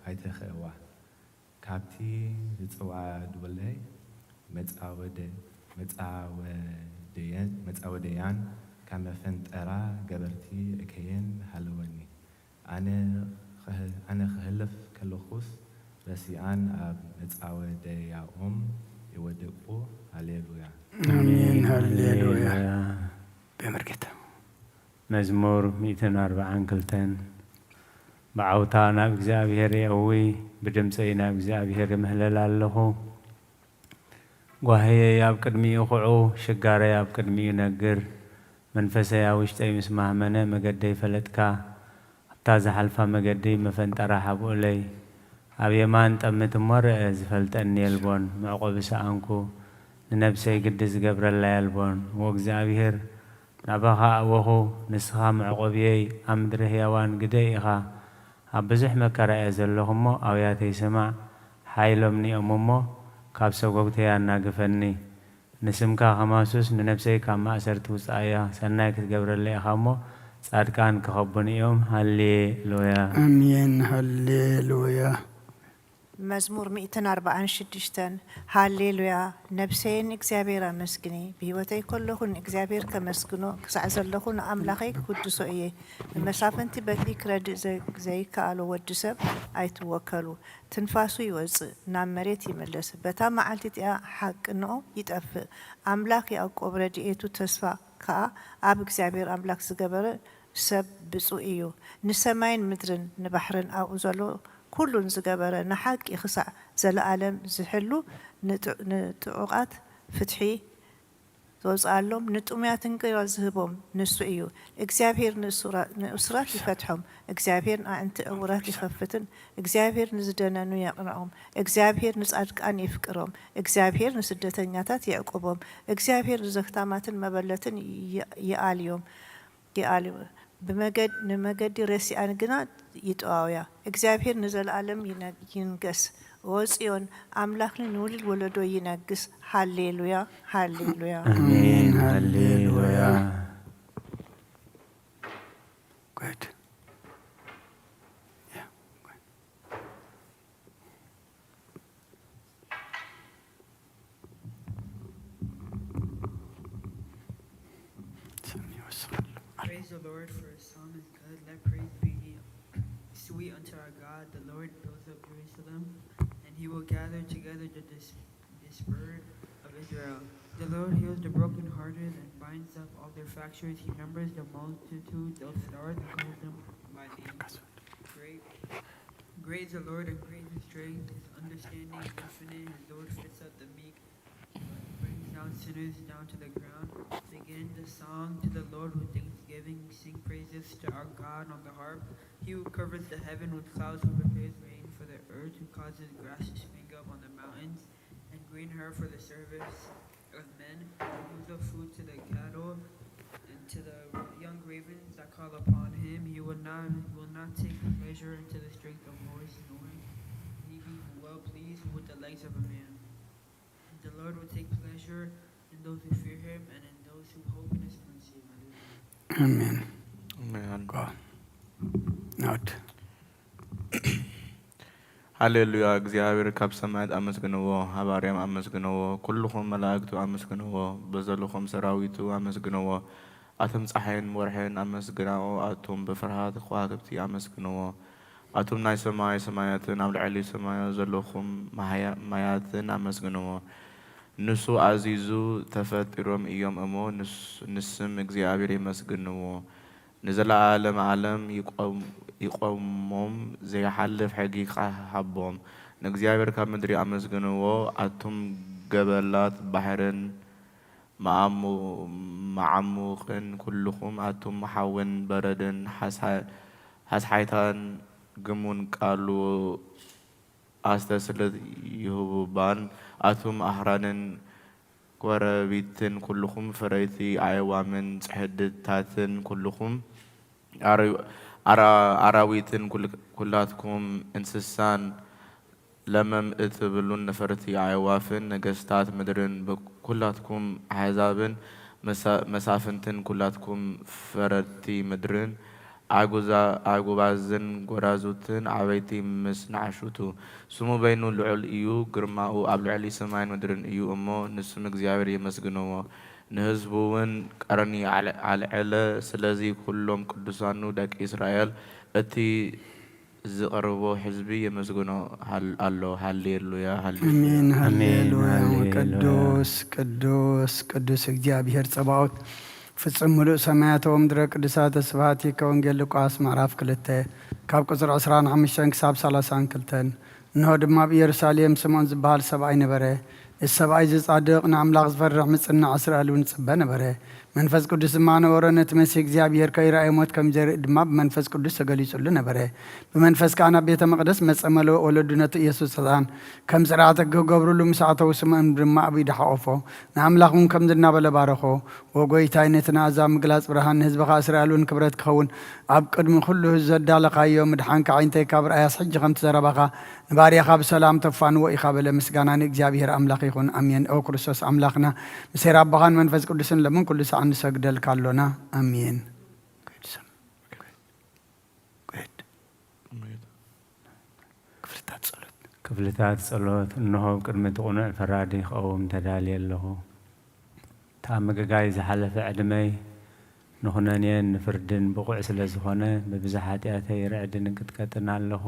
ኣይተኽእዋ። ካብቲ ዝጽውዓ ድወለይ መጻወደ-፣ መጻወደየን፣ መጻወደያን ካብ መፈንጠራ ገበርቲ እከየን ሃለወኒ። ኣነ ኽህ-፣ ኣነ ክህልፍ ከለኹስ ረሲኣን ኣብ መጻወደያኦም ይወድቁ። ሃሌሉያ። ኣሜን። ኣሜን። ሃሌሉያ። ሃሌሉያ። ብመርጌታ። መዝሙር ሚእትን ኣርባዓን ክልተን። ብዓውታ ናብ እግዚኣብሔር የእዊ፣ ብድምፀይ ናብ እግዚኣብሔር እምህለል ኣለኹ። ጓህየይ ኣብ ቅድሚኡ ኹዑ፣ ሽጋረይ ኣብ ቅድሚኡ ነግር። መንፈሰይ ኣብ ውሽጠይ ምስ ማህመነ፣ መገደይ ፈለጥካ። ኣብታ ዝሓልፋ መገዲ መፈንጠራ ሓብኡለይ። ኣብ የማን ጠምት እሞ ርአ፣ ዝፈልጠኒ የልቦን። መዕቆቢ ሰኣንኩ፣ ንነብሰይ ግዲ ዝገብረላ የልቦን። ወእግዚኣብሔር ናባኻ ኣወኹ፣ ንስኻ መዕቆብየይ፣ ኣብ ምድሪ ህያዋን ግደይ ኢኻ። ኣብ ብዙሕ መከራ እየ ዘለኹ እሞ፣ ኣውያተይ ስማዕ። ሓይሎምኒ እዮም እሞ፣ ካብ ሰጎግተይ ኣናግፈኒ። ንስምካ ከማሱስ፣ ንነብሰይ ካብ ማእሰርቲ ውጽኣያ። ሰናይ ክትገብረለይ ኢኻ እሞ፣ ጻድቃን ክኸቡኒ እዮም። ሃሌሉያ። ኣሜን። ሃሌሉያ። መዝሙር ሚእትን ኣርባዓን ሽዱሽተን። ሃሌሉያ። ነብሰይ ንእግዚኣብሔር ኣመስግኒ። ብህይወተይ ከለኹ ንእግዚኣብሔር ከመስግኖ፣ ክሳዕ ዘለኹ ንኣምላኸይ ክውድሶ እየ። ንመሳፍንቲ በትሪ ክረድእ ዘ-፣ ዘይከኣሎ ወዲ ሰብ ኣይትወከሉ። ትንፋሱ ይወጽእ፣ ናብ መሬት ይምለስ። በታ መዓልቲ እቲኣ ሓቅንኦ ይጠፍእ። ኣምላኽ ያዕቆብ ረድኤቱ ተስፋ ከኣ ኣብ እግዚኣብሔር ኣምላኽ ዝገበረ ሰብ ብጹእ እዩ። ንሰማይን ምድርን ንባሕርን ኣብኡ ዘሎ ኩሉን ዝገበረ፣ ንሓቂ ክሳዕ ዘለኣለም ዝሕሉ፣ ንጥ-፣ ንጥዑቓት ፍትሒ ዘውጽኣሎም፣ ንጥሙያት እንቅልፍ ዝህቦም ንሱ እዩ። እግዚኣብሔር ንእሱራ-፣ ንእሱራት ይፈትሖም። እግዚኣብሔር ኣዕንቲ ዕውራት ይኸፍትን፣ እግዚኣብሔር ንዝደነኑ የቕንዖም። እግዚኣብሔር ንጻድቃን የፍቅሮም። እግዚኣብሔር ንስደተኛታት የዕቁቦም። እግዚኣብሔር ንዘኽታማትን መበለትን ይ-፣ ይኣልዮም፣ ይኣልዮ። ብመገድ-፣ ንመገዲ ረሲኣን ግና ይጠዋውያ። እግዚኣብሔር ንዘለኣለም ይነ-፣ ይንገስ። ኦ ጽዮን፣ ኣምላኽኒ ንውሉድ ወለዶ ይነግስ። ሃሌሉያ፣ ሃሌሉያ። ኣሜን፣ ኣሜን፣ ሃሌሉያ። ሃሌሉያ። Good. Yeah. Praise the Lord, for his psalm is good. Let praise be sweet unto our God. The Lord builds up Jerusalem, and he will gather together the dis-, dispersed of Israel. The Lord heals the brokenhearted and binds up all their fractures. He numbers the multitude of stars and calls them by name. Great, great is the Lord and great is his strength. His understanding is infinite. His Lord fits up the meek, brings down sinners down to the ground. Begin the song to the Lord with thanksgiving. Sing praises to our God on the harp. He who covers the heaven with clouds, who prepares rain for the earth, who causes grass to spring up on the mountains and green herb for the service of men, who gives up food to the cattle and to the young ravens that call upon him. He will not, will not take pleasure into the strength of horse, nor will he be well pleased with the legs of a man. The Lord will take pleasure in those who fear him and in those who hope in his mercy. ኣሜን። ኣሜን። Go. Out. ሃሌሉያ፣ እግዚኣብሔር ካብ ሰማያት ኣመስግንዎ፣ ኣብ ኣርያም ኣመስግንዎ፣ ኩልኹም መላእክቱ ኣመስግንዎ፣ በዘልኹም ሰራዊቱ ኣመስግንዎ። ኣቱም ጸሓይን ወርሕን ኣመስግናኦ፣ ኣቱም ብፍርሃት ከዋክብቲ ኣመስግንዎ። ኣቱም ናይ ሰማይ ሰማያትን ኣብ ልዕሊ ሰማያት ዘለኹም ማያ-፣ ማያትን ኣመስግንዎ። ንሱ ኣዚዙ፣ ተፈጢሮም እዮም እሞ፣ ንስ-፣ ንስም እግዚኣብሔር የመስግንዎ። ንዘለዓለም ዓለም ይቆም-፣ ይቆሞም፣ ዘይሓልፍ ሕጊ ይሃቦም። ንእግዚኣብሔር ካብ ምድሪ ኣመስግንዎ፣ ኣቱም ገበላት ባሕርን መዓሙ-፣ መዓሙቕን፣ ኩልኹም ኣቱም ሓውን በረድን ሓስሓ-፣ ሓስሓይታን ግሙን ቃሉ ኣስተስልት ይህቡባን፣ ኣቱም ኣኽራንን ጐረቢትን፣ ኩልኹም ፈረይቲ ኣዕዋምን ጽሕድታትን፣ ኩልኹም ኣር-፣ ኣራ-፣ ኣራዊትን፣ ኩል-፣ ኩላትኩም እንስሳን፣ ለመም እትብሉን ነፈርቲ ኣዕዋፍን፣ ነገስታት ምድርን፣ ብ-፣ ኩላትኩም ኣሕዛብን መሳ-፣ መሳፍንትን፣ ኩላትኩም ፈረድቲ ምድርን፣ ኣጉዛ-፣ ኣጉባዝን ጎራዙትን ዓበይቲ ምስ ንኣሹቱ። ስሙ በይኑ ልዑል እዩ፣ ግርማኡ ኣብ ልዕሊ ሰማይን ምድርን እዩ እሞ፣ ንስም እግዚኣብሔር የመስግንዎ፣ ንህዝቡ እውን ቀርኒ ኣል-፣ ኣልዐለ። ስለዚ ኩሎም ቅዱሳኑ ደቂ እስራኤል፣ እቲ ዝቐርቦ ህዝቢ የመስግኖ ሃል-፣ ኣሎ። ሃሌሉያ፣ ሃሌሉያ። ኣሜን። ኣሜን። ሃሌሉያ። ሃሌሉያ። ቅዱስ፣ ቅዱስ፣ ቅዱስ እግዚኣብሔር ጸባኦት፣ ፍጹም ምሉእ ሰማያተ ወምድረ ቅዱሳተ ስብሐቲከ። ወንጌል ሉቃስ ምዕራፍ ክልተ ካብ ቁጽሪ ዕስራን ሓሙሽተን ክሳብ ሰላሳን ክልተን። እንሆ ድማ ኣብ ኢየሩሳሌም ስምዖን ዝበሃል ሰብኣይ ነበረ። እዚ ሰብኣይ እዚ ጻድቕ፣ ንኣምላኽ ዝፈርሕ፣ ምጽናዕ እስራኤል እውን ይጽበ ነበረ። መንፈስ ቅዱስ ድማ ነበሮ። ነቲ መሲህ እግዚኣብሔር ከይረኣየ ሞት ከም ዘርኢ ድማ ብመንፈስ ቅዱስ ተገሊጹሉ ነበረ። ብመንፈስ ከኣ ናብ ቤተ መቕደስ መጸ። መለ-፣ ወለዱ ነቲ ኢየሱስ ህጻን ከም ጽርዓተ ክገብሩሉ ምስ ኣተዉ፣ ስምዖን ድማ ኣብ ኢዱ ሓቖፎ። ንኣምላኽ እውን ከምዚ እናበለ ባረኾ። "ኦ ጐይታይ፣ ነቲ ንኣሕዛብ ምግላጽ ብርሃን፣ ንህዝብኻ እስራኤል እውን ክብረት ክኸውን፣ ኣብ ቅድሚ ኩሉ ህዝቢ ዘዳለኻዮ ምድሓንካ ኣዒንተይ ካብ ርኣያስ፣ ሕጂ ከምቲ ዘረባኻ ንባርያኻ ብሰላም ተፋንዎ ኢኻ" በለ። ምስጋና ንእግዚኣብሔር ኣምላኽ ይኹን፣ ኣሜን። ኦ ክርስቶስ ኣምላኽና፣ ምስ ሄር ኣቦኻን መንፈስ ቅዱስን ለምን ኩሉ ሰዓት ንሰግደልካ ኣሎና፣ ኣሜን። ክፍልታት ጸሎት። ክፍልታት ጸሎት። እንሆ፣ ኣብ ቅድሚ እቲ ቅኑዕ ፈራዲ ክቐውም ተዳልየ ኣለኹ። እቲ ኣብ ምግጋይ ዝሓለፈ ዕድመይ ንኹነኔን ንፍርድን ብቑዕ ስለ ዝኾነ፣ ብብዝሒ ሓጢኣተይ ርዕድን እንቅጥቀጥን ኣለኹ።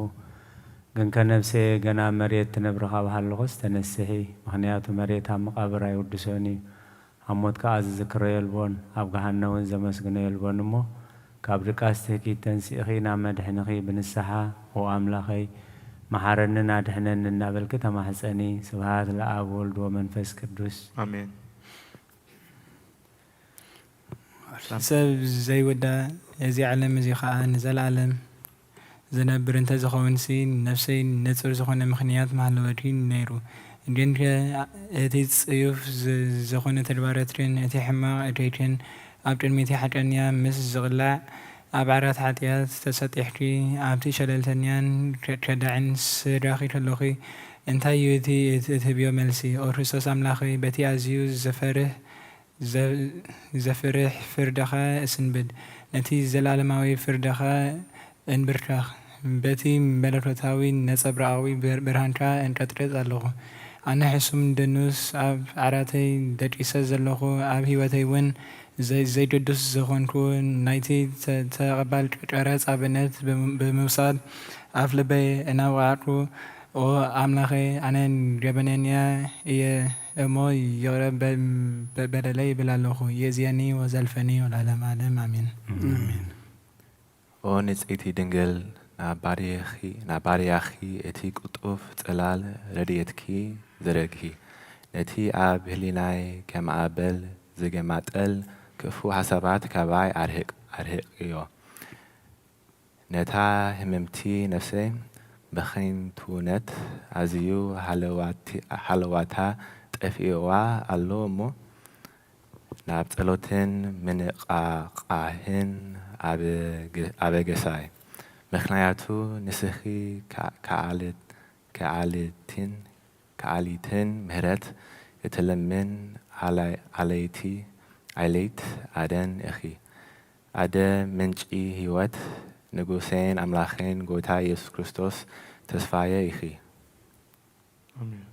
ግንከ ነፍሰየ ገና ኣብ መሬት ትነብሪ ካብ ሃለኹስ ተነስሒ፣ ምኽንያቱ መሬት ኣብ መቓብር ኣይውድሶን እዩ። ኣብ ሞት ከኣ ዝዝክሮ የልቦን፣ ኣብ ገሃነም እውን ዘመስግኖ የልቦን እሞ፣ ካብ ድቃስ ትህኪት ተንሲእኺ ናብ መድሕንኺ ብንስሓ፣ "ኦ ኣምላኸይ፣ መሓረንን ኣድሕነኒ" እናበልኪ ተማሕጸኒ። ስብሃት ለኣብ ወልድ ወመንፈስ ቅዱስ። ኣሜን። ሰብ ዘይወዳ፣ እዚ ዓለም እዚ ኸኣ ንዘለኣለም ዝነብር እንተ ዝኸውንሲ፣ ነፍሰይ ንጹር ዝኾነ ምኽንያት ምሃለወትኒ ነይሩ። ግንከ እቲ ጽዩፍ ዝ-፣ ዝኾነ ተግባራትክን እቲ ሕማቕ እቶይክን ኣብ ቅድሚቲ ሓቀኛ ምስ ዝቕላዕ፣ ኣብ ዓራት ሓጢኣት ተሰጢሕኪ፣ ኣብቲ ሸለልተኛን ከ-፣ ከዳዕን ስድራኺ ከለኺ፣ እንታይ እዩ እቲ እት-፣ እትህብዮ መልሲ? ኦ ክርስቶስ ኣምላኸይ፣ በቲ ኣዝዩ ዘፈርህ ዘ-፣ ዘፍርሕ ፍርድኻ እስንብድ፣ ነቲ ዘለኣለማዊ ፍርድኻ እንብርከኽ። በቲ መለኮታዊ ነጸብራቓዊ ብር-፣ ብርሃንካ እንቀጥቅጥ ኣለኹ። ኣነ ሕሱም ደኑስ ኣብ ዓራተይ ደቂሰ ዘለኹ፣ ኣብ ህይወተይ እውን ዘይ-፣ ዘይገዱስ ዝኾንኩ፣ ናይቲ ተ-፣ ተቐባል ቀረጽ ኣብነት ብም-፣ ብምውሳድ ኣፍ ልበይ እናወቓዕኩ፣ ኦ ኣምላኸይ፣ ኣነ ገበነኛ እየ እሞ ይቕረ በ-፣ በ-፣ በለለይ ይብል ኣለኹ። የእዝየኒ ወዘልፈኒ ወለዓለመ ዓለም ኣሜን። ኣሜን። ኦ ንጽይቲ ድንግል፣ ናብ ባርያኺ፣ ናብ ባርያኺ እቲ ቅጡፍ ጽላል ረድኤትኪ ዘረግሂ። ነቲ ኣብ ህሊናይ ከም ኣበል ዝገማጠል ክፉእ ሓሳባት ካባይ ኣርሕቅ-፣ ኣርሕቅዮ። ነታ ህምምቲ ነፍሰይ ብኸንቱነት ኣዝዩ ሃለዋቲ-፣ ሃለዋታ ጠፊእዋ ኣሎ እሞ፣ ናብ ጸሎትን ምንቓቓህን ኣበገ-፣ ኣበገሳይ። ምኽንያቱ ንስኺ ከ-፣ ከኣልት-፣ ከኣልትን፣ ከኣሊትን ምህረት እትልምን ኣላይ-፣ ኣለይቲ፣ ኣለይቲ ኣደን ኢኺ። ኣደ ምንጪ ህይወት፣ ንጉሴን ኣምላኼን ጎይታ ኢየሱስ ክርስቶስ ተስፋየ ኢኺ። ኣሜን።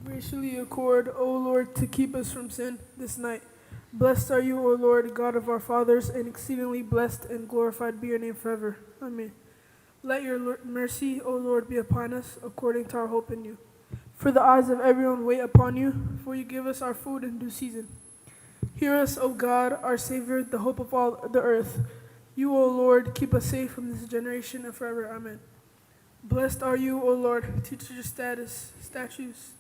Graciously accord, O Lord, to keep us from sin this night. Blessed are you, O Lord, God of our fathers, and exceedingly blessed and glorified be your name forever. Amen. Let your l-, mercy, O Lord, be upon us according to our hope in you. For the eyes of everyone wait upon you, for you give us our food in due season. Hear us, O God, our Savior, the hope of all the earth. You, O Lord, keep us safe from this generation and forever. Amen. Blessed are you, O Lord, teach us your status, statutes.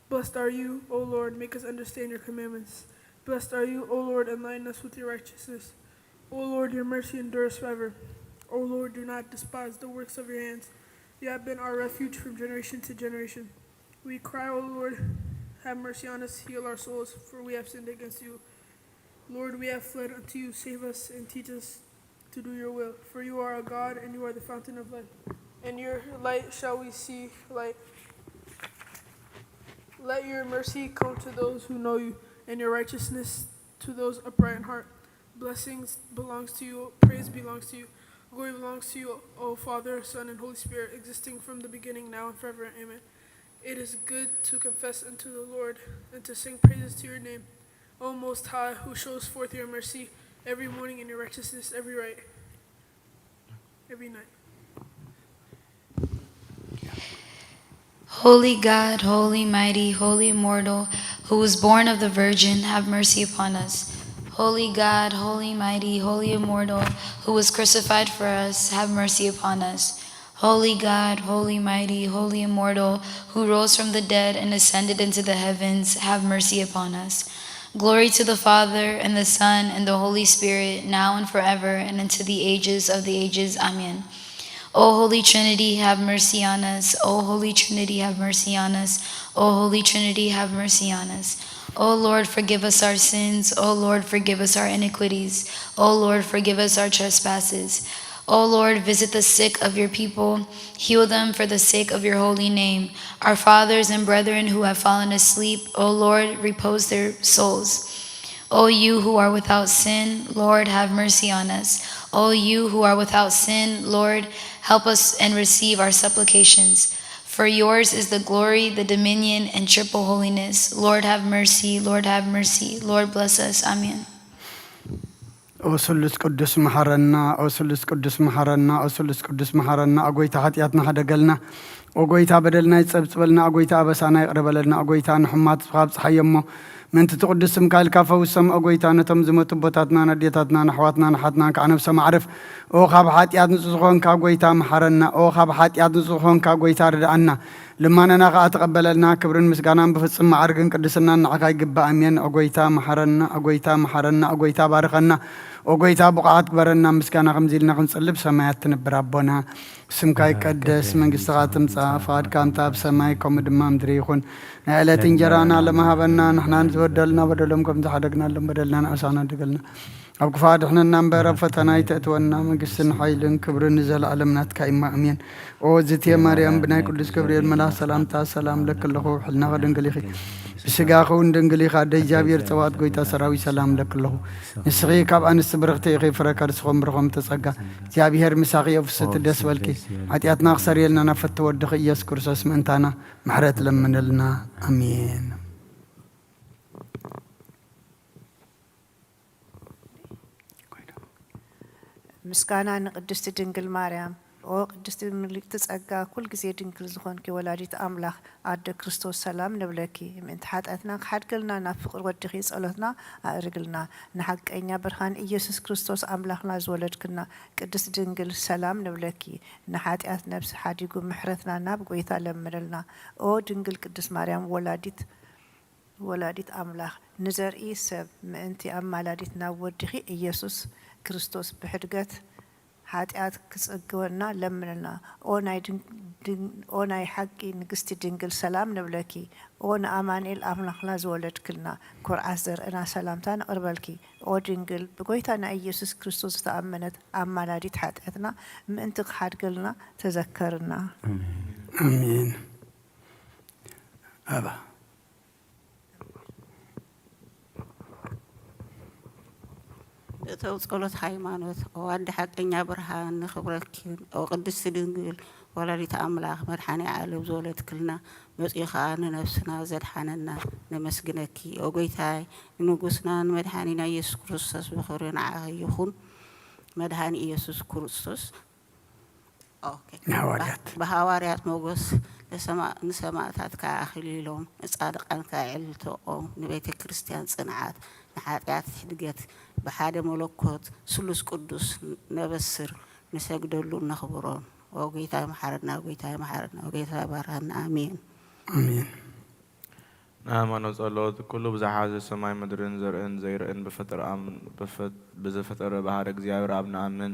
Blessed are you, O Lord, make us understand your commandments. Blessed are you, O Lord, enlighten us with your righteousness. O Lord, your mercy endures forever. O Lord, do not despise the works of your hands. You have been our refuge from generation to generation. We cry, O Lord, have mercy on us, heal our souls, for we have sinned against you. Lord, we have fled unto you, save us and teach us to do your will. For you are a God, and you are the fountain of life. In your light shall we see light. Let your mercy come to those who know you, and your righteousness to those upright in heart. Blessings belongs to you, praise belongs to you, glory belongs to you, O Father, Son, and Holy Spirit, existing from the beginning, now and forever. Amen. It is good to confess unto the Lord and to sing praises to your name, O Most High, who shows forth your mercy every morning and your righteousness every right, every night. Holy God, holy mighty, holy immortal, who was born of the Virgin, have mercy upon us. Holy God, holy mighty, holy immortal, who was crucified for us, have mercy upon us. Holy God, holy mighty, holy immortal, who rose from the dead and ascended into the heavens, have mercy upon us. Glory to the Father, and the Son, and the Holy Spirit, now and forever, and unto the ages of the ages. Amen. O Holy Trinity, have mercy on us. O Holy Trinity, have mercy on us. O Holy Trinity, have mercy on us. O Lord, forgive us our sins. O Lord, forgive us our iniquities. O Lord, forgive us our trespasses. O Lord, visit the sick of your people. Heal them for the sake of your holy name. Our fathers and brethren who have fallen asleep, O Lord, repose their souls. O you who are without sin, Lord, have mercy on us. O you who are without sin, Lord, help us and receive our supplications. For yours is the glory, the dominion, and triple holiness. Lord, have mercy. Lord, have mercy. Lord, bless us. Amen. ኦ ስሉስ ቅዱስ መሓረና፣ ኦ ስሉስ ቅዱስ መሓረና፣ ኦ ስሉስ ቅዱስ መሓረና። ኦ ጎይታ ሓጢኣትና ሕደገልና፣ ኦ ጎይታ በደልና ይጸብጽበልና፣ ኦ ጎይታ ኣበሳና ይቕረ በለልና፣ ኦ ጎይታ ንሕሙማት ስብኻ ኣብጽሓዮ እሞ ምእንቲ እቲ ቅዱስ ስምካ ኢልካ ፈውሶም። ኦ ጎይታ ነቶም ዝመቱ ኣቦታትና፣ ኣዴታትና፣ ኣሕዋትና፣ ኣሓትና ከዓ ነብሶም ኣዕርፍ። ኦ ካብ ሓጢኣት ንጹህ ዝኾንካ ጎይታ መሓረና፣ ኦ ካብ ሓጢኣት ንጹህ ዝኾንካ ጎይታ ርድኣና። ልማነና ከኣ ተቐበለልና። ክብርን ምስጋናን ብፍጹም ማዕርግን ቅድስናን ንዓኻ ይግባእ። ኣሜን። ኦ ጎይታ መሓረና፣ ኦ ጎይታ መሓረና፣ ኦ ጎይታ ባርኸና፣ ኦ ጎይታ ብቑዓት ግበረና። ምስጋና ከምዚ ኢልና ክንጽሊ ብሰማያት ትነብር ኣቦና፣ ስምካ ይቀደስ፣ መንግስትኻ ትምጻእ፣ ፍቓድካ ከምቲ ኣብ ሰማይ ከምኡ ድማ ምድሪ ይኹን። ናይ ዕለት እንጀራና ሎሚ ሃበና፣ ንሕና ንዝበደሉና በደሎም ከም ዝሓደግናሎም በደልና ንኣሳና ድገልና። ኣብ ክፉእ ኣድሕነና እምበር ኣብ ፈተና ኣይተእትወና፣ መንግስትን ሓይልን ክብርን ንዘለኣለም ናትካ እዩ፣ ኣሜን። ኦ ዝቴ ማርያም፣ ብናይ ቅዱስ ገብርኤል መልኣኽ ሰላምታ ሰላም እለኪ ኣለኹ፣ ብሕልናኺ ድንግል ኢኺ፣ ብስጋኺ እውን ድንግል ኢኻ፣ ኣደ እግዚኣብሔር ጸባኦት ጎይታ ሰራዊት ሰላም እለኪ ኣለኹ። ንስኺ ካብ ኣንስቲ ብርኽቲ ኢኺ፣ ፍረ ከርስኺ እውን ብሩኽ እዩ፣ ተጸጋ እግዚኣብሔር ምሳኺ እዩ፣ ፍስሕቲ ደስ በልኪ፣ ሓጢኣትና ክሰርየልና ናብ ፍትው ወድኺ ኢየሱስ ክርስቶስ ምእንታና ምሕረት ለምንልና፣ ኣሜን። ምስጋና ንቅድስቲ ድንግል ማርያም። ኦ ቅድስቲ ምልእቲ ጸጋ፣ ኩል ግዜ ድንግል ዝኾንኪ ወላዲት ኣምላኽ ኣደ ክርስቶስ ሰላም ንብለኪ። ምእንቲ ሓጢኣትና ክሓድገልና ናብ ፍቅሪ ወድኺ ጸሎትና ኣእርግልና። ንሓቀኛ ብርሃን ኢየሱስ ክርስቶስ ኣምላኽና ዝወለድክና ቅድስቲ ድንግል ሰላም ንብለኪ። ንሓጢኣት ነብሲ ሓዲጉ ምሕረትና ናብ ጎይታ ለምንልና። ኦ ድንግል ቅድስት ማርያም ወላዲት ወላዲት ኣምላኽ ንዘርኢ ሰብ ምእንቲ ኣማላዲት ናብ ወድኺ ኢየሱስ ክርስቶስ ብሕድገት ሓጢኣት ክጽግወና ለምንልና። ኦ ናይ ድን- ድን- ኦ ናይ ሓቂ ንግስቲ ድንግል ሰላም ንብለኪ። ኦ ንኣማኑኤል ኣምላኽና ዝወለድክልና ኩርዓት ዘርእና ሰላምታ ነቕርበልኪ። ኦ ድንግል ብጎይታና ኢየሱስ ክርስቶስ ዝተኣመነት ኣማላዲት ሓጢኣትና ምእንቲ ክሓድገልና ተዘከርና። ኣሜን። ኣባ እተው ጸሎት ሃይማኖት፣ ኦ ኣደ ሓቀኛ ብርሃን ንኽብረኪን፣ ኦ ቅድስቲ ድንግል ወላዲት ኣምላኽ መድሓኒ ዓለም ዝወለድክልና፣ መጺኡ ኸኣ ንነፍስና ዘድሓነና ነመስግነኪ። ኦ ጎይታይ ንንጉስና ንመድሓኒና ኢየሱስ ክርስቶስ ብኽብሪ ንዓኺ ይኹን። መድሓኒ ኢየሱስ ክርስቶስ ኦኬ። ንሃዋርያት። ብሃዋርያት ሞገስ ንሰማ- ንሰማእታት ከኣ ኣኽሊሎም፣ ንጻድቃን ከኣ ዕልልቲ ኦም፣ ንቤተ ክርስቲያን ጽንዓት፣ ንሓጢኣት ሕድገት፣ ብሓደ መለኮት ስሉስ ቅዱስ ነበስር፣ ንሰግደሉን ነኽብሮን። ኦ ጎይታይ መሓረና፣ ጎይታይ መሓረና፣ ጎይታይ ባርኸና። ኣሜን። ኣሜን። ንሃይማኖት ጸሎት። ኩሉ ብዝሓዘ ሰማይ ምድርን ዘርእን ዘይርእን ብፈጠረ ኣም- ብፈ- ብዝፈጠረ ብሓደ እግዚኣብሔር ኣብ ንኣምን።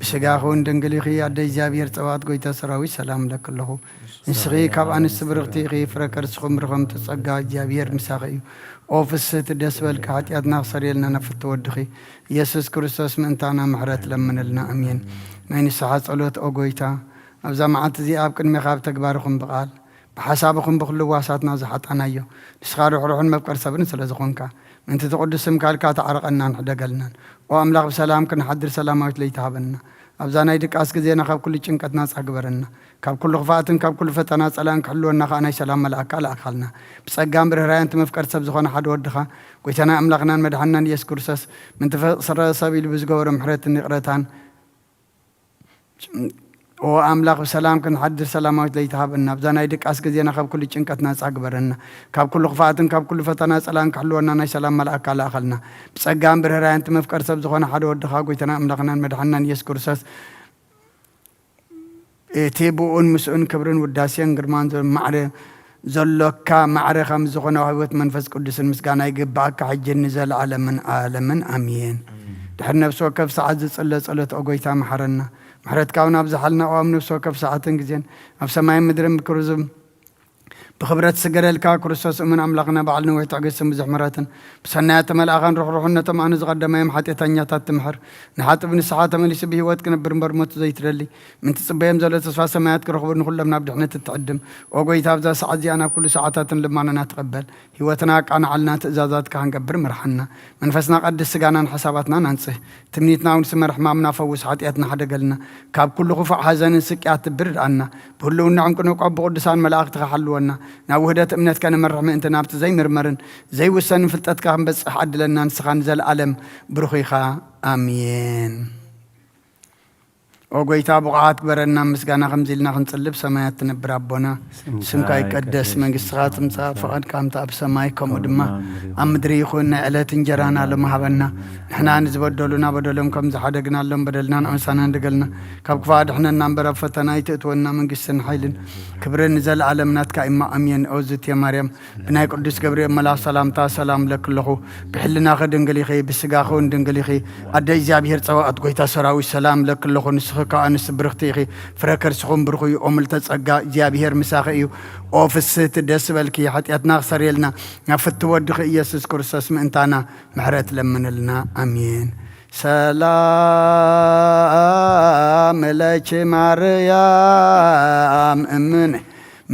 ብስጋኺ እውን ድንግል ኢኺ፣ ኣደ እግዚኣብሔር ጸባኦት ጎይታ ሰራዊት ሰላም እብለኪ ኣለኹ። ንስኺ ካብ ኣንስቲ ብርኽቲ ኢኺ፣ ፍረ ከርስኹም ብሩኽ እዩ፣ ጸጋ እግዚኣብሔር ምሳኺ እዩ። ኦ ፍስህቲ ደስ በልኪ፣ ሓጢኣትና ክሰርየልና ናብ ፍትው ወድኺ ኢየሱስ ክርስቶስ ምእንታና ምሕረት ለምንልና፣ ኣሜን። ናይ ንስሓ ጸሎት። ኦ ጎይታ፣ ኣብዛ መዓልቲ እዚኣ ኣብ ቅድሜኻ ኣብ ተግባርኹም ብቓል ብሓሳብኹም ብኹሉ ዋሳትና ዝሓጣናዮ፣ ንስኻ ርሕሩሕን መፍቀር ሰብን ስለ ዝኾንካ፣ ምእንቲ እቲ ቅዱስ ስምካ ኢልካ ተዓረቐናን ሕደገልናን። ኦ ኣምላኽ፣ ብሰላም ክንሓድር ሰላማዊት ለይቲ ሃበና። ኣብዛ ናይ ድቃስ ግዜና ካብ ኩሉ ጭንቀት ናጻ ግበረና። ካብ ኩሉ ክፍኣትን ካብ ኩሉ ፈተና ጸላእን ክሕልወና ከኣ ናይ ሰላም መልኣካ ለኣኻልና። ብጸጋን ብርህራየን እቲ መፍቀር ሰብ ዝኾነ ሓደ ወድኻ፣ ጎይታና ኣምላኽናን መድሓንናን ኢየሱስ ክርስቶስ፣ ምእንቲ ፍቕረ ሰብ ኢሉ ብዝገበሮ ምሕረትን ይቕረታን፣ ኦ ኣምላኽ፣ ብሰላም ክንሓድር ሰላማዊት ለይቲ ሃበና። ኣብዛ ናይ ድቃስ ግዜና ካብ ኩሉ ጭንቀት ናጻ ግበረና። ካብ ኩሉ ክፍኣትን ካብ ኩሉ ፈተና ጸላእን ክሕልወና ናይ ሰላም መልኣካ ለኣኸልና። ብጸጋን ብርህራየን እቲ መፍቀር ሰብ ዝኾነ ሓደ ወድኻ፣ ጎይታና ኣምላኽናን መድሓንናን ኢየሱስ ክርስቶስ፣ እቲ ብኡን ምስኡን ክብርን ውዳሴን ግርማን ዘሎ ማዕረ ዘሎካ፣ ማዕረ ከም ዝኾነ ህይወት መንፈስ ቅዱስን ምስጋና ይግብኣካ፣ ሕጂ ንዘለዓለምን ዓለምን ኣሜን። ኣሜን። ድሕሪ ነፍሲ ወከፍ ሰዓት ዝጽለ ጸሎት፣ ኦ ጎይታ፣ መሓረና። ምሕረትካ እውን ኣብዝሓልና፣ ኦ ኣብ ነፍሲ ወከፍ ሰዓትን ግዜን፣ ኣብ ሰማይን ምድርን ብክርዝም ብኽብረት ስገደልካ፣ ክርስቶስ እሙን ኣምላኽና፣ በዓል ነዊሕ ትዕግስትን ብዙሕ ምሕረትን፣ ብሰናያት ተመልኣኻን ርሕሩሕን፣ ነቶም ኣነ ዝቐደማዮም ሓጢኣተኛታት ትምሕር፣ ንሓጥብ ንስሓ ተመሊሱ ብህይወት ክነብር እምበር ሞት ዘይትደሊ፣ ምእንቲ ጽበዮም ዘሎ ተስፋ ሰማያት ክረኽቡ፣ ንኹሎም ናብ ድሕነት እትዕድም፣ ኦ ጎይታ፣ ኣብዛ ሰዓት እዚኣ ናብ ኩሉ ሰዓታትን ልማናና ትቐበል፣ ህይወትና ኣቃንዓልና፣ ትእዛዛትካ ክንገብር ምርሓና። መንፈስና ቀድስ፣ ስጋናን ሓሳባትናን ኣንጽህ። ትምኒትና እውን ስመር፣ ሕማምና ፈውስ፣ ሓጢኣትና ሓደገልና። ካብ ኩሉ ክፉእ ሓዘንን ስቅያት ትብር ድኣና። ብህልውና ዕንቁ ነቋ ብቅዱሳን መላእኽትኻ ሓልወና። ናብ ውህደት እምነትካ ነመርሕ ምእንቲ ናብቲ ዘይምርመርን ዘይውሰንን ፍልጠትካ ክንበጽሕ ዓድለና። ንስኻ ንዘለኣለም ብሩኽ ኢኻ። ኣሜን። ኦ ጎይታ፣ ብቑዓት ግበረና፣ ምስጋና ከምዚ ኢልና ክንጽልብ ሰማያት ትነብር ኣቦና፣ ስምካ ይቀደስ፣ መንግስትኻ ትምጻእ፣ ፍቓድካ ከምቲ ኣብ ሰማይ ከምኡ ድማ ኣብ ምድሪ ይኹን። ናይ ዕለት እንጀራና ሎሚ ሃበና፣ ንሕና ንዝበደሉና በደሎም ከም ዝሓደግናሎም በደልና ንኣምሳና ንደገልና፣ ካብ ክፋ ድሕነና እምበር ኣብ ፈተና ኣይትእትወና፣ መንግስትን ሓይልን ክብርን ንዘለኣለም ናትካ እማ ኣሜን። ኦ ዝትየ ማርያም፣ ብናይ ቅዱስ ገብርኤል መልኣኽ ሰላምታ ሰላም እብለኪ ኣለኹ። ብሕልናኺ ድንግል ኢኺ፣ ብስጋኺ እውን ድንግል ኢኺ። ኣደ እግዚኣብሔር ጸባኦት፣ ጎይታ ሰራዊት፣ ሰላም እብለኪ ኣለኹ። ንስኺ ካብ ኣንስቲ ብርኽቲ ኢኺ፣ ፍረ ከርስኹም ብሩኽ እዩ። ኦ ምልተ ጸጋ፣ እግዚኣብሔር ምሳኺ እዩ። ኦ ፍስህቲ፣ ደስ በልኪ፣ ሓጢኣትና ክሰርየልና፣ ናብ ፍትው ወድኺ ኢየሱስ ክርስቶስ ምእንታና ምሕረት ለምንልና። ኣሜን። ሰላም ለኪ ማርያም እምነ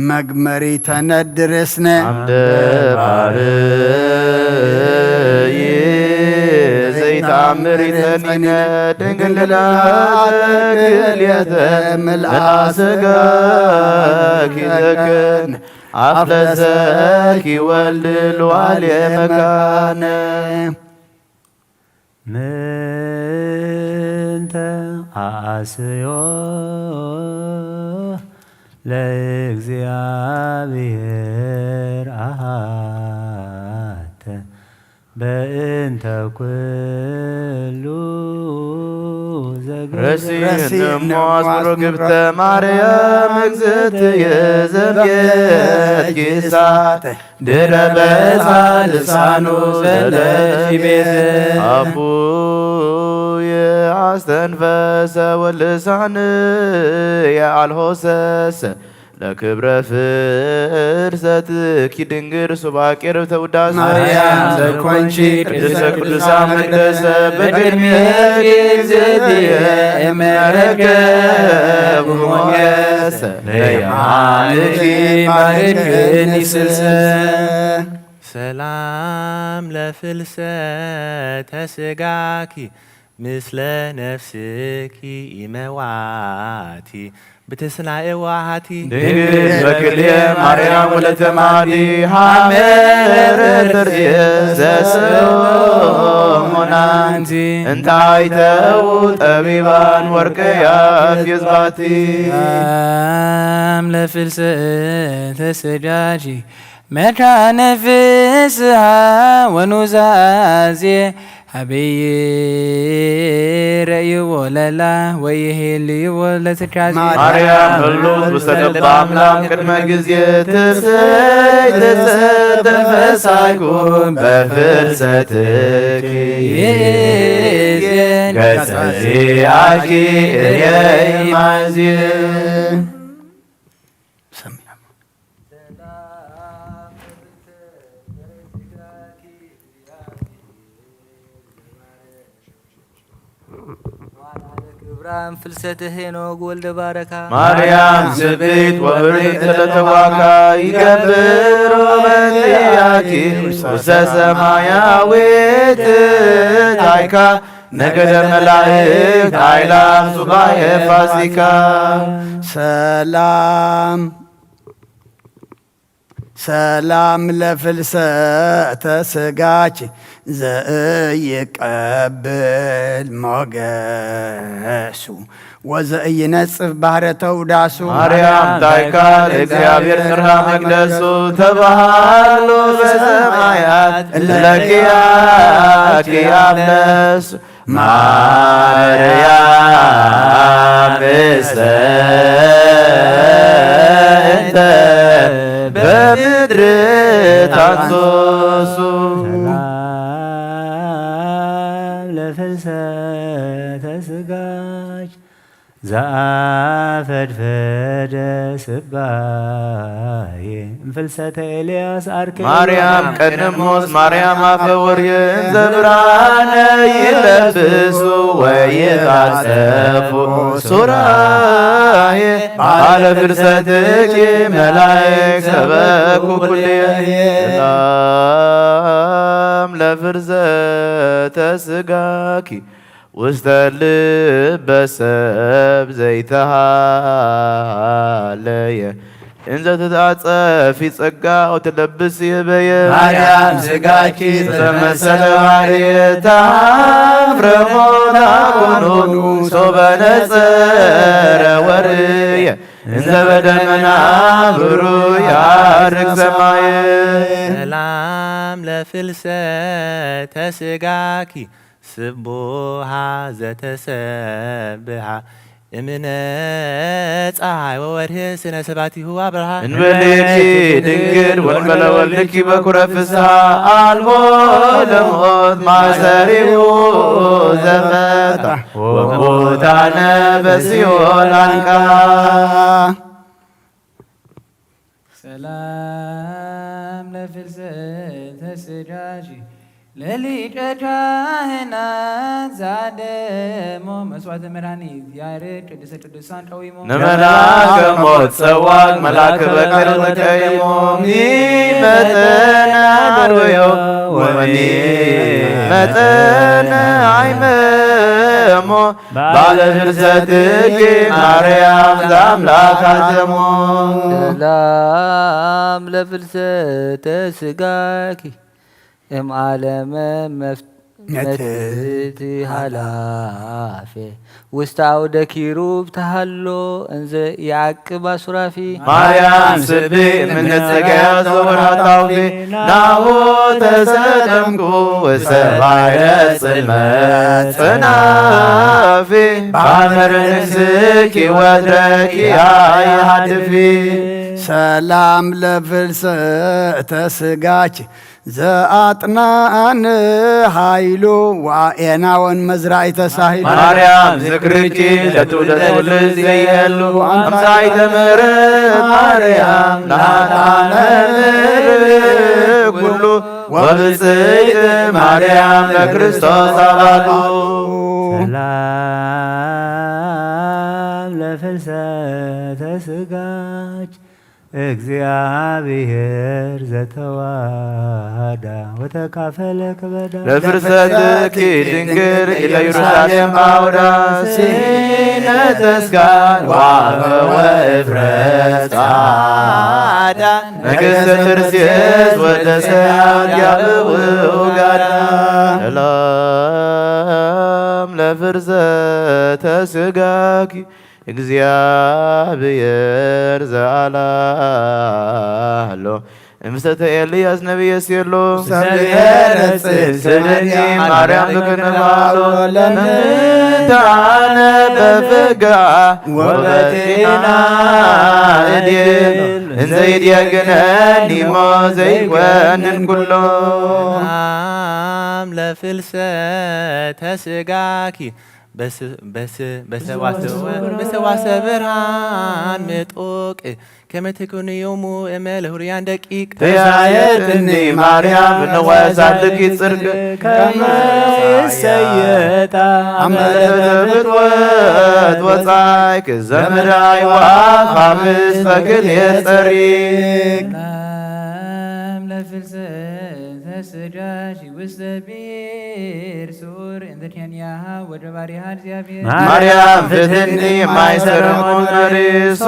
መግመሪተ ነድር ስነ። ኣምደ ባርይ ዘይተኣምር ይጸኒነ ድንግልና ክልኤተ ምልኣ ስጋኪ ዘክን ኣፍለሰኪ ወልድ ልዋሌ መካነ። ምንተ ኣስዮ ለእግዚኣብሔር ኣሃተ በእንተ ኩሉ ዘግብር። ረሲእኒ እሞ ኣስምሮ ግብተ ማርያም እግዝእትየ ዘምየት ጊሳተ ድረ በጻ ልሳኑ ዘለቲ ቤት። ኣቡየ ኣስተንፈሰ ወልሳንየ ኣልሆሰሰ ለክብረ ፍርሰትኪ ድንግል ሱባቄ ርብተ ውዳሴ። ማርያም ዘኮንቺ ቅድስተ ቅዱሳን መቅደሰ በቅድሜኪ እግዝእትየ እመረከብ ሞገሰ ለየማንኪ ባርክኒ ስልሰ። ሰላም ለፍልሰተ ስጋኪ ምስለ ነፍስኪ ኢመዋቲ ብትስናኤ ዋሃቲ። ድንግል በክልኤ ማርያም ወለተ ማዲ ሃመ ተርዜ ዘሰሙናንቲ እንታይ ተው ጠቢባን ወርቀያት የዝባቲ። ሰላም ለፍልሰተ ስጋኪ መካነ ፍስሃ ወኑዛዜ አብይ ረእይዎ ለላ ወይሄልይዎ ለትካዜ ማርያም ህሉት ውስተ ልበ አምላክ ቅድመ ጊዜ ትስይ ትስእ ተፈሳይኩ በፍልሰትኪ ይእዜን ገጸ ዚአኪ እየይ ማዝየ። ክብራን ፍልሰተ ሄኖክ ወልደ ባረካ ማርያም ስብእት ወብርህት ለተዋካ ይገብር በንቲያኪ ውስተ ሰማያዊት ታይካ ነገደ መላእክት አይላፍ ሱባኤ ፋሲካ ሰላም ሰላም ለፍልሰተ ስጋኪ ዘኢይቀብል ሞገሱ ወዘኢይነጽፍ ባህረ ተውዳሱ ማርያም ታይካ ለእግዚኣብሔር ጽርሃ መቅደሱ ተባሃሉ በሰማያት ለኪያኪ አብለሱ ማርያም እሰ እንተ በምድር ታንሶሱ ለፍልሰተ ስጋች ዘአፈድፈደ ስባዬ እምፍልሰተ ኤልያስ አርኬ ማርያም ቀድሞስ ማርያም አፈ ወርየ እንዘ ብርሃነ ይለብሱ ወይታጸፉ ሱራዬ ባለ ፍልሰትኪ መላእክት ሰበኩ ኩልየ ሰላም ለፍርዘተ ስጋኪ ውስተ ልበ ሰብ ዘይተሃለየ እንዘ ትትዓጸፊ ጸጋ ወትለብስ ይህበየ ማርያም ስጋኪ ዘመሰለ ባህርየ ታፍረሞ ታኮኑ ሶበ ነጸረ ወርየ እንዘ በደመና ብሩይ ያርግ ሰማየ ሰላም ለፍልሰተ ስጋኪ ስቡሃ ዘተሰብሃ እምነ ፀሓይ ወወርህ ስነ ሰባቲሁ አብርሃ እንበሌኪ ድንግል ወንበለ ወልድኪ በኩረ ፍስሃ አልቦ ለሞት ማሰሪሁ ዘፈታ ወሙታነ በሲኦል አንቃ ሰላም ለፍልሰተ ስጋኪ ለሊቀ ካህናት ዛደሞ መስዋዕተ መድኃኒት ያርድ ቅድስተ ቅዱሳን ቀዊሞ ንመልአከ ሞት ጸዋግ መልአከ በቀል ተቀይሞ ሚመጠነ አርዮ ወሚመጠነ አይመሞ ባለ ፍልሰትኪ ማርያም ለአምላክ አተሞ ሰላም ለፍልሰተ ስጋኪ እምዓለመ መትሕቲ ሃላፌ ውስተ አውደ ኪሩብ ተሃሎ እንዘ ይዓቅባ ሱራፊ ማርያም ስብእ እምነ ጸገያ ዘወርሃ ታውፊ ናሁ ተሰጠምኩ ውስተ ባሕረ ጽልመት ጽናፊ ባሕረ ንግስኪ ወትረኪ አይሃድፊ ሰላም ለፍልሰተ ስጋኪ ዘአጥናን ኃይሉ ወአኤናወን መዝራእተ ሳህሉ ማርያም ዝክርኪ ለትውደድ ዘይህሉ አምሳይተ ምሕረት ማርያም ናታነ ምድር ኩሉ ወብፅዕት ማርያም ለክርስቶስ አባሉ ሰላም ለፍልሰተ ስጋች እግዚአብሔር ዘተዋሃዳ ወተካፈለ ክበዳ ለፍርሰትኪ ድንግል ኢለ ኢየሩሳሌም አውዳ ሲነ ተስካር ዋፈወ እፍረት ጻዳ ነገሥተ ተርሴስ ወደ ሰያት ያብው ጋዳ ሰላም ለፍርሰተ ስጋኪ እግዚኣብሔር ዘአላሎ እምሰተ ኤልያስ ነቢየ ሴሎ። ሰብሔረ ጽድኒ ማርያም ዝክንባሎ ለምንታነ በፍጋ ወበጤና እድል እንዘይድየግነኒ ሞ ዘይኮንን ኩሎ። ሰላም ለፍልሰተ ስጋኪ በስ-፣ በስ-፣ በሰዋሰወ-፣ በሰዋሰ ብርሃን ምጡቅ ከመ ትኩን ዮሙ እመ ለሁርያን ደቂቅ። ተያየጥኒ ማርያም ብነዋሳትኪ ጽድቅ ከመ ይሰየጣ አመተ ፍትወት ወጻይ ክዘምር አይዋ ኻምስ ፈክል የጸሪቅ። ሰላም ለፍልሰተ ስጋሽ ውስተ ብሔር ሱር እንተ ኬንያሃ ወደ ባሪሃ እግዚአብሔር። ማርያም ፍትኒ ማይ ሰለሞን መሪሶ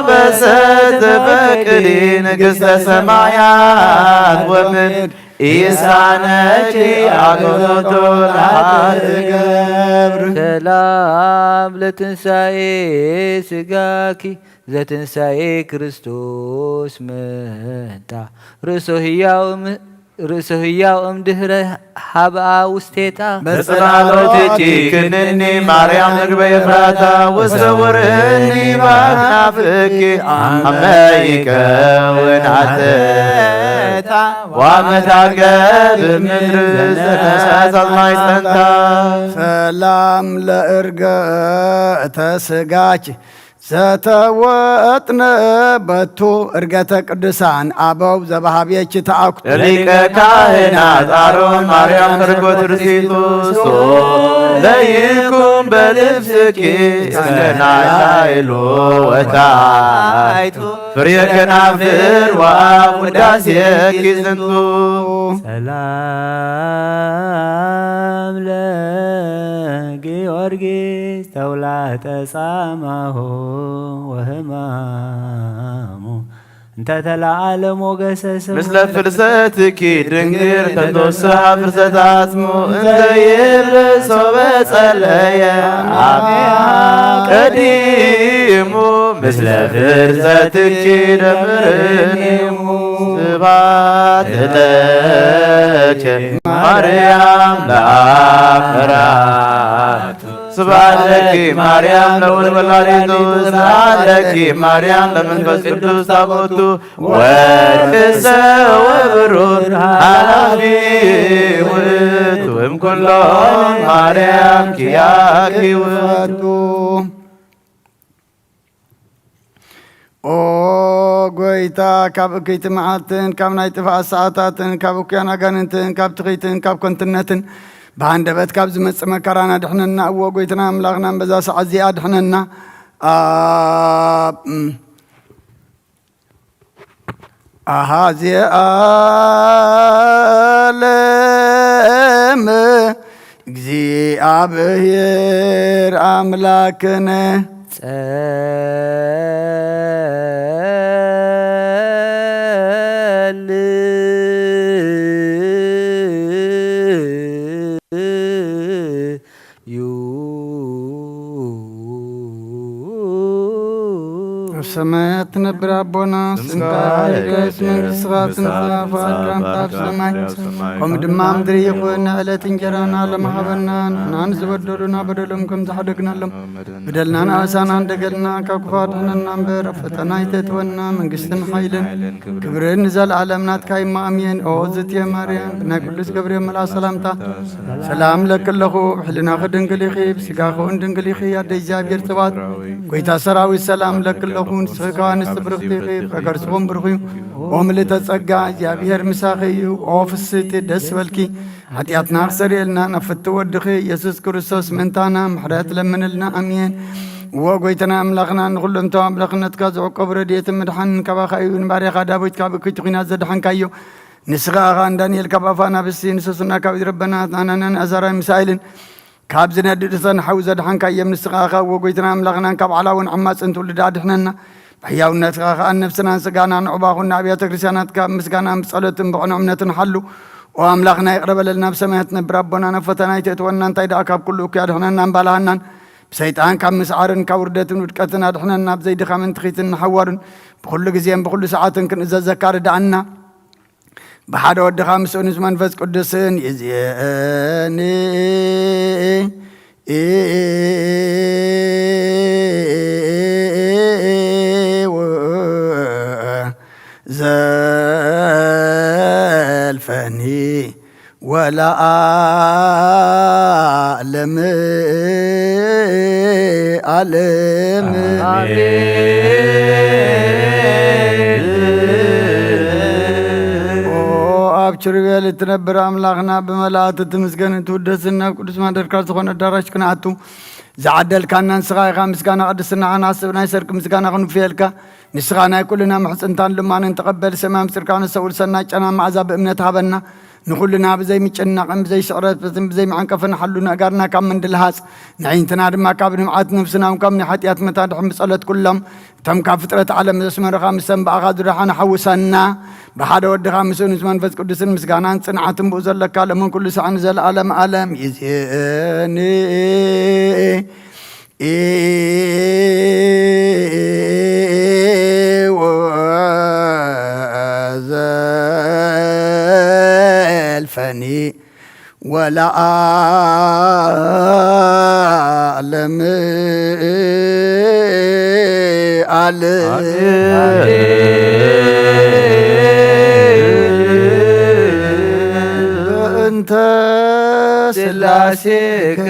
በሰት ፈቅዲ ንግሥተ ሰማያት ወምድር ኢሳነኪ አግዞቶ ለሃትገብር። ሰላም ለትንሣኤ ስጋኪ ዘትንሣኤ ክርስቶስ መጣ ርእሶ ህያው እም-፣ ርእሶ ህያው እምድህረ ሀብአ ውስቴታ። በጽላሎትኪ ክንኒ ማርያም ርግበ ኤፍራታ ወሰውርኒ ባክናፍኪ አመ ይከውን አተታ ዋመታገብ ምድር ዘነሳት ማይ ጸንታ። ሰላም ለእርገተ ስጋኪ ዘተወጥነ በቱ እርገተ ቅዱሳን አበው ዘበሃብየች ተአኩ ሊቀ ካህናት አሮን ማርያም ርጎት ርሲቱ ለይኩን በልብስኪ እስከ ናይሎ ወታይቱ ፍሬ ከናፍር ወአብ ውዳሴኪ ዝንቱ። ሰላም ለጊዮርጊስ ተውላጠ ጻማሁ ወህማሙ እንተ ተለዓለ ሞገሰ ስሙ ምስለ ፍልሰትኪ ድንግል ተንተወስሃ ፍልሰት አጽሙ እንተ ይብል ሶበ ጸለየ አብ ቀዲሙ ምስለ ፍልሰትኪ ደምርኒሙ። ስብሐት ለኪ ማርያም ለአብ በራቱ ስብሐት ለኪ ማርያም ለወልድ ወላዲቱ ስብሐት ለኪ ማርያም ለመንፈስ ቅዱስ ታቦቱ ወርቅሰ ወብሩር ኃላፊ ውእቱ እምኩሎን ማርያም ኪያኪ ውእቱ። ኦ ጎይታ፣ ካብ እክይቲ መዓልትን ካብ ናይ ጥፍኣት ሰዓታትን ካብ እኩያን ኣጋንንትን ካብ ትኽይትን ካብ ከንትነትን ብሃንደበት ካብ ዝመጽእ መከራና ድሕነና። እዎ ጎይትና ኣምላኽና፣ በዛ ሰዓት እዚኣ ድሕነና። ኣብ ኣሃዜ ዓለም እግዚኣብሔር ኣምላክነ ጸልዩ። ኣብ ሰማያት ትነብር ኣቦና፣ ስምካ ይትቀደስ፣ መንግስትኻ ትምጻእ፣ ፍቓድካ ኣብ ሰማይ ከምኡ ድማ ኣብ ምድሪ ይኹን። ንዕለት እንጀራና ሎም ሃበና፣ ንሕና ንዝበደሉና በደሎም ከም ዝሓደግናሎም በደልና ንኣሳና እንደገልና፣ ካብ ክፉ ኣድሕነና እምበር፣ ኣብ ፈተና ኣይተእትወና፣ መንግስትን ሓይልን ክብርን ንዘለኣለም ናትካ እዩ፣ ኣሜን። ኦ ዝትየ ማርያም፣ ብናይ ቅዱስ ገብርኤል መልኣክ ሰላምታ ሰላም ለኪ ኣለኹ፣ ብሕልናኺ ድንግል ኢኺ፣ ብስጋኺ እውን ድንግል ኢኺ፣ ኣደ እግዚኣብሔር ጽባኦት፣ ጎይታ ሰራዊት ሰላም ለኪ ኣለኹ። ንስኺ ከኣ ኣንስቲ ብርኽቲ ኢኺ፣ ፍረ ከርስኺ እውን ብሩኽ እዩ። ኦ ምልእተ ጸጋ፣ እግዚኣብሔር ምሳኺ እዩ። ኦ ፍስሕቲ፣ ደስ በልኪ፣ ሓጢኣትና ክሰርየልና ናብ ፍትው ወድኺ ኢየሱስ ክርስቶስ ምእንታና ምሕረት ለምንልና። ኣሜን። እወ ጎይታና ኣምላኽና፣ ንኹሎም ተባብ ለኽነትካ ዝዕቀቡ ረድኤትን ምድሓንን ካባኻ እዩ። ንባርያኻ ዳዊት ካብ እክይቲ ኲናት ዘድሓንካዮ፣ ንስኻ ኢኻ ንዳንኤል ካብ ኣፍ ኣናብስቲ፣ ንሶስና ካብ ኢድ ረበናት፣ ንኣናንያን ኣዛርያን ሚሳኤልን ካብ ዝነድድ እሳት ሓዊ ዘድሓንካዮም፣ ንስኻ ኢኻ እወ ጎይታና ኣምላኽናን ካብ ዓላውን ዓማጽን ትውልዲ ኣድሕነና። ብሕያውነትካ ከኣ ነፍስናን ስጋናን ንዑባኹን ንኣብያተ ክርስቲያናትካ ብምስጋናን ብጸሎትን ብቕኑዕ እምነትን ሓሉ። ኦ ኣምላኽና ይቕረ በለልና፣ ኣብ ሰማያት ትነብር ኣቦና፣ ናብ ፈተና ኣይተእትወና፣ እንታይ ደኣ ካብ ኩሉ እኩይ ኣድሕነና እምባልሃናን ብሰይጣን ካብ ምስዓርን ካብ ውርደትን ውድቀትን ኣድሕነና፣ ብዘይ ድኻምን ትኺትን ንሓዋሩን ብኹሉ ግዜን ብኹሉ ሰዓትን ክንእዘዘካ ርድኣና። ብሓደ ወድኻ ምስኡን ምስ መንፈስ ቅዱስን ይእዜኒ ዘልፈኒ ወለዓለም ዓለም። ኣሜን። ኦ ኣብ ኪሩቤል እትነብር ኣምላኽና፣ ብመላእክት እትምስገን እትውደስን ናብ ቅዱስ ማደርካ ዝኾነ ኣዳራሽ ክንኣቱ ዝዓደልካና ንስኻ ኢኻ። ምስጋና ቅድስና ክንሓስብ ናይ ሰርክ ምስጋና ክንፍየልካ። ንስኻ ናይ ኩልና ምሕጽንታን ልማንን ተቐበል። ሰማይ ምስጢርካ ነስተውዕል፣ ሰናይ ጨና መዓዛ ብእምነት ሃበና። ንኹልና ብዘይ ምጭናቕን ብዘይ ስዕረትን ብዘይ መዐንቀፍን ሓሉ ነጋርና ካብ ምንድልሃጽ፣ ንዕይንትና ድማ ካብ ንብዓት፣ ነፍስና እውን ካብ ናይ ሓጢኣት መታድሕን ብጸሎት ኩሎም እቶም ካብ ፍጥረት ዓለም ዘስመሩኻ ምስ ተንባእኻ ዝደሓኑ ሓውሰና። ብሓደ ወድኻ ምስኡን ምስ መንፈስ ቅዱስን ምስጋናን ጽንዓትን ብኡ ዘለካ ለምን ኩሉ ሳዕ ንዘለዓለም ዓለም ይዜኒ። ወዘልፈኒ ወለዓለም ዓለም። በእንተ ስላሴከ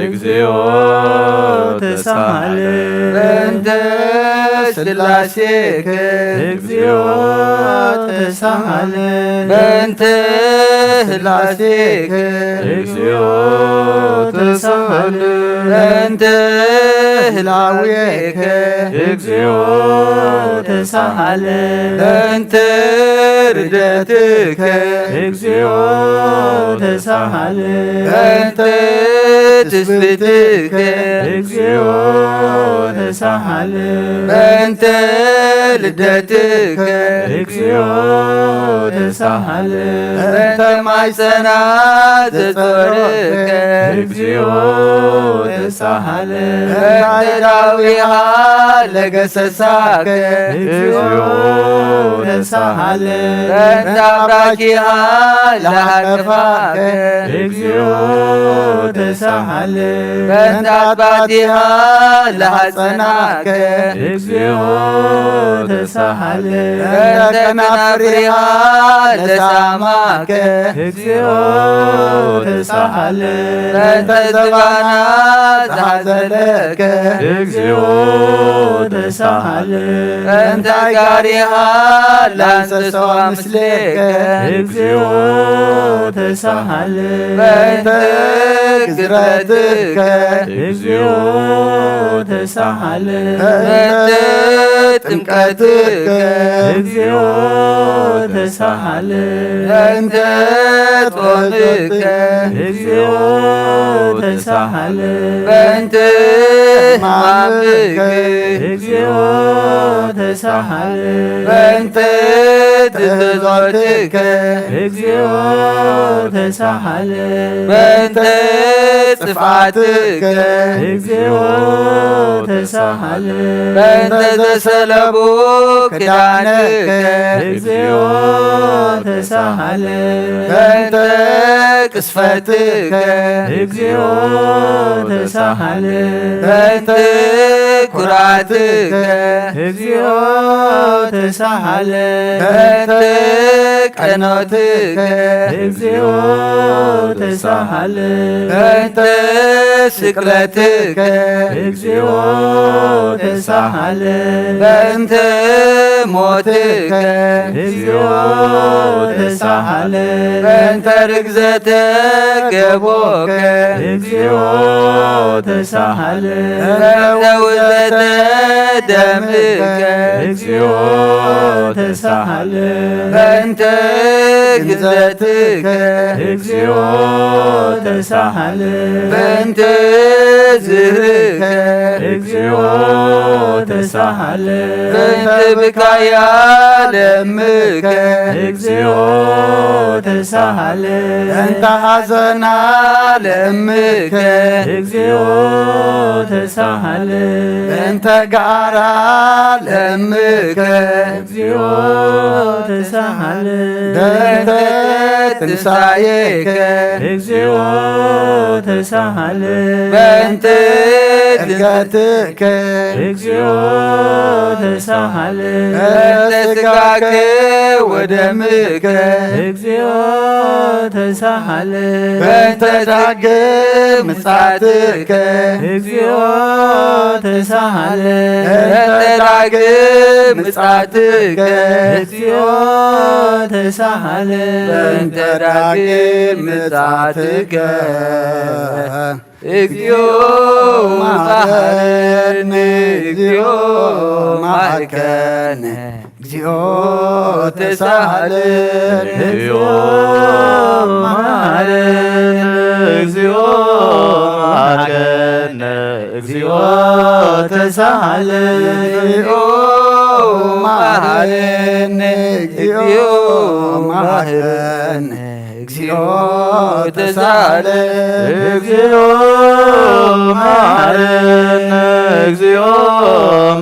እግዚኦ ተሳሃለ። በእንተ ስላሴከ እግዚኦ ተሳሃለ። በእንተ ስላሴከ እግዚኦ ተሳሃለ። በእንተ ህላዌከ እግዚኦ ተሳሃለ። በእንተ ርደትከ እግዚኦ ተሳሃለ። በእንተ ትስብእትከ እግዚኦ ተሳሃለ። በእንተ ልደትከ እግዚኦ ተሳሃለ። በእንተ ማይጸና ዘጾርከ እግዚኦ ተሳሃለ። በእንተ ዳዊሃ ለገሰሳከ እግዚኦ ተሳሃለ። በእንተ አብራኪሃ ለሃቀፋከ እግዚኦ ተሳሃለ። በእንተ አጥባቲሃ ለሃጸናከ እግዚኦ ተሳሃለ። በእንተ ከናፍሪሃ ለሳማከ እግዚኦ ተሳሃለ። በእንተ ዝባና ዝሓዘለከ እግዚኦ ተሳሃለ። በእንተ ጋሪሃ ላንሰሰዋ ምስሌከ እግዚኦ ተሳሃለ። በእንተ ግዝረትከ እግዚኦ ተሳሃለ። በእንተ ጥምቀትከ እግዚኦ ተሳሃለ። በእንተ ጾምከ እግዚኦ ተሳሃለ። በእንተ ሕማምከ እግዚኦ ተሳሃለ። በእንተ ትእዛዞትከ እግዚኦ ተሳሃለ። በእንተ ጽፍዓትከ እግዚኦ ተሳሃለ። በእንተ ዘሰለቡ ክዳንከ እግዚኦ ተሳሃለ። በእንተ ቅስፈትከ እግዚኦ ተሳሃለ። በእንተ ኩራትከ እግዚኦ ተሳሃለ። በእንተ ቀኖትከ እግዚኦ ተሳሃለ። በእንተ ስቅለትከ እግዚኦ ተሳሃለ። በእንተ ሞትከ እግዚኦ ተሳሃለ። በእንተ ርግዘተ ገቦከ እግዚኦ ተሳሃለ። በእንተ ውዘተ ደምከ እግዚኦ ተሳሃለ። በእንተ ግዘትከ እግዚኦ ተሳሃለ። በእንተ ዝህርከ እግዚኦ ተሳሃለ። በእንተ ብካያ ለምከ እግዚኦ ተሳሃለ። በእንተ ሐዘና ለእምከ እግዚኦ ተሳሃለ። በእንተ ጋራ ለእምከ እግዚኦ ተሳሃለ። በእንተ ትንሳኤከ እግዚኦ ተሳሃለ። በእንተ እድገትከ እግዚኦ ተሳሃለ። በእንተ ስጋከ ወደምከ እግዚኦ ተሳሃለ። በእንተ ዳግም ምጽኣትከ እግዚኦ ተሳሃለ። በእንተ ዳግም ምጽኣትከ እግዚኦ ተሳሃለ። በእንተ ዳግም ምጽኣትከ እግዚኦ መሐረነ፣ እግዚኦ መሐርከነ፣ እግዚኦ ተሳሃለ። እግዚኦ መሐረነ፣ እግዚኦ መሐርከነ፣ እግዚኦ ተሳሃለ። እግዚኦ መሐረነ፣ እግዚኦ መሐርከነ፣ እግዚኦ ተሳሃለ። እግዚኦ መሐረነ፣ እግዚኦ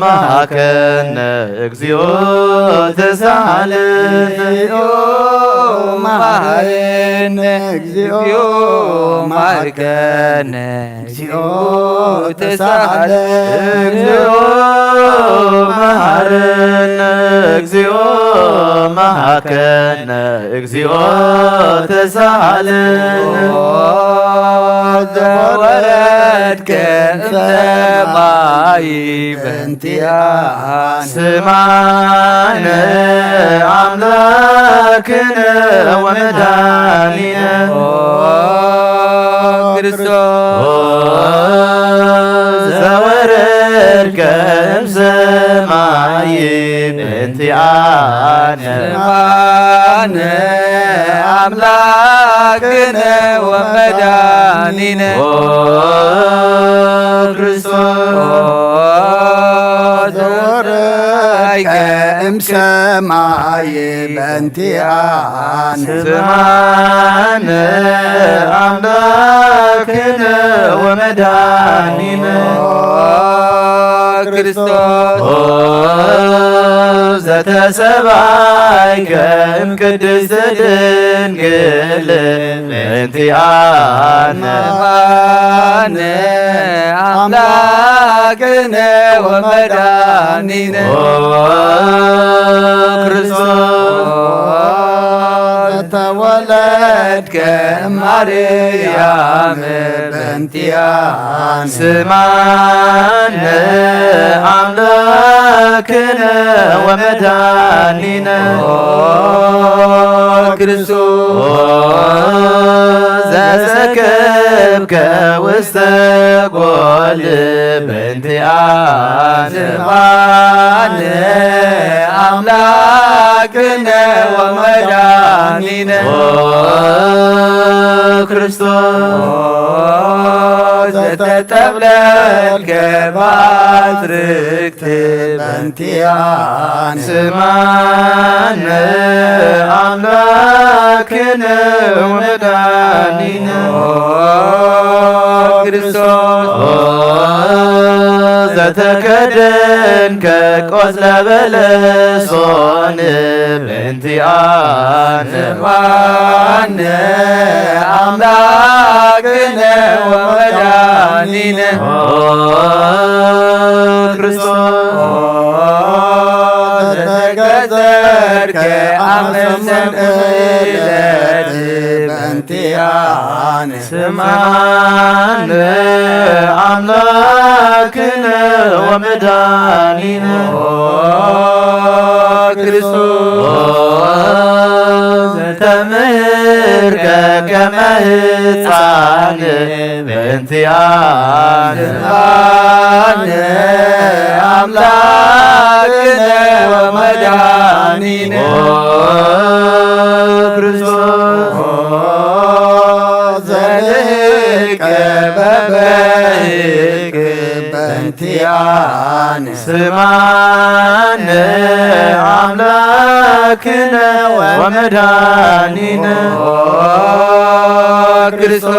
መሐርከነ፣ እግዚኦ ተሳሃለ። እግዚኦ መሐረነ፣ እግዚኦ መሐርከነ፣ እግዚኦ ተሳሃለ። እግዚኦ መሐረነ፣ እግዚኦ መሐርከነ፣ እግዚኦ ተሳሃለ። ዘወረድከ እምሰማይ በእንቲኣነ ስማነ ኣምላክነ ወመድኃኒነ ኦ ክርስቶስ ዘወረድከ እምሰማይ በእንቲኣነ ስማነ ኣምላክነ ወመድኃኒነ ኦ ክርስቶስ ዘወረድከ እምሰማይ በእንቲኣነ ስማነ ኣምላክነ ወመድኃኒነ ኦ ክርስቶስ ኦ ዘተሰባይከ እምቅድስት ድንግል በእንቲኣነ ስማነ ኣምላክነ ወመድኃኒነ ኦ ክርስቶስ ተወለድከ ማርያም በእንቲኣነ ስማነ ኣምላክነ ወመድኃኒነ ኦ ክርስቶስ ዘሰከብከ ውስተ ጎል በእንቲኣነ ስማነ ኣምላክነ ወመድኃኒነ ኦ ክርስቶስ ዘተጠቕለልከ ባጽርክት በእንቲኣነ ስማነ ኣምላክነ ወመድኃኒነ ኦ ክርስቶስ ኦ ዘተከደንከ ቆጽለ በለሶን በእንቲኣነ ስማነ ኣምላክነ ወመድኃኒነ ኦ ክርስቶስ ኦ ዘተገዘርከ ኣመሰን ዕለት በእንቲኣነ ስማነ ኣምላክነ ወመድኃኒነ ኦ ክርስቶስ ተምህርከ ከመ ህፃን በእንቲኣነ ስማነ ኣምላክነ ወመድኃኒነ ኦ ክርስቶስ ዘልህቀ በበህቅ በእንቲ ቲኣን ስማን ኣምላክነ ወመድኃኒነ ክርስቶስ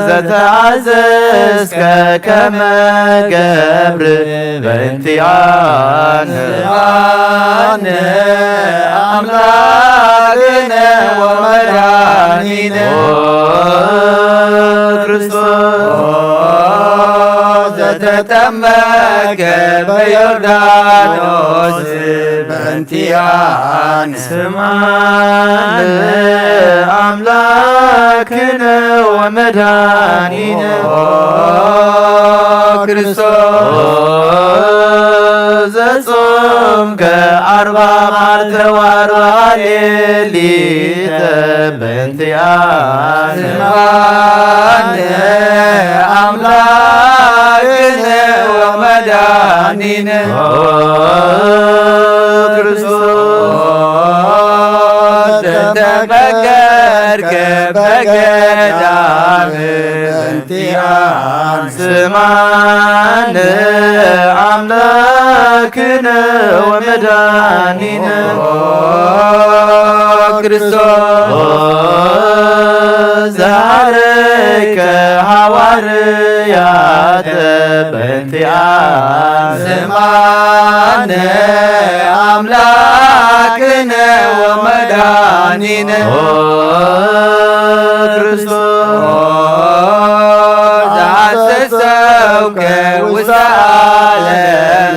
ዘተኣዘዝከ ከመ ገብር በእንቲኣን ስማን ኣምላክነ ወመድኃኒነ ክርስቶስ ዘተጠመቀ በዮርዳኖስ በእንቲኣን ስማን ኣምላክነ ወመድኃኒነ ክርስቶስ ዘጾምከ ኣርባ መዓልተ ወኣርባ ሌሊተ በእንቲኣነ ስማነ ኣምላክነ ወመድኃኒነ ክርስቶስ ተመከርከ በገዳም በእንቲኣነ ስማነ ኣምላክነ ወመድኃኒነ ክርስቶስ ዘሃረይከ ሃዋርያተ በእንቲኣነ ስማነ ኣምላክነ ወመድኃኒነ ክርስቶስ ዘሐሰሰውከ ውስተ ዓለም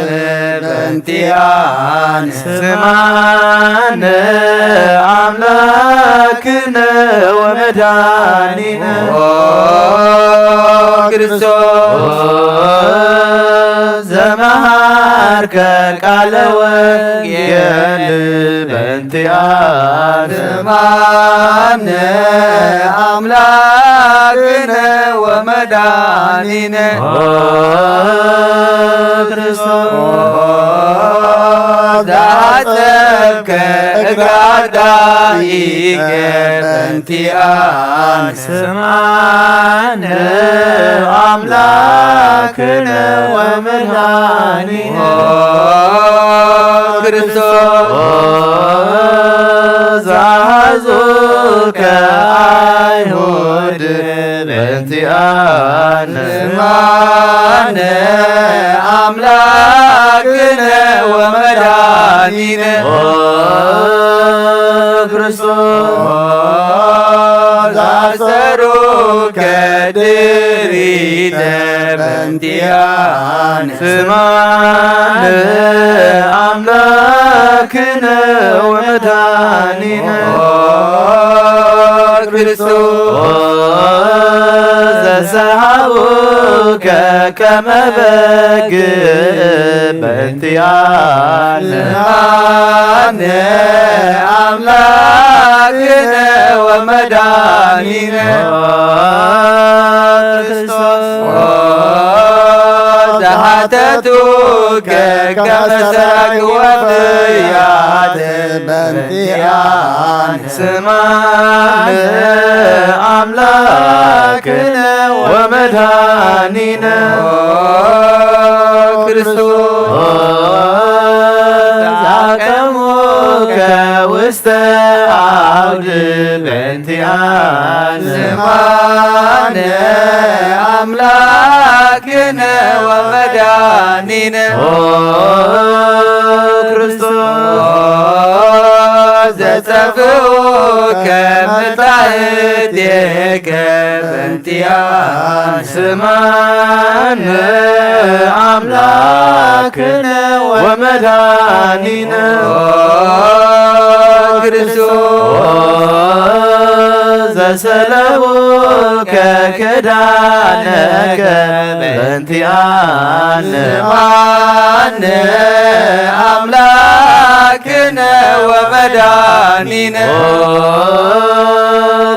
በእንቲኣነ ስማነ ኣምላክነ ወመድኃኒነ ክርስቶስ ዘመሃርከ ቃለ ወንጌል በእንቲኣነ ስማነ ኣምላክነ ወመድኃኒነ ክርስቶስ ዘሐጸብከ እግረ ኣዳኢከ በእንቲኣነ ስማነ ኣምላክነ ወመድኃኒነ ክርስቶስ ዘሐዙከ ኣይሁድ በእንቲኣነ ስማነ ኣምላክነ ወመድኃኒነ ክርስቶስ ኣሰሩከ ድሪተ በእንቲኣነ ስማነ ኣምላክነ ወመድኃኒነ ክርስቶስ ዘሰሃቡከ ከመ በግ በእንቲኣነ ስማነ ኣምላክነ ወመድኃኒነ ክርስቶስ ዘሓተቱከ ከመ ሰረግ ወፍያት በእንቲኣነ ስማነ ኣምላክነ ወመድኃኒነ ክርስቶስ ዘአቀሙከ ውስተ አውድ በእንቲአነ ስማነ አምላክነ ወመድኃኒነ ኦ ክርስቶስ ዘጸፍኡከ መጻእቴከ በእንቲአነ ስማነ አምላክነ ወመድኃኒነ ኦ ክርስቶስ ዘሰለቡከ ክዳነከ በእንቲአነ ስማነ አምላክነ ወመድኃኒነ ኦ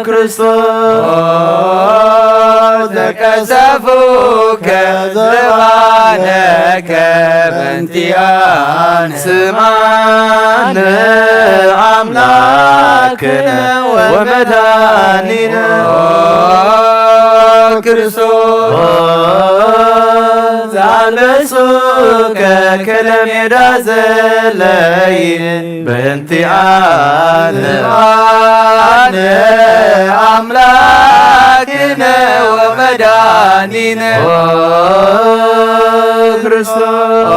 ክርስቶስ ዘቀሰፉከ ዘባነከ በእንቲአነ ስማነ አምላክነ ወመድኃኒነ ኦ ክርስቶስ ለሱከ ከለሜዳ ዘለይ በእንቲኣነ ኣነ ኣምላክነ ወመድኃኒነ ኦ ክርስቶስ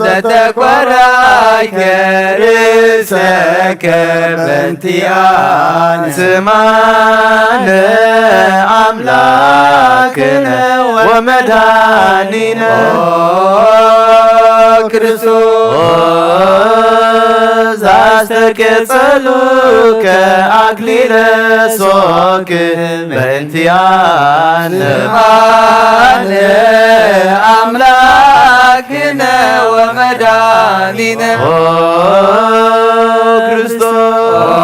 ዘተኮራይከ ርእሰከ በእንቲኣነ ስማነ ኣምላክነ ወመድኃኒነ ኦ ክርስቶስ ዛስተኬ ጸሉከ አክሊለ ሶክ በእንቲኣነ ስማነ ኣምላክነ ወመድኃኒነ ኦ ክርስቶስ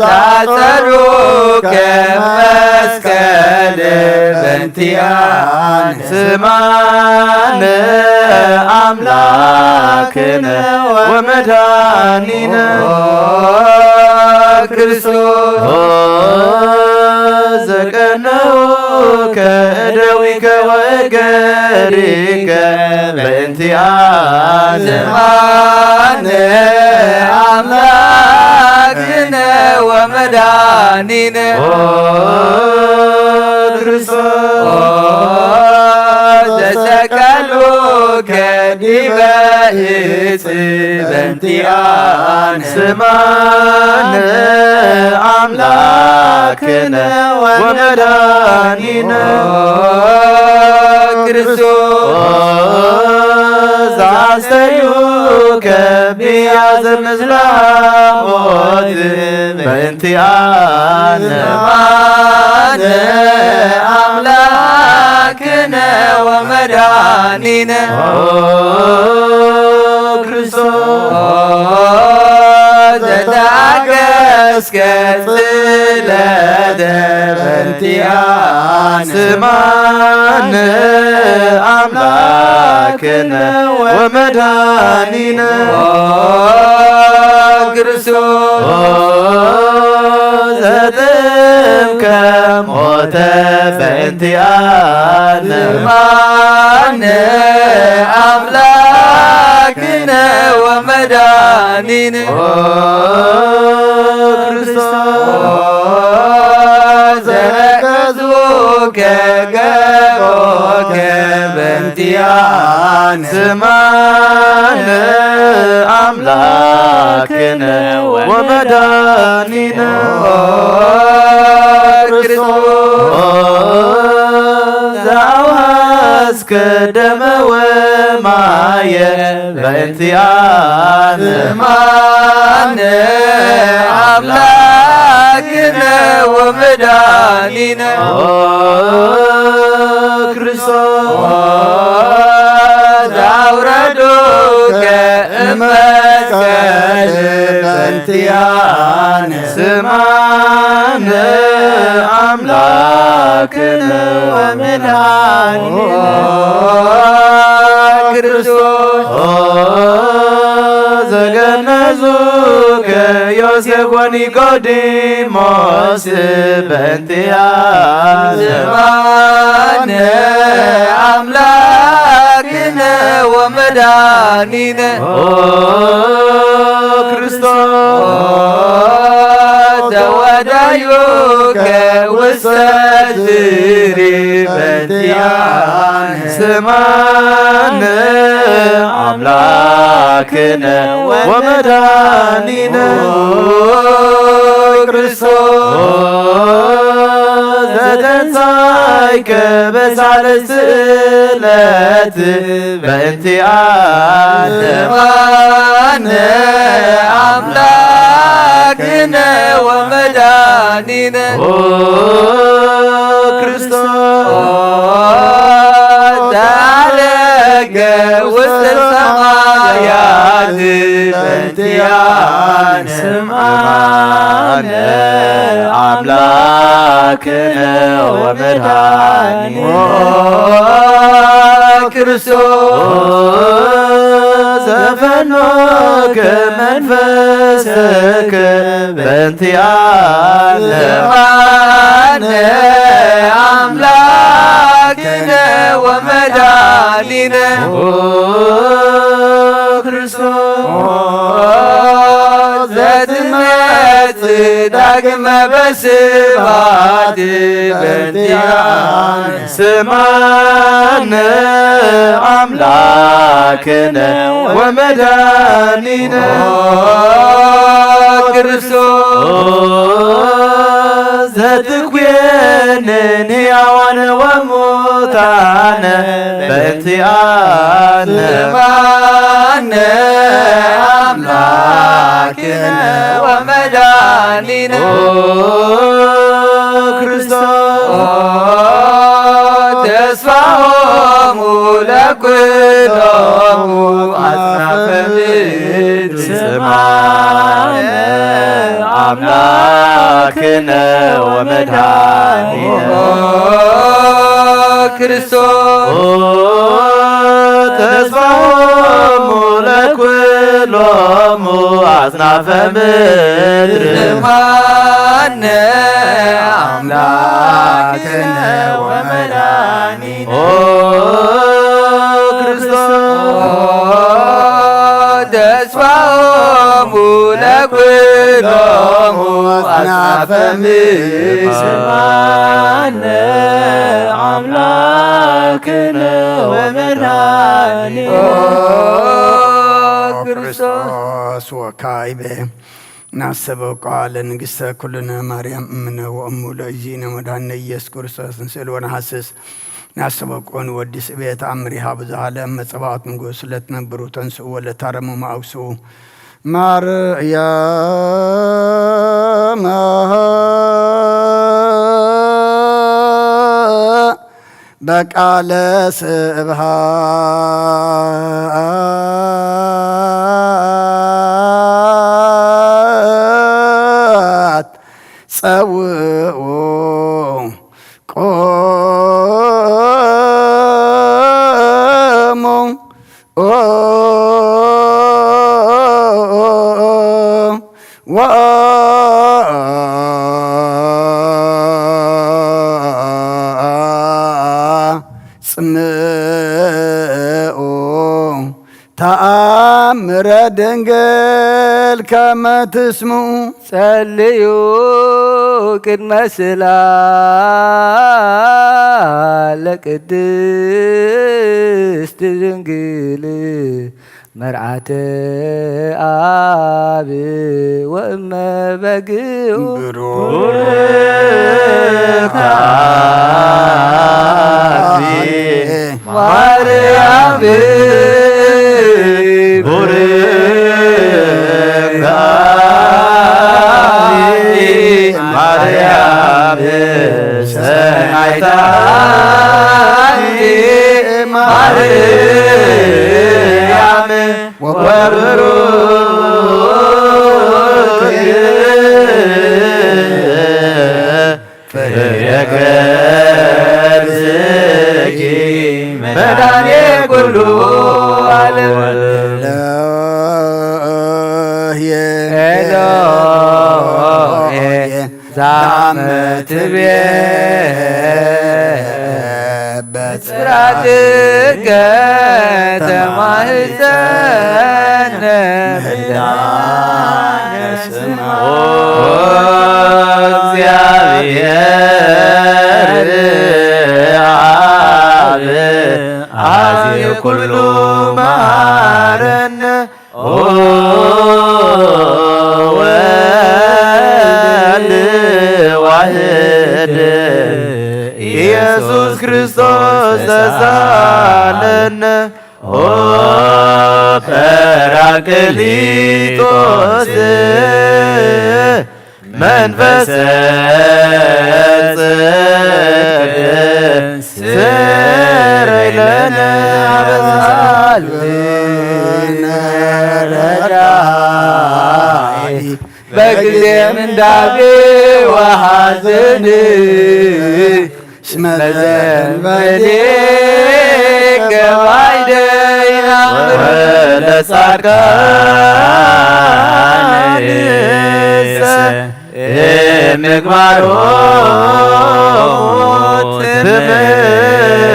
ዛጸሩከ መስቀል በእንቲኣነ ስማነ ኣምላክነ ወመድኃኒነ ኦ ክርስቶስ ኦ ዘቀነውከ እደዊከ ወእገሪከ በእንቲኣነ ስማነ ኣምላክነ ወመድኃኒነ ኦ ክርስቶስ ኦ ዘሰቀሉከ ዲበ እጽ በእንቲኣነ ስማነ ኣምላክነ ወመድኃኒነ ኦ ክርስቶስ ኦ ዘአስተዩከ ብያዘ ምስለ ሞት በእንቲኣነ ስማነ ኣምላክነ ወመድኃኒነ ኦ ክርስቶስ ኦ ዘተአገስከ ጽለተ በእንቲኣነ ስማነ ኣምላክነ ወመድኃኒነ ኦ ክርስቶስ ኦ ዘጥምከ ሞተ በእንቲኣነ ስማነ ኣምላክነ ወመድኃኒነ ኦ ክርስቶስ ኦ ዘረከዙከ ገቦከ በእንቲኣነ ስማነ ኣምላክነ ወመድኃኒነ ኦ ክርስቶስ ዘአውሃስከ ደመ ወማየ በእንቲኣነ ስማነ ኣምላክነ ወመድኃኒነ ኦ ክርስቶስ ኦ ዘአውረዱከ እመ መስቀል በእንቲኣነ ስማነ ኣምላክነ ወመድኃኒነ ኦ ክርስቶስ ኦ ዘገነዙከ ዮሴፍ ወኒቆዲሞስ በእንቲኣነ ስማነ ኣምላክነ ወመድኃኒነ ኦ ክርስቶስ ኦ ዘወደዩከ ውስተ ዝሪ በእንቲኣነ ስማነ ኣምላክነ ወመድኃኒነ ኦ ክርስቶስ ኦ ዘተንሳይከ በሳልስት ዕለት በእንቲኣነ ስማነ ኣምላክነ ወመድኃኒነ ኦ ክርስቶስ ኦ ተዓለገ ውስተ ሰማያት በእንቲኣነ ስማነ ኣምላክነ ወመድኃኒነ ኦ ክርስቶስ ዘፈኖከ መንፈስከ በእንቲኣነ ስማነ ኣምላክ ክነ ወመድኃኒነ ኦ ክርስቶስ ዘትመጽእ ዳግመ በስብሐት በእንቲአነ ስምዓነ አምላክነ ወመድኃኒነ ኦ ክርስቶስ ዘትኩንን ሕያዋን ወሙታነ በእንቲአነ ስምዓነ አምላክነ ወመድኃኒነ ኦ ክርስቶስ ተስፋሆሙ ለኩሎሙ አጽናፈ ምድር ስምዓነ አምላክነ ወመድኃኒነ ኦ ክርስቶስ ተስፋሆሙ ለኩሎሙ አጽናፈ ምድር ስምዓነ አምላክነ ወመድኃኒነ ኦ ክርስቶስ ተስፋሆሙ ለኩሎሙ አጽናፈ ምድር ስምዓነ አምላክነ ወመድኃኒነ ኦ ክርስቶስ ወካዕበ ናስተበቁ ለንግሥተ ኩልነ ማርያም እምነ ወእሙ ለእግዚእነ መድኃኒነ ኢየሱስ ክርስቶስ ንስእል ወነሐስስ። ናስተበቁ ንወዲ ስብየ ተአምሪሃ ብዙኃ ለእመ ጸባኦት ንጉሥ ለትነብሩ ተንስኡ ወለታረሙ ማአውስኡ ማርያም በቃለ ስብሐት ጸውኡ ቆሙ ኦ ወአጽምዑ ተአምረ ድንግል ከመ ትስምዑ። ጸልዩ ቅድመ ስላ ለቅድስት ድንግል መርዓተ አብ ወእመ በግኡ። ብሩክ አንቲ ማርያም ቡርክት ማርያም ሰናይት አንቲ ማርያም ወብሩክ ፍሬ ከርሥኪ መድኃኔ ኩሉ ዓለም። ኤሎሄ ኤሎሄ ዛመ ትቤ በጽራትከ ተማህፀነ ምህዳነ ስማ። ኦ እግዚአብሔር አብ አዜ ኩሉ መሐረነ ኦ ወልድ ዋህድ ኢየሱስ ክርስቶስ ተሳለነ ኦ ጰራቅሊጦስ መንፈሰ ጽድቅ ስረይ ለነ አበሳልነ ረዳኢ በጊዜ ምንዳቤ ወሐዘን እስመ ዘእንበሌከ ባይደይ አምር። ወለጻድቃንሰ ምግባሮሙ ትምህርት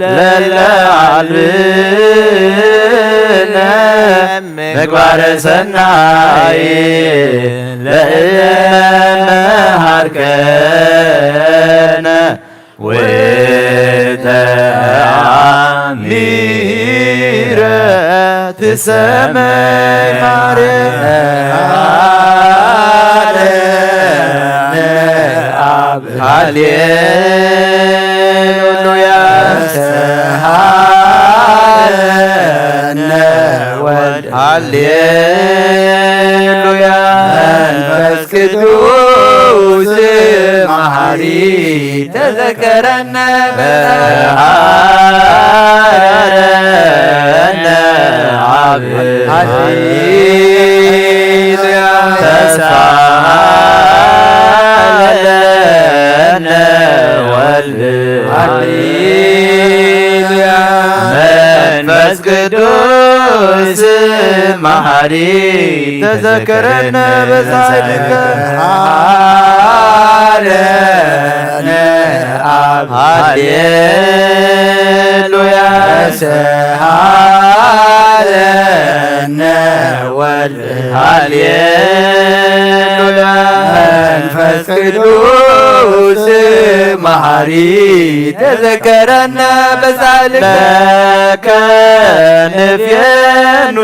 ለለ አልብነ ምግባረ ሰናይ ለእመሃርከነ ወተአሚረ ትሰመይ ማርያም። ሃሌሉያ። ሃሌሉያ። ሃሌሉያ። መንፈስ ቅዱስ መሐሪ ተዘከረነ በመሃረነ አብ ሃሌሉያ። ተሳለነ ወልድ ሃሌሉያ። መንፈስ ቅዱስ መሐሪ ተዘከረነ በጻድቀ ሃረነ አብ ሃሌሉያ። ተሳለነ ወልድ ሃሌሉያ። መንፈስ ቅዱስ መሐሪ ተዘከረነ በጻድቀ ለከ ንፌኑ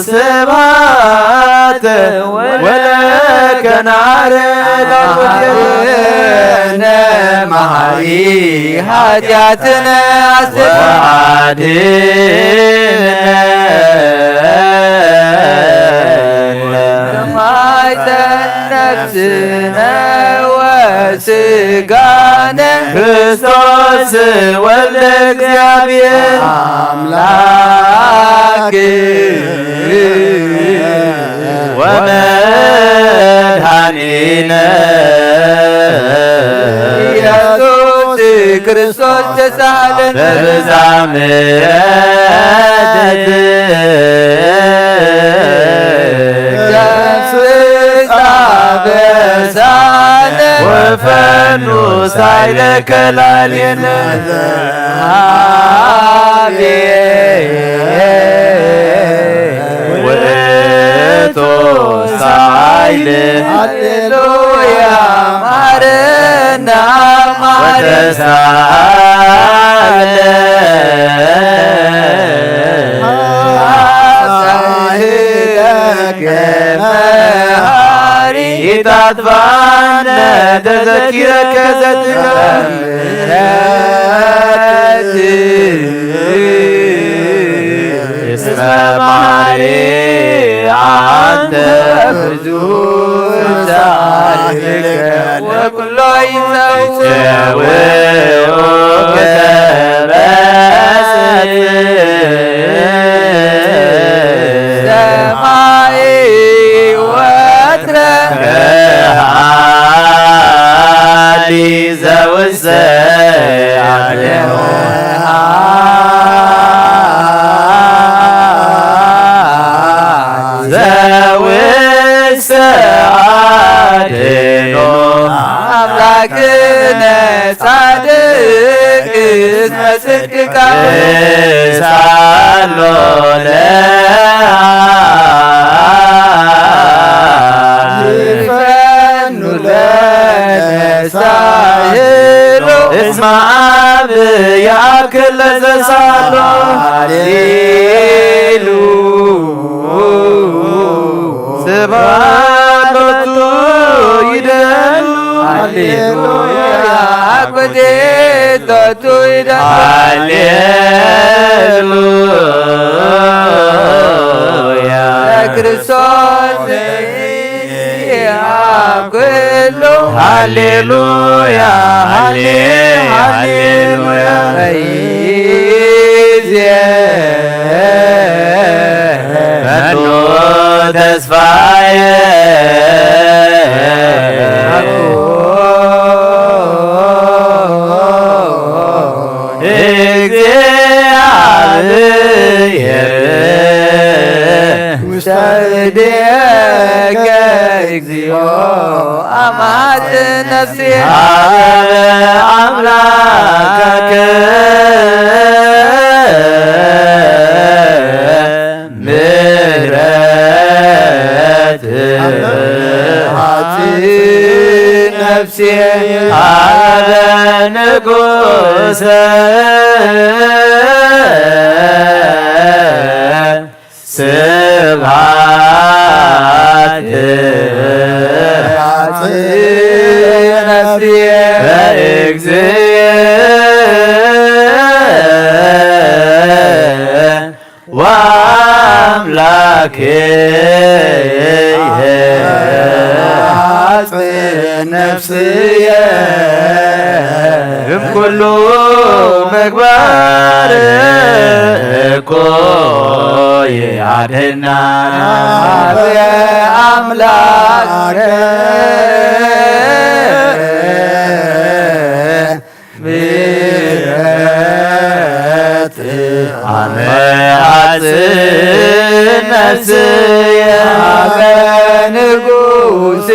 ስብሐት ወለከ ናርድ ነ መሐሪ ኃጢአትነ አስተሰርይ ወአድኅነነ። ማይተን ነፍስነ ወስጋነ ክርስቶስ ወልደ እግዚአብሔር አምላክ ወመድኃኒነ ኢየሱስ ክርስቶስ ተሳለን በብዛ ምሕረት ተንስእ አበሳነ ወፈኑ ሳይለ ከላሌነ። አቤት ውእቱ ሳይል ሃሌሉያ ማረና ማረና። ወተሳለ ሳይለከ መሐሪ ኢታጥፋነ ተዘኪረከ ዘትረምረት እስመ መሐሪ አንተ ብዙ ሳይለከ ወኩሎ ይጸውዑ ሰማይ ወትረ ከሃሊ ዘውሰ ዘውሰ አድኖ አምላክነ ጻድቅ እስመ ጽድቅከ ሳሎ ለአብ ይፈኑ ለነ ሳህሎ እስመ አብ ያክል ለዘሳሎ ሃሌሉ ስብሐት ሎቱ ይደሉ ሃሌሉያ አኮቴት ሎቱ ይደሉ ሃሌሉያ ለክርስቶስ አብ ኩሉ ሃሌሉያ ሃሌ ሃሌሉያ። በይዜ መኑ ተስፋዬ እግዚአብሔር ውስተ እዴከ እግዚኦ አማን ነፍስየ ሀበ ኣምላከ ምህረት ሓፂን ነፍስየ ሀበ ንጉሰ ስብሐት ሓፂን ነፍስየ በእግዚእ ወአምላኬ ሓፂን ነፍስየ እምኩሉ ምግባር እኮ ይኣድህና ሀበ ኣምላክ ምህረት ኣመ ሓፂን ነፍስየ ሀበ ንጉስ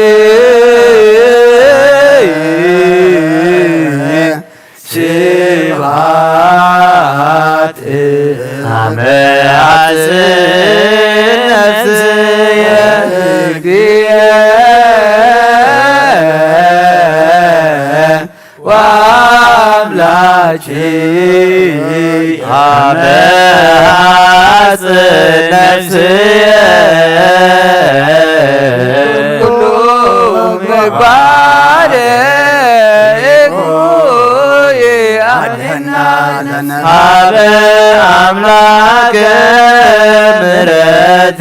ስብሐት ኣመ ሓፂን ነፍስየ ወአምላኪ ኣመ ሓፂን ነፍስየ ኩሉ ምግባር እኩይ ኣድህና ሀበ ኣምላክ ምሕረት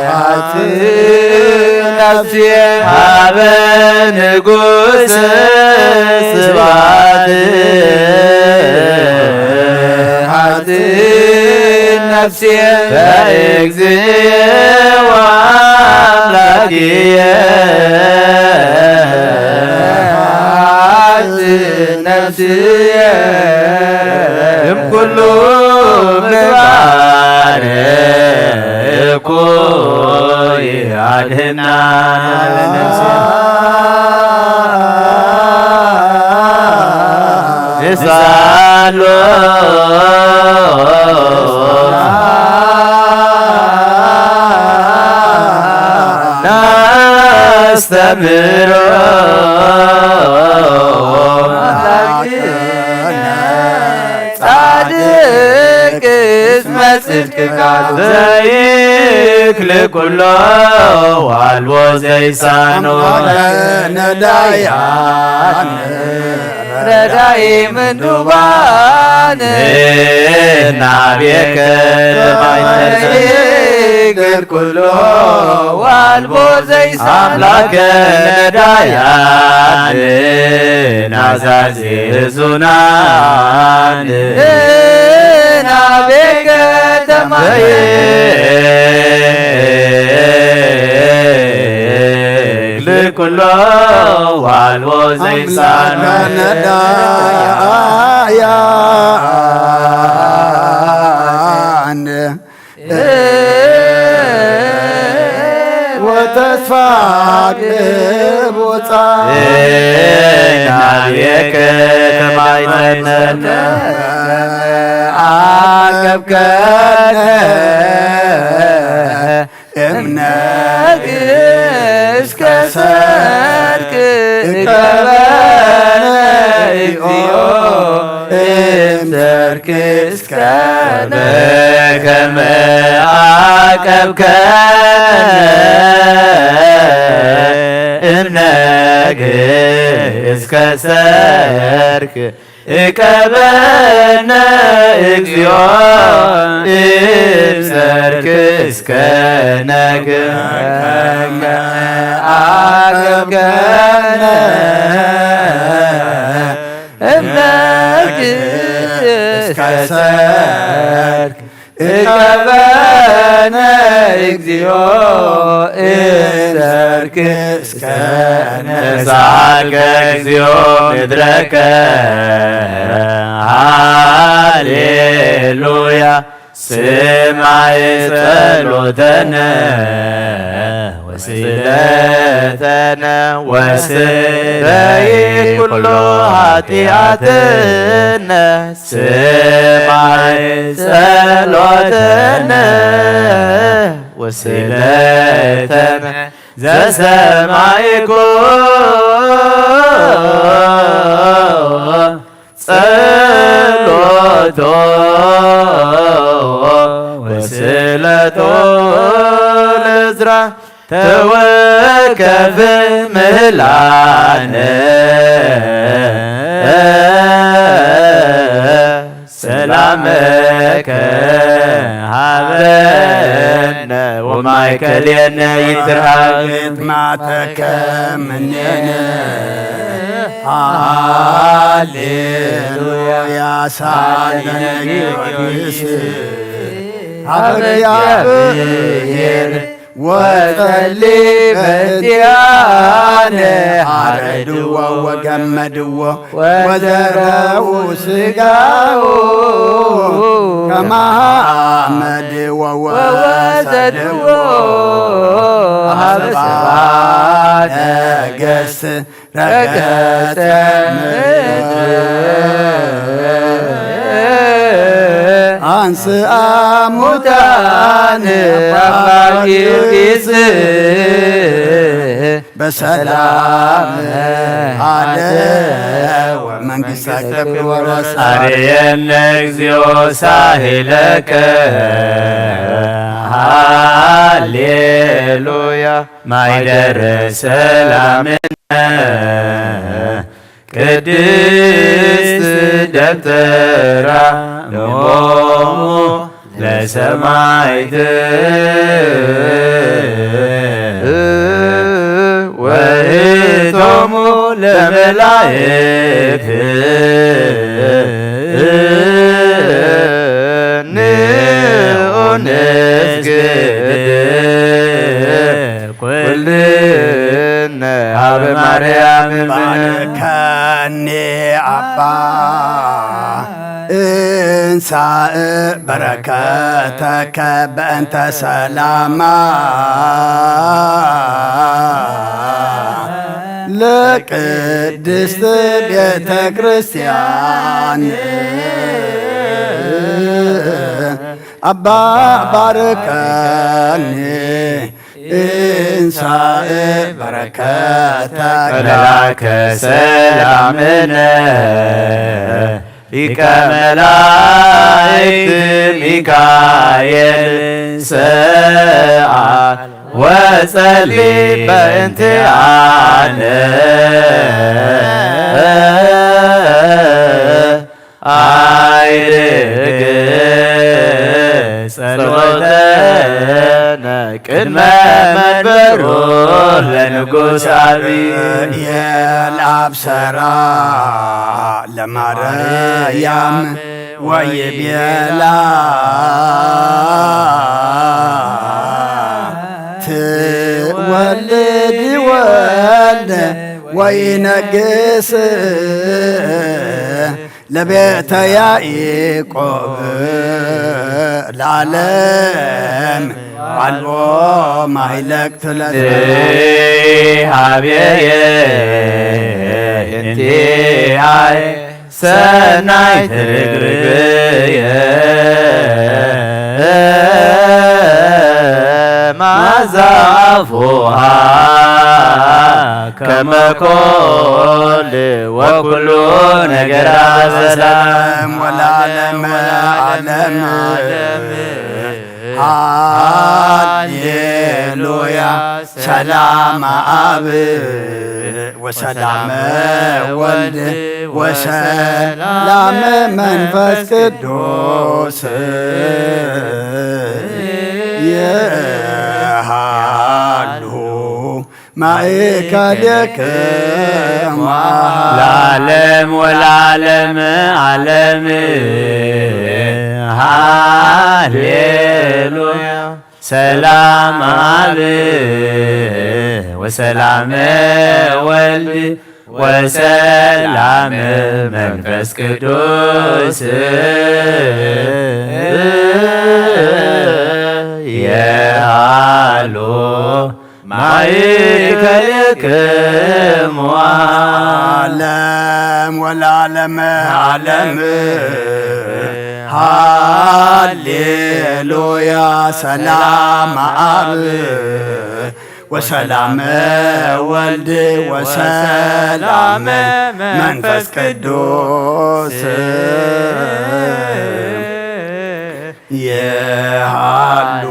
ሓፂን ነፍስየ ሀበ ንጉስ ስብሐት ሓፂን ነፍስየ በእግዚእ ወአምላክየ ሓፂን ነፍስየ እምኩሉ ምግባር እኩይ ኣድህና ነፍስየ ንሳሎ ናስተምሮ ጻድቅ እስመ ጽድቅካ ዘይክል ኩሎ ዋልቦ ዘይሳኖ ነዳያን ረዳኢ ምንዱባን ናቤከ ማይተዘይክል ኩሎ ዋልቦ ዘይሳኖ ኣምላከ ነዳያን ናዛዚ ህዙናን ናቤከ ተማየ ክል ኩሎ ዋልቦ ዘይሳኖ ነዳያን ወተስፋ ቅቡጻ ናብየከ ተማይጸነ ዓቀብከነ እምነግ እስከ ሰርክ እቀበነ እግዚኦ እምሰርክ እስከ በከመ ዓቀብከነ እምነግ እስከ ሰርክ እቀበነ እግዚኦ እምሰርክ እስከ ነግ ዓቀብከነ እምነግ እስከ ሰርክ እቀበነ እግዚኦ እምሰርክ እስከ ነሳከ እግዚኦ ምድረከ ሃሌሉያ ስማይ ጸሎተነ ስእለተነ ወስረይ ኩሉ ኃጢአትነ ስማይ ጸሎተነ ወስእለተነ ዘሰማይኮ ጸሎቶ ወስእለቶ ለዝራ ተወከፍ ምህላነ ሰላመከ ሃበነ ወማእከሌነ ይትርሃግ። ግጥማተከ ምኔነ ሃሌሉያ ሳሌነ ጊዮርጊስ ሀበ እግዚአብሔር ወጸሊ በእንቲአነ አረድዎ ወገመድዎ ወዘረኡ ስጋሁ ከማሃመድዎ ወወሰድዎ ሀበ ሰብአ ነገስት ረገጸ ምድር አንስአ ሙታን አባ ጊዮርጊስ በሰላም አደ ወመንግሥተ ክብር ወረሰ። አርየነ እግዚኦ ሳሂለከ ሃሌሉያ ማይደረ ሰላምነ ቅድስት ደብተራ እሞሙ ለሰማይት ወእቶሙ ለመላእክት ንዑ ንስግድ ኩልነ ሀበ ማርያም እምነ። ባርከኒ አባ እንሳእ በረከተከ በእንተ ሰላማ ለቅድስት ቤተ ክርስቲያን አባ ባርከኒ እንሳእ በረከተ መላከ ሰላምነ ሊቀ መላእክት ሚካኤል ሰአል ወጸሊ በእንቲአነ አይርግ ጸሎተነ ቅድመ መንበሩ ለንጉሥ አብይ። የልአብ ሰራ ለማርያም ወይቤላ ትወልድ ወልደ ወይነግስ ለቤተ ያዕቆብ ለዓለም አልቦ ማይለቅት ለዘ ሀቤየ እንቲአይ ሰናይ ትርግርግየ ማዛፉሃ ከመኮል ወኩሉ ነገራ በሰላም ወለዓለመ ዓለም። ሃሌሉያ ሰላም አብ ወሰላም ወልድ ወሰላም መንፈስ ቅዱስ የሃሉ ማእከሌክሙ ለዓለም ወለዓለም ዓለም። ሃሌሉያ ሰላም አብ ወሰላም ወልድ ወሰላም መንፈስ ቅዱስ የሃሉ ማእከሌክሙ ዓለም ወለዓለመ ዓለም። ሃሌሉያ። ሰላም አብ ወሰላም ወልድ ወሰላም መንፈስ ቅዱስ የሃሉ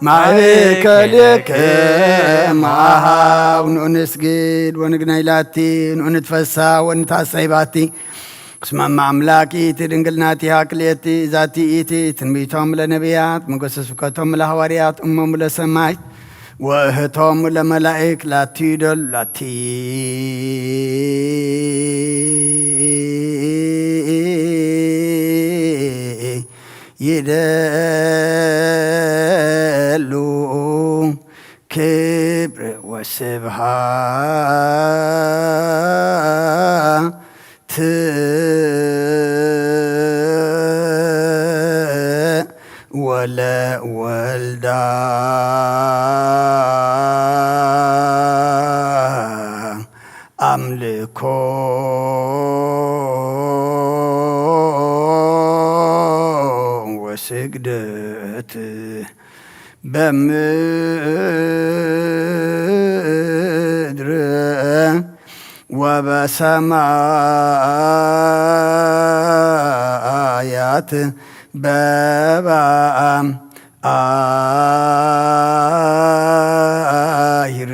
ማእከሌክሙ። ንዑ ንስግድ ወንግናይ ላቲ፣ ንዑ ንትፈሳ ወንትዓሰይ ባቲ። እስመ እመ አምላክ ይእቲ ድንግል ናቲሃ ክልኤቲ፣ ዛቲ ይእቲ ትንቢቶም ለነቢያት፣ ሞገሰ ስብከቶም ለሐዋርያት፣ እሞሙ ለሰማይት፣ ወእህቶም ለመላእክ ላቲ ይደሉ ላቲ ይደሉ። ክብር ወስብሃት ወለወልዳ አምልኮ ወስግደት በምድር ወበሰማያት በበአም አይር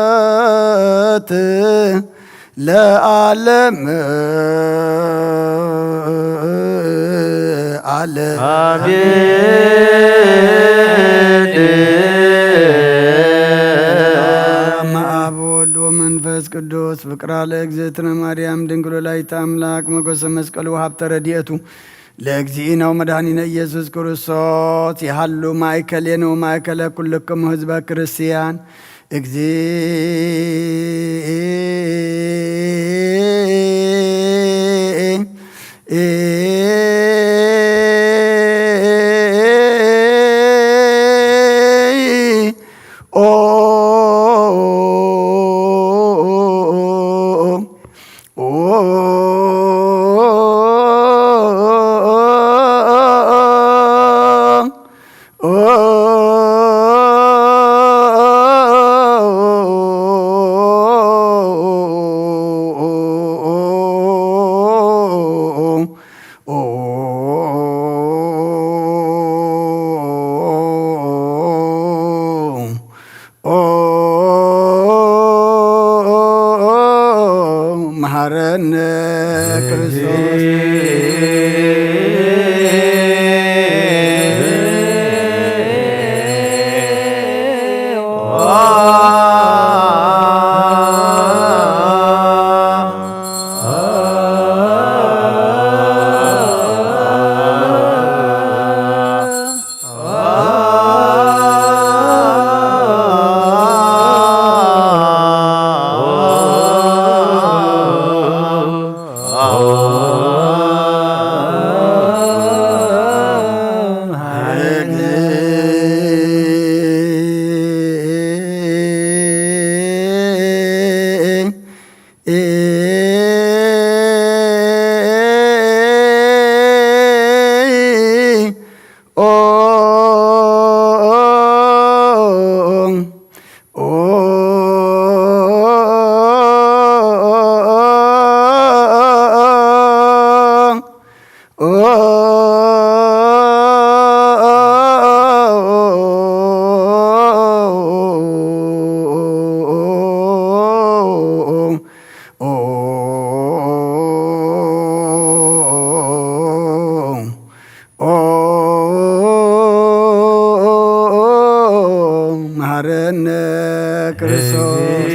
ወበቀላየት ለዓለም ዓለም። አቤት። በስመ አብ ወወልድ ወመንፈስ ቅዱስ። ፍቅራ ለእግዝእትነ ማርያም ድንግል ወላዲተ አምላክ፣ ሞገሰ መስቀሉ ወሀብተ ረድኤቱ ለእግዚእነ ወመድኃኒነ ኢየሱስ ክርስቶስ ይሃሉ ማእከሌነ ወማእከለ ኩልክሙ ህዝበ ክርስቲያን። እግዚእ ኦ ኦ መሐረነ ክርስቶስ። መሐረነ ክርስቶስ።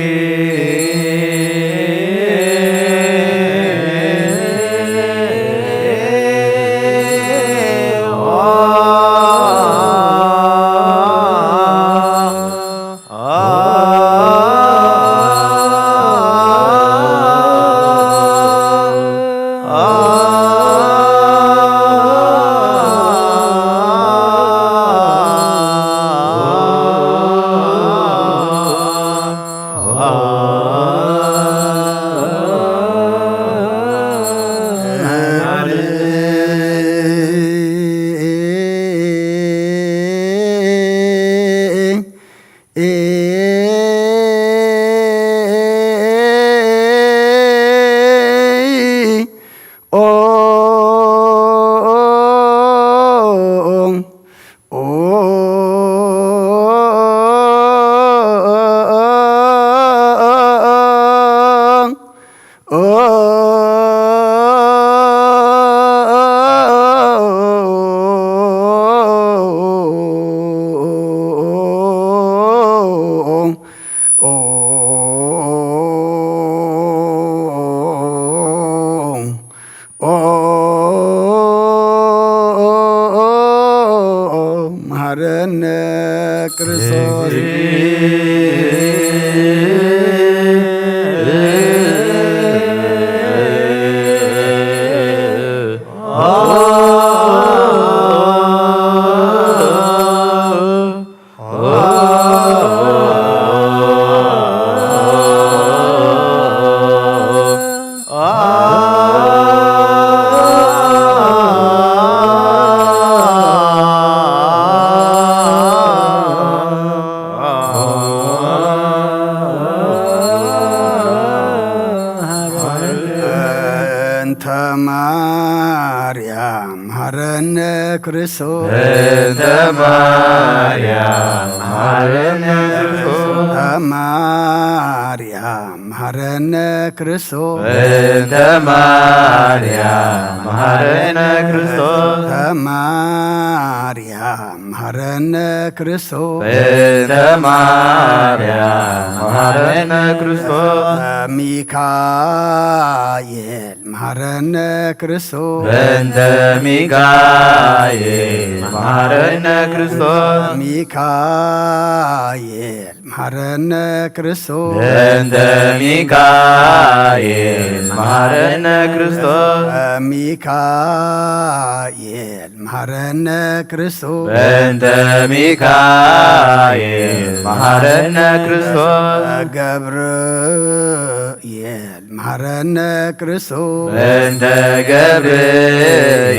ኤ ኦ ኦ መሃረነ ክርስቶስ። እንተ ማርያም መሃረነ ክርስቶስ። እንተ ማርያም መሃረነ ክርስቶስ። እንተ ማርያም መሃረነ ክርስቶስ። እንተ ማርያም መሃረነ ክርስቶስ። እንተ ማርያም መሃረነ ክርስቶስ። እንተ ማርያም መሃረነ ክርስቶስ። ሚካኤል መሃረነ ክርስቶስ። በእንተ ሚካኤል መሃረነ ክርስቶስ። ሚካኤል መሃረነ ክርስቶስ። በእንተ ሚካኤል መሃረነ ክርስቶስ። ሚካኤል መሃረነ ክርስቶስ። በእንተ ሚካኤል መሃረነ ክርስቶስ። ገብርኤል መሃረነ ክርስቶስ። በእንተ ገብርኤል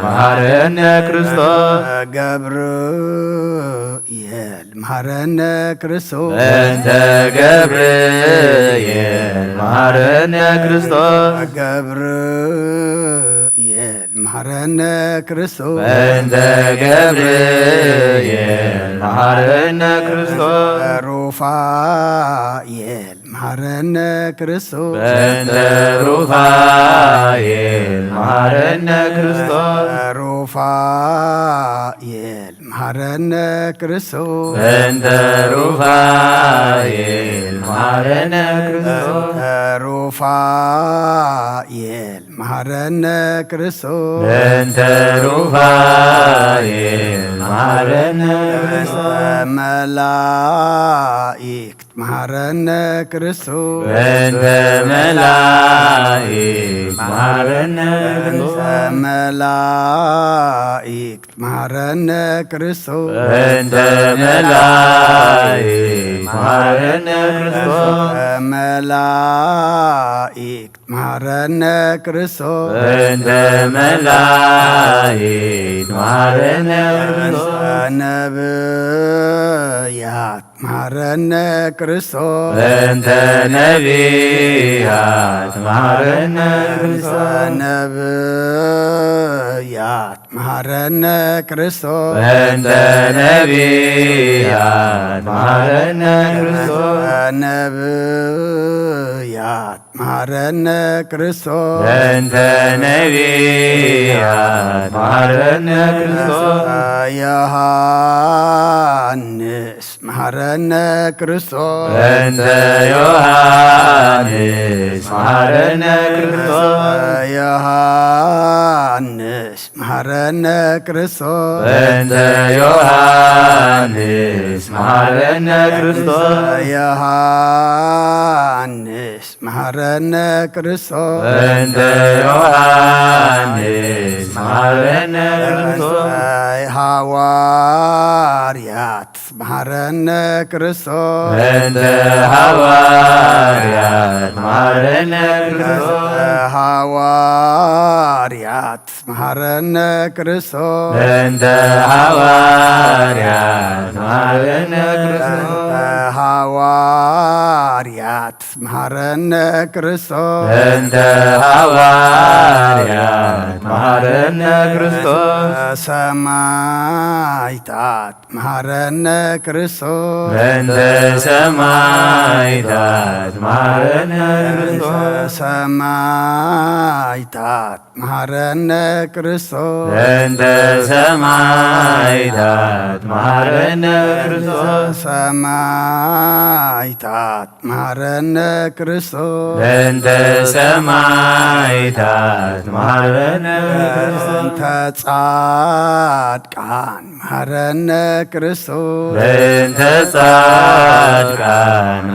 መሃረነ ክርስቶስ። ገብርኤል መሃረነ ክርስቶስ። በእንተ ገብርኤል መሃረነ ክርስቶስ። ገብርኤል መሃረነ ክርስቶስ። በእንተ ገብርኤል መሃረነ ክርስቶስ። ሩፋኤል መሃረነ ክርስቶስ። በእንተ ሩፋኤል መሃረነ ክርስቶስ። ሩፋኤል መሃረነ ክርስቶስ። በእንተ ሩፋኤል መሃረነ ክርስቶስ። ሩፋኤል መሃረነ ክርስቶስ። በእንተ ሩፋኤል መሃረነ ክርስቶስ። መላእክት መሃረነ ክርስቶስ። በእንተ መላእክት መሃረነ ክርስቶስ። መላእክት መሃረነ ክርስቶስ። በእንተ መላእክት መሃረነ ክርስቶስ። መላእክት መሃረነ ክርስቶስ። በእንተ መላእክት መሃረነ ክርስቶስ። ነብያት መሃረነ ክርስቶስ። በእንተ ነቢያት መሃረነ ክርስቶስ። ነብያት መሃረነ ክርስቶስ። በእንተ ነቢያት መሃረነ ክርስቶስ። ነብያት መሃረነ ክርስቶስ። በእንተ ነቢያት መሃረነ ክርስቶስ። ዮሐንስ መሃረነ ክርስቶስ። በእንተ ዮሐንስ መሃረነ ክርስቶስ። ዮሐንስ መሃረነ ክርስቶስ። በእንተ ዮሐንስ መሃረነ ክርስቶስ። ዮሐንስ መሃረነ ክርስቶስ። በእንተ ዮሐንስ መሃረነ ክርስቶስ። ሃዋርያት መሃረነ ክርስቶስ። በእንተ ሃዋርያት መሃረነ ክርስቶስ። ሃዋርያት መሃረነ ክርስቶስ። በእንተ ሃዋርያት መሃረነ ክርስቶስ። በእንተ ሃዋርያት መሃረነ ክርስቶስ። በእንተ ሃዋርያት መሃረነ ክርስቶስ። በእንተ ሰማዕታት መሃረነ ክርስቶስ። በእንተ ሰማዕታት መሃረነ ክርስቶስ። በእንተ ሰማዕታት መሃረነ ክርስቶስ። በእንተ ሰማዕታት መሃረነ ክርስቶስ። በእንተ ሰማዕታት መሃረነ ክርስቶስ። በእንተ ሰማዕታት መሃረነ ክርስቶስ። በእንተ ጻድቃን መሃረነ ክርስቶስ። በእንተ ጻድቃን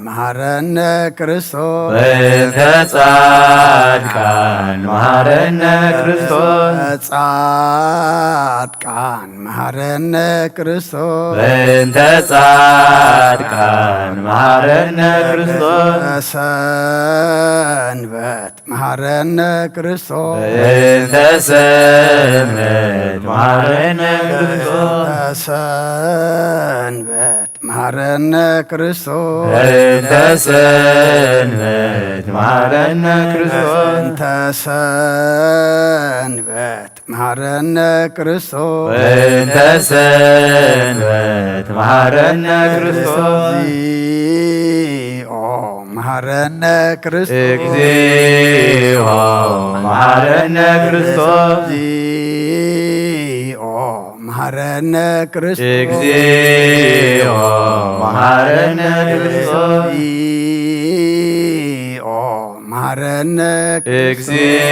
መሃረነ ክርስቶስ። በእንተ ጻድቃን መሃረነ ክርስቶስ። በእንተ ጻድቃን መሃረነ ክርስቶስ። ጻድቃን መሃረነ ክርስቶስ። በእንተ ጻድቃን መሃረነ ክርስቶስ። ሰንበት መሃረነ ክርስቶስ። በእንተ ሰንበት መሃረነ ክርስቶስ። በእንተ ሰንበት መሃረነ ክርስቶስ። በእንተ ሰንበት መሃረነ ክርስቶስ። በእንተ ሰንበት መሃረነ ክርስቶስ። በእንተ ሰንበት መሃረነ ክርስቶስ። እግዚኦ መሃረነ ክርስቶስ። እግዚኦ መሃረነ ክርስቶስ። እግዚኦ መሃረነ ክርስቶስ። እግዚኦ መሃረነ ክርስቶስ። እግዚኦ መሃረነ ክርስቶስ።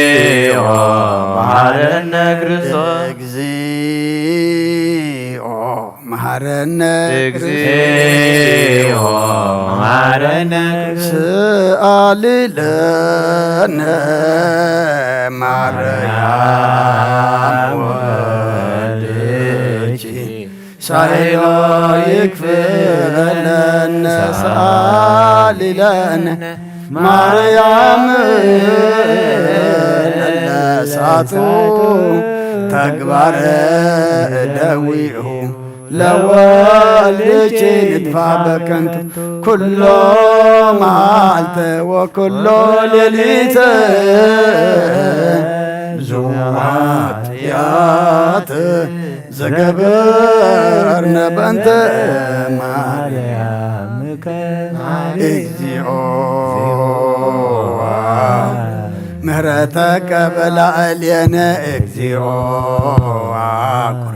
እግዚኦ መሃረነ ክርስቶስ። እግዚኦ መሃረነ ክርስቶስ። እግዚኦ መሃረነ ክርስቶስ። ስአሊ ለነ ማርያም ወልድኪ ሳይሎ ይክፍለነ። ሰአሊ ለነ ማርያም ለለሳቱ ተግባረ እደዊሁ ለወልድኪ ንድፋ በከንቱ ኩሎ መዓልተ ወኩሎ ሌሊተ ብዙ ኃጢአት ዘገበርነ በእንተ ማርያም እግዚኦ ምህረተከ በላዕሌነ እግዚኦ አቁረ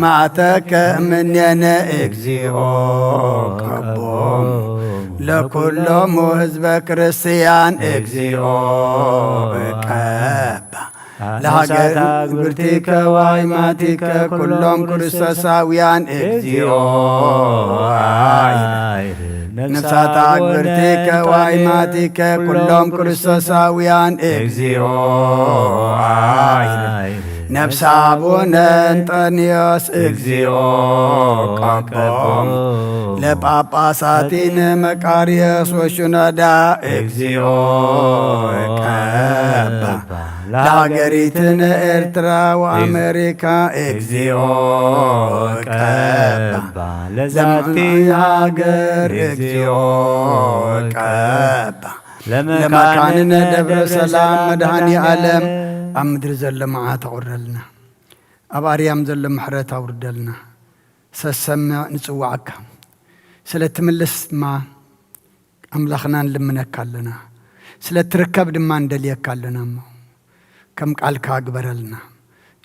ማተከ እምኔነ እግዚኦ ቀቦም ለኩሎሙ ህዝበ ክርስቲያን እግዚኦ ቀባ ለሃገር ግብርቲከ ዋይማቲከ ኩሎም ክርስቶሳውያን እግዚኦ አይር ነፍሳት አግብርቲከ ዋይማቲከ ኩሎም ክርስቶሳውያን እግዚኦ አይር ነፍስ አቡነ እንጠንዮስ እግዚኦ ቀቦም ለጳጳሳቲነ መቃርዮስ ወሽኖዳ እግዚኦ ቀባ ለሀገሪትነ ኤርትራ ወአሜሪካ እግዚኦ ቀባ ለዛቲ ሀገር እግዚኦ ቀባ ለመካንነ ደብረ ሰላም መድኃኔ ዓለም ኣብ ምድሪ ዘሎ መዓት ኣቑረልና፣ ኣብ ኣርያም ዘሎ ምሕረት ኣውርደልና። ሰሰምዕ ንጽዋዕካ ስለ ትምልስ ድማ ኣምላኽና ንልምነካ ኣለና። ስለ ትርከብ ድማ ንደልየካ ኣለና። እሞ ከም ቃልካ ግበረልና።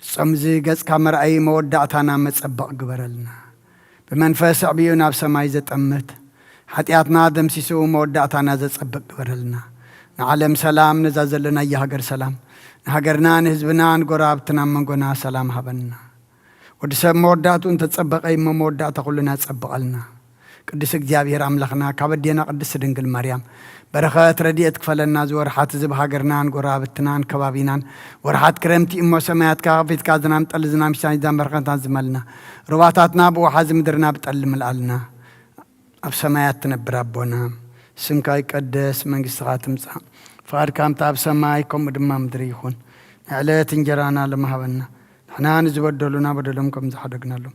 ጾምዚ ገጽካ መርኣዪ መወዳእታና መጸበቕ ግበረልና። ብመንፈስ ኣዕብዩ ናብ ሰማይ ዘጠምት ሓጢኣትና ደምሲሱ መወዳእታና ዘጸብቕ ግበረልና። ንዓለም ሰላም፣ ነዛ ዘለናያ ሃገር ሰላም፣ ንሃገርና ንህዝብና ንጎረባብትና መንጎና ሰላም ሃበና። ወዲ ሰብ መወዳእቱ እንተጸበቐ እሞ መወዳእታ ኩልና ጸብቐልና። ቅዱስ እግዚኣብሔር ኣምላኽና ካብ ኣዴና ቅድስት ድንግል ማርያም በረኸት ረድኤት ክፈለና። ዝወርሓት እዚ ብሃገርናን ጎረባብትናን ከባቢናን ወርሓት ክረምቲ እሞ ሰማያትካ ከፊትካ ዝናም ጠሊ ዝናም ሲሳይ ዛን በረኸታን ዝመልና። ሩባታትና ብወሓዚ ምድርና ብጠሊ ምልኣልና። ኣብ ሰማያት ትነብር ኣቦና ስምካ ይቀደስ፣ መንግስትኻ ትምጻእ፣ ፍቓድካ ከምቲ ኣብ ሰማይ ከምኡ ድማ ምድሪ ይኹን። ንዕለት እንጀራና ሎሚ ሃበና። ንሕና ንዝበደሉና በደሎም ከም ዝሓደግናሎም፣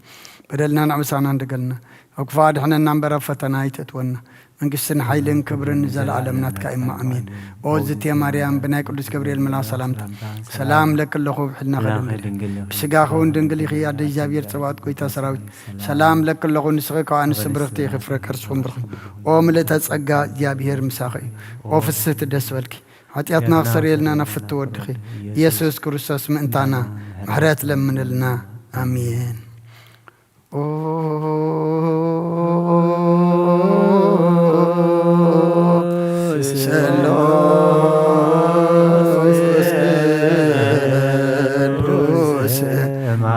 በደልና ንዕምሳና እንደገልና፣ ኣብ ክፉእ ኣድሕነና እምበር ኣብ ፈተና ኣይተእትወና። መንግስትን ሓይልን ክብርን ንዘለኣለም ናትካ እሞ ኣሜን። ኦ ዝቴ ማርያም፣ ብናይ ቅዱስ ገብርኤል መልኣኽ ሰላምታ ሰላም ለኪ ኣለኹ፣ ብሕልና ከድንግል፣ ብስጋኺ እውን ድንግል ኢኺ፣ ኣደ እግዚኣብሔር ጸባኦት፣ ጎይታ ሰራዊት፣ ሰላም ለኪ ኣለኹ፣ ንስኺ ካብ ኣንስቲ ብርኽቲ ኢኺ፣ ፍረ ከርስኹም ብርኽ። ኦ ምልእተ ጸጋ፣ እግዚኣብሔር ምሳኺ እዩ። ኦ ፍስህቲ፣ ደስ በልኪ፣ ሓጢኣትና ክሰርየልና ናብ ፍትው ወድኺ ኢየሱስ ክርስቶስ ምእንታና ምሕረት ለምንልና። ኣሜን። ኦ ስሉስ ቅዱስ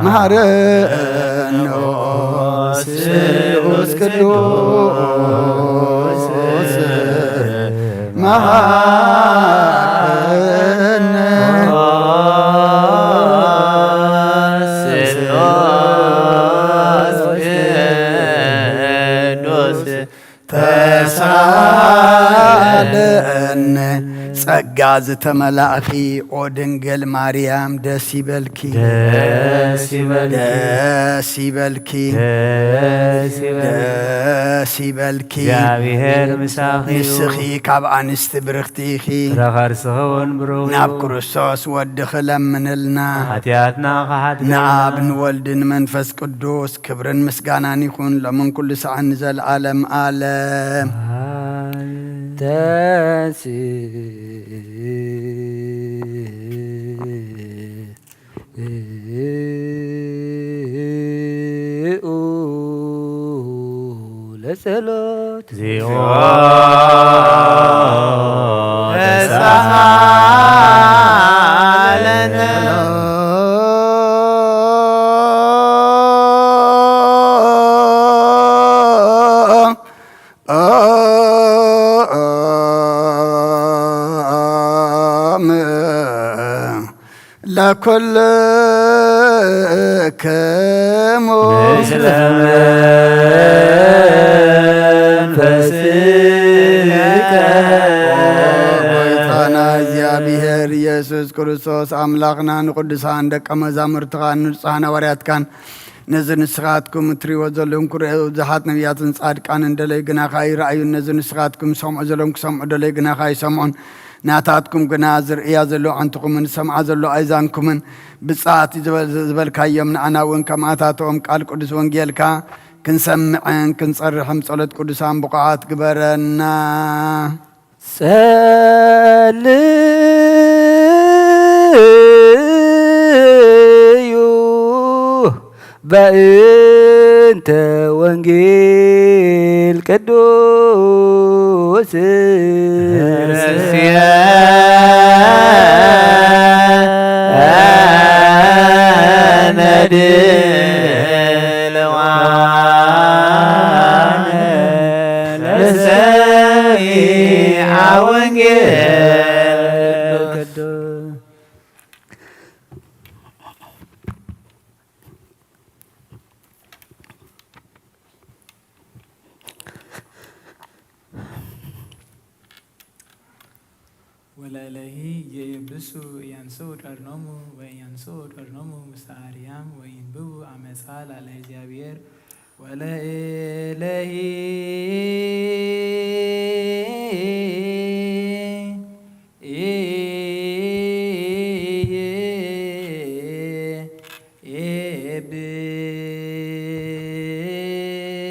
መሐረነ፣ ስሉስ ቅዱስ መሐረነ። ስሉስ ቅዱስ ተሳለነ። ጸጋ ዝተመላእኪ ኦ ድንግል ማርያም፣ ደስ ይበልኪ፣ ደስ ይበልኪ፣ ደስ ይበልኪ፣ ደስ ይበልኪ፣ ደስ ይበልኪ። እግዚኣብሔር ምሳኺ እዩ። ንስኺ ካብ ኣንስቲ ብርኽቲ ኢኺ፣ ፍረ ከርስኺ እውን ብሩኽ እዩ። ናብ ክርስቶስ ወድኺ ለምንልና፣ ሓጢኣትና ክሓድገልና። ንኣብ ንወልድ ንመንፈስ ቅዱስ ክብርን ምስጋናን ይኹን፣ ሎምን ኩሉ ሰዓን ንዘለዓለም ዓለም። ተንሥኡ ለጸሎት። ለኩልክሙ ምስለ መንፈስከ። ኦ ጎይታና እግዚኣብሔር ኢየሱስ ክርስቶስ ኣምላኽና፣ ንቅዱሳን ደቀ መዛሙርትኻን ንንጹሓን ሃዋርያትካን፣ ነዚ ንስኻትኩም እትርእይዎ ዘለኹም ክርእዩ፣ ብዙሓት ነቢያትን ጻድቃንን ደለዩ ግናኻ ኣይረኣዩን። ነዚ ንስኻትኩም ዝሰምዑ ዘለኹም ክሰምዑ ደለዩ ግናኻ ኣይሰምዑን። ናታትኩም ግና ዝርእያ ዘለዋ ኣዕንትኹምን ዝሰምዓ ዘለዋ ኣእዛንኩምን ብጻት ዝበል-፣ ዝበልካዮም ንዓና እውን ከምኣታትኦም ቃል ቅዱስ ወንጌልካ ክንሰምዕን ክንጸርሕን ጸሎት ቅዱሳን ብቑዓት ግበረና። ጸልዩ በእንተ ወንጌል ቅዱስ። ለሰሚዐ ወንጌል። ወለእለሂ የየብሱ እያንስኡ ቀርኖሙ ወእያንስኡ ቀርኖሙ ውስተ አርያም ወይንብቡ አመፃ ላለ እግዚአብሔር። ወለእለሂ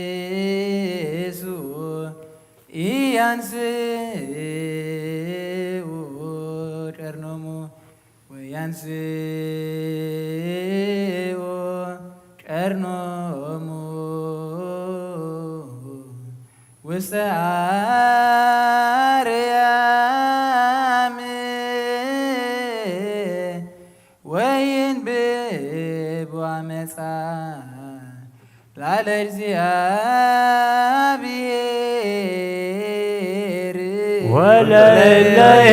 የብሱ ኢያንስኡ ቀርኖሙ ወያንስኡ ቀርኖሙ ውስተ አርያም ወይንብቡ አመፃ ላለ እግዚአብሔር። ወለለይ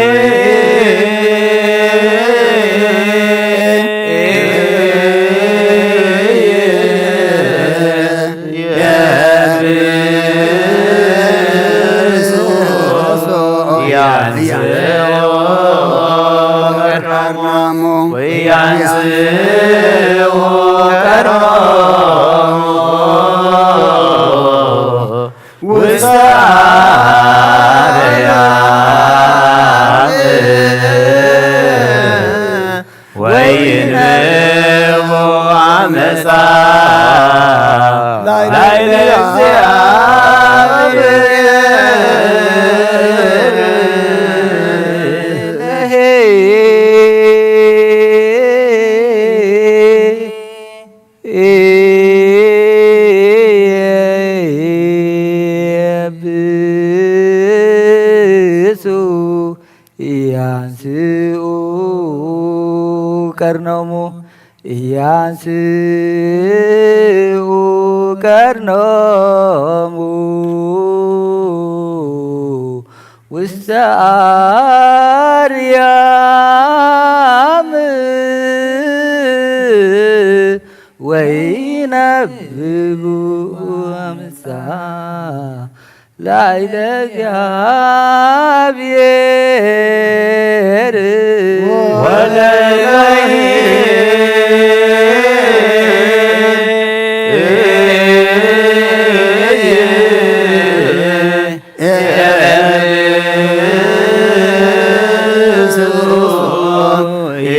ላዕለ ብሱ ያንስኡ ቀርኖሙ ያንስኡ ቀርኖሙ ውስተ ኣርያም ወይነብቡ ኣምሳ ላዕለ እግዚኣብሔር ወለለይ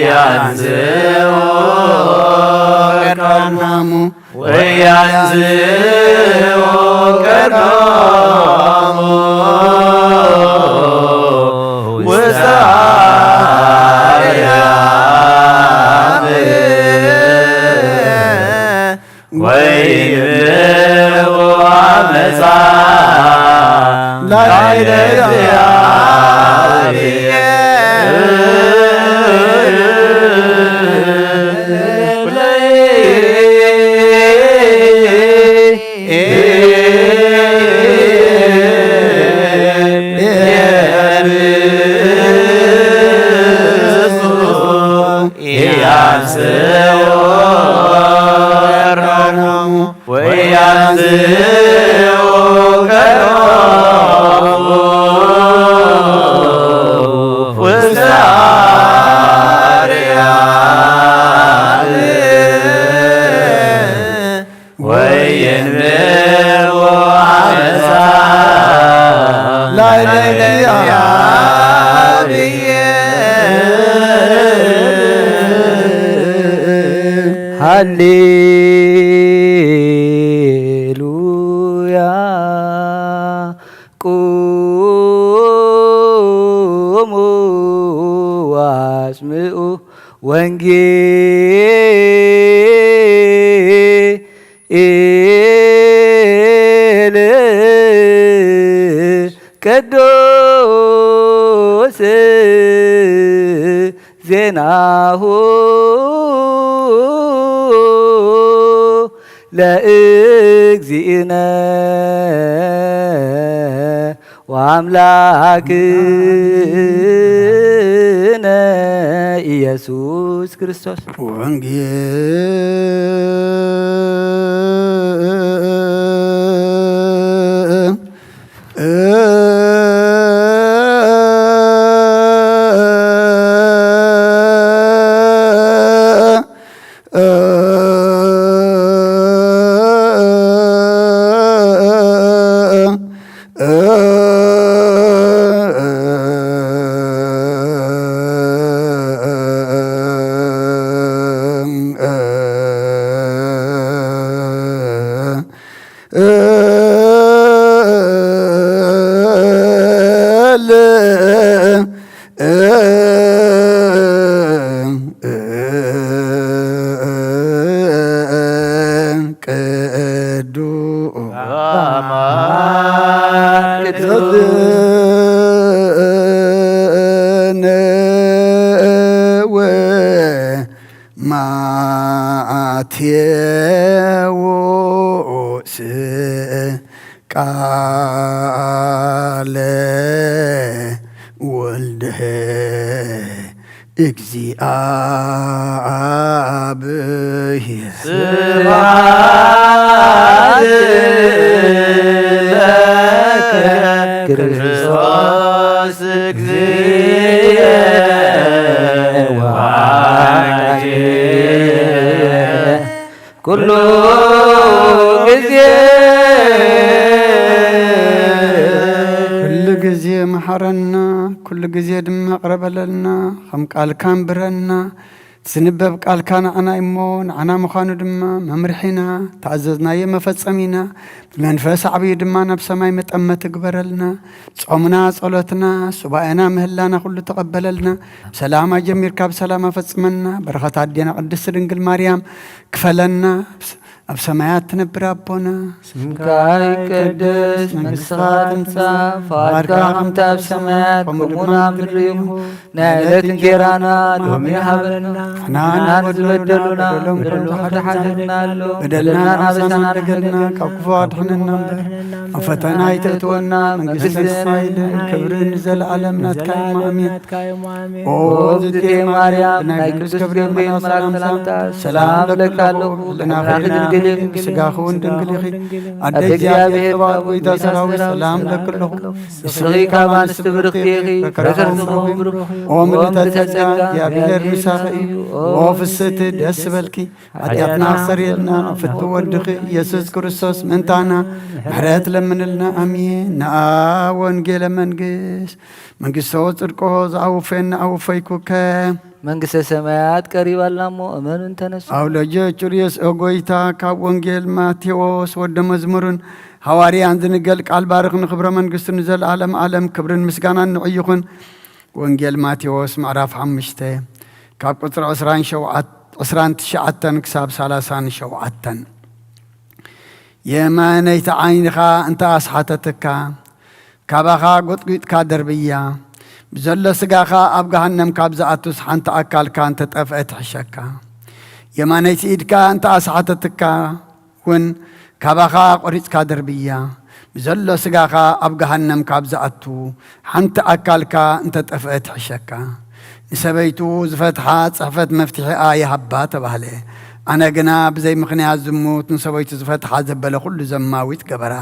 ያንስኡ ቀዳሙ ወያንስኡ ቀዳሙ ውስተ ኣርያም ወይንብቡ ኣመፃ ላዕለ ወያንስኡ ቀርኖሙ ውስተ ኣርያም ወይንብቡ ኣመፃ ላዕለ እግዚኣብሔር። ሃሌሉያ። ቁሙ ወአስምዑ ወንጌል ቅዱስ ዜናሁ ለእግዚእነ ወአምላክነ ኢየሱስ ክርስቶስ። ወንጌል ቅዱስ ቃለ ወልደ እግዚአብሔር። ስብሐት ለከ ክርስቶስ እግዚእ ወአምላኬ። ኩሉ ጊዜ ኩሉ ጊዜ መሓረና፣ ኩሉ ጊዜ ድማ ይቕረ በለልና፣ ከም ቃልካ ኣንብረና፣ ዝንበብ ቃልካ ንዓና እሞ፣ ንዓና ምዃኑ ድማ መምርሒና፣ ተኣዘዝናዮ መፈጸሚና፣ ብመንፈስ ዓብዩ ድማ ናብ ሰማይ መጠመቲ ግበረልና። ጾምና፣ ጸሎትና፣ ሱባኤና፣ ምህላና ኩሉ ተቐበለልና። ሰላም ኣጀሚርካ ብሰላም ኣፈጽመና። በረኸት ኣዴና ቅድስት ድንግል ማርያም ክፈለና። ኣብ ሰማያት ትነብር ኣቦና፣ ስምካ ይቀደስ፣ መንግስትኻ ትምጻእ፣ ፍቓድካ ከምቲ ኣብ ሰማያት ከምኡ ድማ ኣብ ምድሪ ይኹን። ናይ ዕለት እንጀራና ሎሚ ሃበና፣ ንሕና ንበደሉና በደሎም ከም ዝሓደግና ኣሎ፣ በደልና ንሓሰና እንደገና ካብ ክፉ ኣድሕነና እምበር፣ ኣብ ፈተና ኣይተእትወና፣ መንግስትን ሓይልን ክብርን ንዘለኣለም ናትካ እዩ። ኣሜን። ኦ እግዝእትየ ማርያም፣ ናይ ቅዱስ ገብርኤል መልኣክ ሰላምታ፣ ሰላም እብለኪ ኣለኹ፣ ብልናኺ ድንግል ኢኺ፣ ብስጋኺ እውን ድንግል ኢኺ። ኣደ እግዚኣብሔር፣ ጸባኦት፣ ጎይታ ሰራዊት፣ ሰላም እብለኪ ኣለኹ። ንስኺ ካብ ኣንስቲ ብርኽቲ ኢኺ፣ ፍረ ከርሥኺ ብሩኽ እዩ። ኦ ምልዕተ ጸጋ፣ እግዚኣብሔር ምሳኺ እዩ። ኦ ፍስሕቲ፣ ደስ ይበልኪ፣ ሓጢኣትና ኣስተሰርየልና፣ ፍቱ ወድኺ ኢየሱስ ክርስቶስ ምእንታና ምሕረት ለምንልና። ኣሜን። ነኣ ወንጌለ መንግስት፣ መንግስቶ ጽድቆ ዝኣውፈየኒ ኣውፈይኩከ። መንግስተ ሰማያት ቀሪባልና እሞ እመኑን ተነሱ። ኣውለጀ ጩርዮስ፣ ኦ ጎይታ፣ ካብ ወንጌል ማቴዎስ ወደ መዝሙርን ሃዋርያን ዝንገል ቃል ባርኽ፣ ንኽብረ መንግስቱ ንዘለዓለም ዓለም ክብርን ምስጋናን ንዑ ይኹን። ወንጌል ማቴዎስ ምዕራፍ ሓሙሽተ ካብ ቁጽሪ ዕስራን ሸውዓት-፣ ዕስራን ትሽዓተን ክሳብ ሰላሳን ሸውዓተን። የማነይቲ ዓይንኻ እንተ ኣስሓተትካ፣ ካባኻ ጎጥጒጥካ ደርብያ። ብዘሎ ስጋኻ ኣብ ገሃነም ካብ ዝኣቱስ ሓንቲ ኣካልካ እንተ ጠፍአ ትሕሸካ። የማነይቲ ኢድካ እንተ ኣስሓተትካ እውን ካባኻ ቆሪጽካ ደርብያ። ብዘሎ ስጋኻ ኣብ ገሃነም ካብ ዝኣቱ ሓንቲ ኣካልካ እንተ ጠፍአ ትሕሸካ። ንሰበይቱ ዝፈትሓ ጽሕፈት መፍትሒኣ ይሃባ ተባህለ። ኣነ ግና ብዘይ ምኽንያት ዝሙት ንሰበይቱ ዝፈትሓ ዘበለ ኩሉ ዘማዊት ገበራ።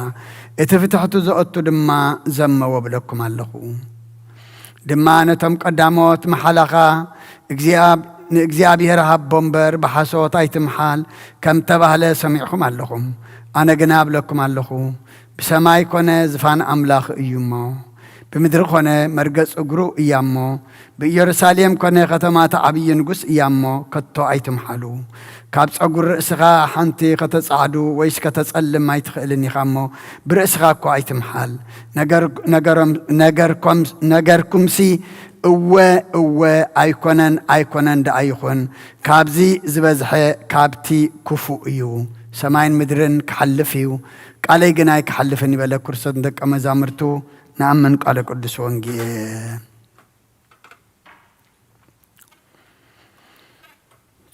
እቲ ፍትሕቱ ዘእቱ ድማ ዘመ ወብለኩም ኣለኹ። ድማ ነቶም ቀዳሞት መሓላኻ እግዚኣብ-፣ ንእግዚኣብሔር ሃቦ እምበር ብሓሶት ኣይትምሓል ከም ተባህለ ሰሚዕኹም ኣለኹም። ኣነ ግና እብለኩም ኣለኹ፣ ብሰማይ ኮነ ዝፋን ኣምላኽ እዩ እሞ፣ ብምድሪ ኮነ መርገጽ እግሩ እያ እሞ፣ ብኢየሩሳሌም ኮነ ከተማ እቲ ዓብዪ ንጉስ እያ እሞ፣ ከቶ ኣይትምሓሉ። ካብ ጸጉሪ ርእስኻ ሓንቲ ከተጻዕዱ ወይስ ከተጸልም ኣይትኽእልን ኢኻ እሞ፣ ብርእስኻ እኳ ኣይትምሓል። ነገር-፣ ነገሮም-፣ ነገርኮም-፣ ነገርኩምሲ እወ፣ እወ፣ ኣይኮነን፣ ኣይኮነን ደኣ ይኹን፣ ካብዚ ዝበዝሐ ካብቲ ክፉእ እዩ። ሰማይን ምድርን ክሓልፍ እዩ፣ ቃለይ ግን ኣይክሓልፍን ይበለ ክርስቶስ ንደቀ መዛሙርቱ። ንኣምን ቃለ ቅዱስ ወንጌል።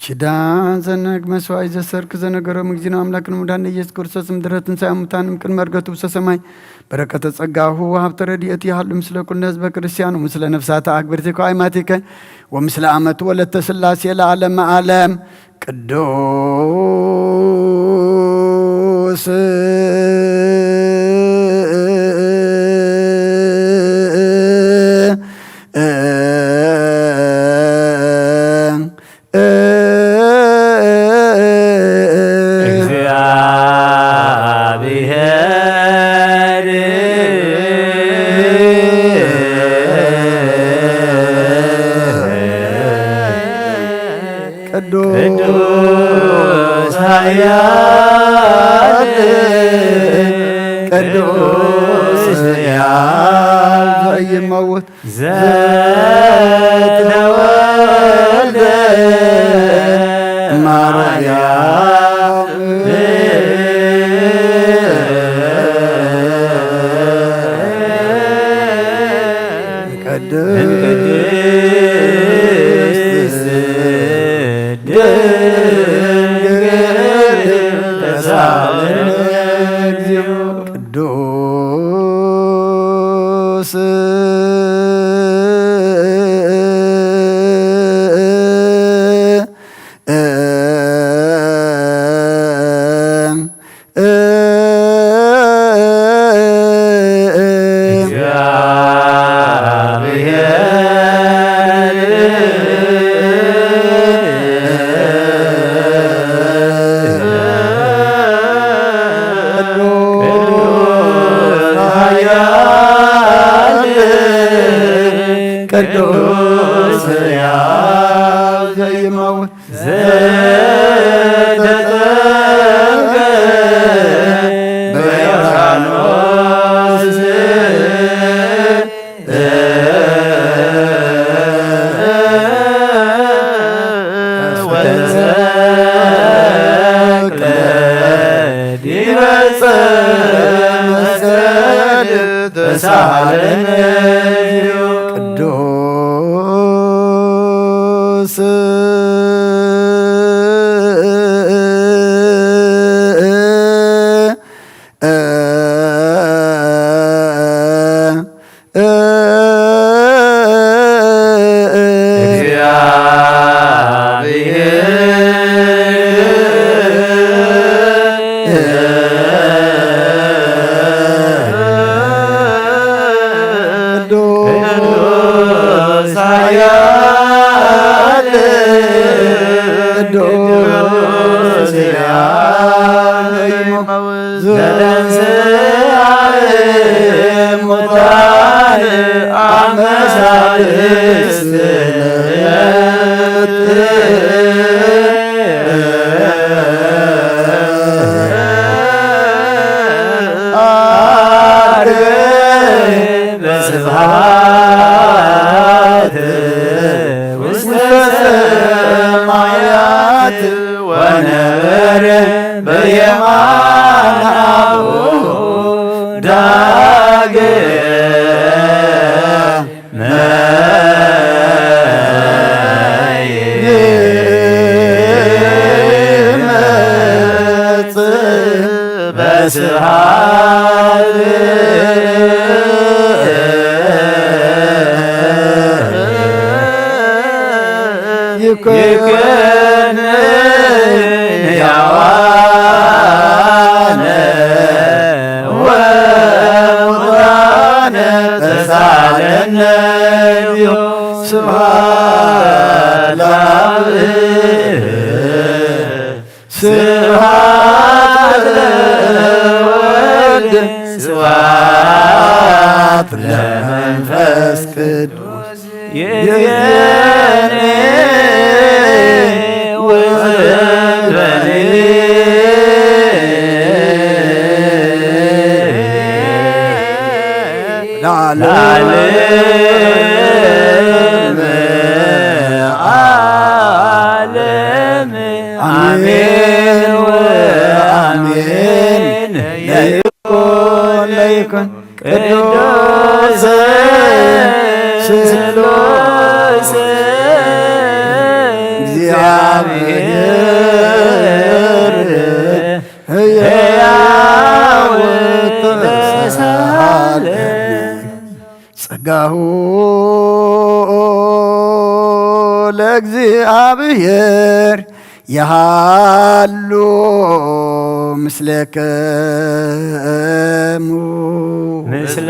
ኪዳን ዘነግ መስዋዕት ዘሰርክ ዘነገሮም እግዚእነ ኣምላክን ሙዳን ኢየሱስ ክርስቶስ ምድረ ትንሳኤ ሙታን እምቅድመ ዕርገቱ ውስተ ሰማይ በረከተ ጸጋሁ ወሃብተ ረድኤቱ ይሃሉ ምስለ ኩሉ ህዝበ ክርስቲያን ወምስለ ነፍሳተ ኣክብርቲከ ወኣይማቲከ ወምስለ ኣመቱ ወለተ ስላሴ ለዓለመ ዓለም። ቅዱስ እግዚአብሔር ቅዱስ ኃያል ቅዱስ ሕያው ዘይመውት ዘተወልደ ማርያም ቅድስት ድንግል ተሳለነ እግዚኦ። ቅዱስ ቅዱስ ሕያው ዘይመውት መስቀል ተሳለነ። ቅዱስ ቅዱስ ኃያል ቅዱስ ሕያው ዘተንሥአ እሙታን አመሳልስት አርገ በስብሐት ውስተ ሰማያት ወነበረ በየማነ አቡሁ ዳግመ ይመጽእ በስብሐት ይኩን ሕያዋነ ወሙታነ ተሳለነ። ስብሐት ለአብ ስብሐት ለወልድ ስብሐት ለመንፈስ ቅዱስ ይእዜኒ ወዘልፈኒ ለዓለም ዓለም። አሜን ወአሜን። ለይኩን ለይኩን ቅዱስ ስሉስ እግዚአብሔር ሕያው ተሳለ። ጸጋሁ ለእግዚአብሔር የሃሉ ምስሌክሙ ምስለ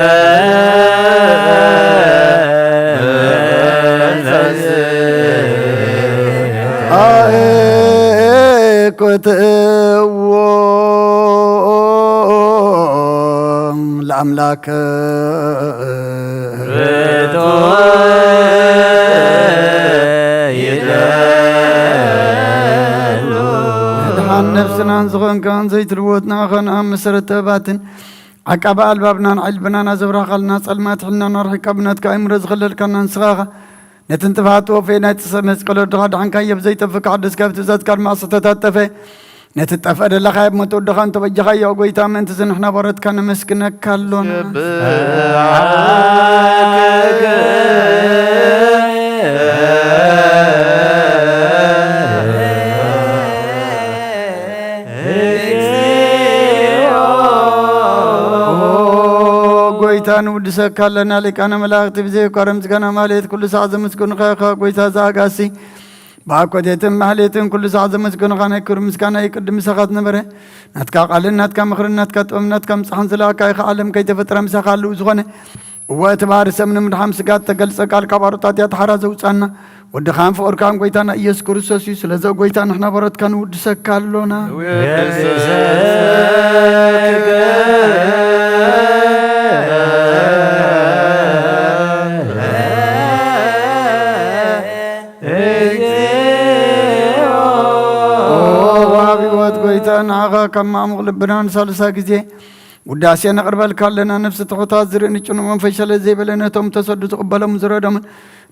አእኩትዎ ለአምላክ ርቶ ይደሉ። መድሓን ነፍስናን ዝኾንካን ዘይትልወጥ ንኣኻን ኣብ መሰረት ተባትን ዓቃቢ ኣልባብናን ዕልብናን ኣዘብራኻልና ጸልማት ሕልናና ርሒቃ ብናትካ ኣእምሮ ዝኸለልካና ንስኻ ኢኻ። ነቲ ንጥፍኣት ወፈይ ናይ ጥሰ መስቀል ወድኻ ድሓንካዮ ብዘይጠፍእ ክሓድስ ካብ ትእዛዝካ ድማ ስሕተታት ጠፈ። ነቲ ጠፍአ ደለኻዮ ብሞት ወድኻ እንተበጀኻዮ ጎይታ ምእንቲ ዝንሕና ባሮትካ ነመስግነካ ኣሎና። ኦ ጎይታ ንውድሰካ ኣለና ሊቃነ መላእክቲ ብዘይ ኳረ ምስጋና ማሌት ኩሉ ሳዕ ዘመስግኑኻ ኢኻ ጎይታ ዘኣጋሲ ብኣኮቴትን ማሕሌትን ኩሉ ሳዕ ዘመስገኑኻ ናይ ክብሪ ምስጋና እዩ ቅድሚ ምሳኻ ዝነበረ ናትካ ቃልን ናትካ ምኽርን ናትካ ጥበብ ናትካ ምጻሕን ዝለኣካ ኢኻ ዓለም ከይተፈጥረ ምሳኻ ኣለዉ ዝኾነ እወ እቲ ባህሪ ሰብ ንምድሓን ስጋ እተገልጸ ቃል ካብ ኣሮጣት እያ ተሓራ ዘውጻና ወድኻን ፍቕርካን ጎይታና ኢየሱስ ክርስቶስ እዩ ስለዚ ጎይታ ንሕና በረትካ ንውድሰካ ኣሎና ወሃቢ ህይወት ጎይታ ንዓኻ ካብ ማዕሙቕ ልብና ንሳልሳ ግዜ ውዳሴ ነቕርበልካ ኣለና። ነፍሲ ትሑታት ዝርኢ ንጭኑቕ መንፈስ ሸለ ዘይበለ ነቶም ተሰዱ ዝቕበሎም ዝረዶምን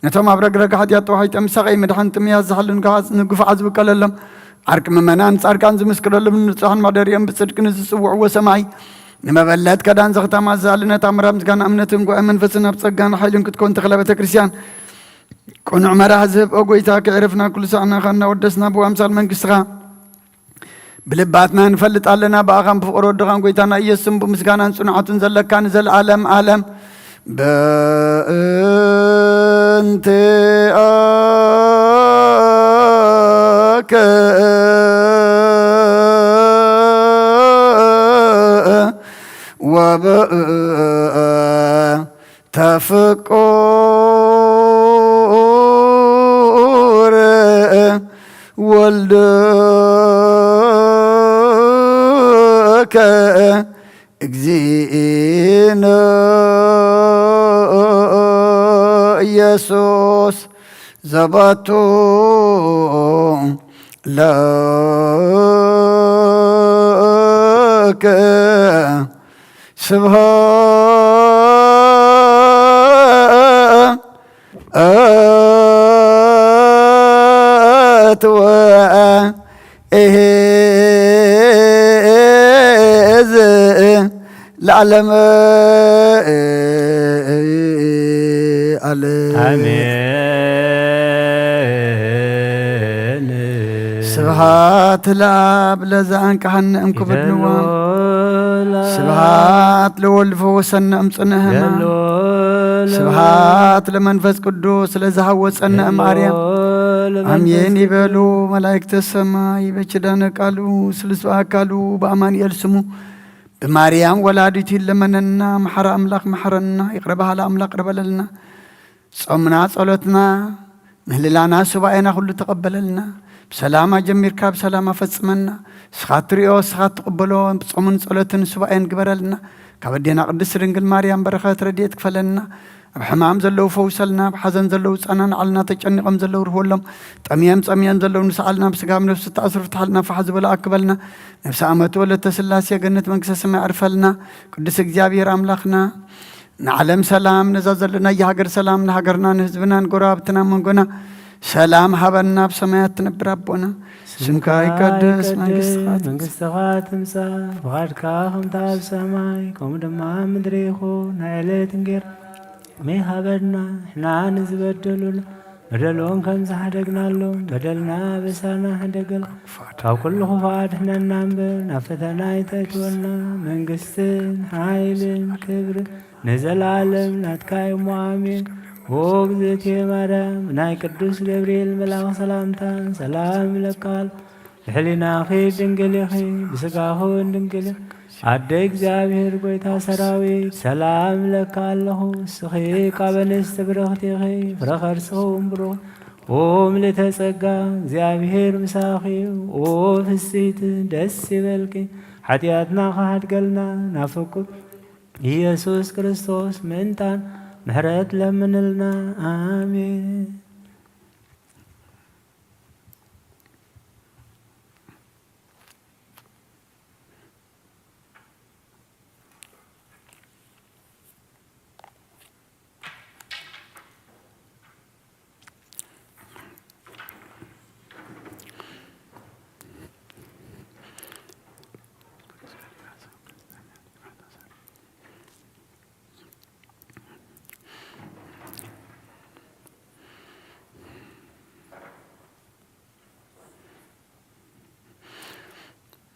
ነቶም ኣብ ረግረግ ሓጢኣት ተዋሒጦም ሰቐይ ምድሓን ጥምያት ዝሓሉን ግፋዕ ዝብቀለሎም ዓርኪ ምእመናን ጻድቃን ዝምስክረሎም ንጹሓን መሕደሪኦም ብጽድቂ ንዝጽውዕዎ ሰማይ፣ ንመበለት ከዳን ዘኽታማ ዝኣሊ ነታ ምራ ምስጋና እምነትን ጉባኤ መንፈስን ኣብ ጸጋን ሓይልን ክትኮን ተኽለ ቤተ ክርስቲያን ቅኑዕ መራሕ ዝህብ፣ ኦ ጎይታ፣ ከዕረፍና ኩሉ ሳዕ ንኻ እናወደስና ብኣምሳል መንግስትኻ ብልባትና ንፈልጥ ኣለና። ብኣኻን ብፍቕሪ ወድኻን ጎይታና ኢየሱስን ብምስጋናን ጽንዓትን ዘለካ ንዘለዓለም ዓለም። በእንቲኣከ ወበእንተ ፍቁር ወልድከ እግዚእነ ኢየሱስ ዘባቱ ለከ ስብሐት ወእዝ ለዓለመ ዓለም። ኣሜን። ስብሐት ለኣብ ለዘ ኣንቀሐነ እምክብድ ንዋም። ስብሐት ለወልድ ፈወሰነ እምጽነ ሕማም። ስብሐት ለመንፈስ ቅዱስ ለዘ ሐወጸነ እም ኣርያም። ኣሜን ይበሉ መላእክተ ሰማይ በኪዳነ ቃሉ ስሉስ በአካሉ በአማኑኤል ስሙ ብማርያም ወላዲቱ ይለመነና። መሐረ ኣምላኽ መሐረና፣ ይቕረ በሃሊ ኣምላኽ ይቕረ በለልና። ጾምና ጸሎትና ምህልላና ሱባኤና ኩሉ ተቐበለልና። ብሰላም ኣጀሚርካ ብሰላም ኣፈጽመና። ንስኻ ትሪኦ ንስኻ ትቕበሎ ብጾምን ጸሎትን ሱባኤን ግበረልና። ካብ ኣዴና ቅድስት ድንግል ማርያም በረኸት ረድኤት ክፈለና። ኣብ ሕማም ዘለዉ ፈውሰልና፣ ኣብ ሓዘን ዘለዉ ጻና ንዓልና፣ ተጨኒቖም ዘለዉ ርህወሎም፣ ጠምዮም ጸሚኦም ዘለዉ ንስዓልና፣ ብስጋ ብነፍሲ ተኣስሩ ፍትሓልና፣ ፋሕ ዝበለ ኣክበልና። ነፍሲ ኣመቱ ወለተ ስላሴ ገነት መንግስተ ሰማይ ኣዕርፈልና። ቅዱስ እግዚኣብሔር ኣምላኽና ንዓለም ሰላም፣ ነዛ ዘለናያ ሃገር ሰላም፣ ንሃገርና ንህዝብና ንጎረባብትና መንጎና ሰላም ሃበና። ኣብ ሰማያት ትነብር ኣቦና ስምካ ይቀደስ፣ መንግስትኻ ትምጻእ። መንግስትኻ ትምጻእ፣ ፍቓድካ ከምታ ኣብ ሰማይ ከምኡ ድማ ኣብ ምድሪ ይኹን። ናይ ዕለት እንጌራ ሎሚ ሃበና፣ ንሕና ንዝበደሉና በደሎም ከም ዝሓደግናሎም በደልና ኣበሳና ሕደገልና፣ ካብ ኩሉ ክፉእ ኣድሕነና እምበር ናብ ፈተና ኣይተእትወና። መንግስትን ሓይልን ክብርን ንዘለዓለም ናትካ እዩ እሞ ኣሜን። ኦ እግዝእትየ ማርያም፣ ናይ ቅዱስ ገብርኤል መልኣኽ ሰላምታ ሰላም እብለካ ኣለኹ። ብሕሊናኺ ድንግል ኢኺ፣ ብስጋኺ እውን ድንግል ኢኺ። ኣደ እግዚኣብሔር ጐይታ ሰራዊት፣ ሰላም እብለካ ኣለኹ። ንስኺ ካብ ኣንስቲ ብርኽቲ ኢኺ፣ ፍረ ከርስኺ እውን ብሩኽ። ኦ ምልእተ ጸጋ፣ እግዚኣብሔር ምሳኺ እዩ። ኦ ፍስሕቲ፣ ደስ ይበልኪ። ሓጢኣትና ክሓድገልና ናብ ፍቁር ኢየሱስ ክርስቶስ ምእንታን ምሕረት ለምንልና። ኣሜን።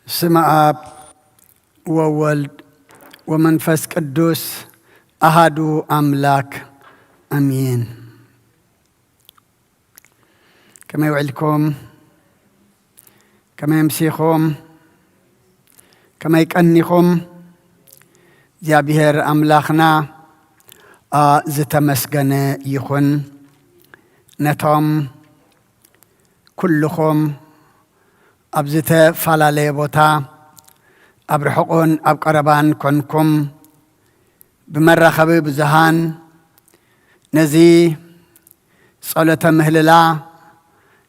ስመ ኣብ ወወልድ ወመንፈስ ቅዱስ ኣሃዱ ኣምላክ ኣሜን። ከመይ ውዒልኩም? ከመይ ኣምሲኹም? ከመይ ቀኒኹም? እግዚኣብሔር ኣምላኽና፣ ኣ፣ ዝተመስገነ ይኹን። ነቶም ኩልኹም ኣብ ዝተፈላለየ ቦታ፣ ኣብ ርሑቕን ኣብ ቀረባን ኮንኩም፣ ብመራኸቢ ብዙሃን ነዚ ጸሎተ ምህልላ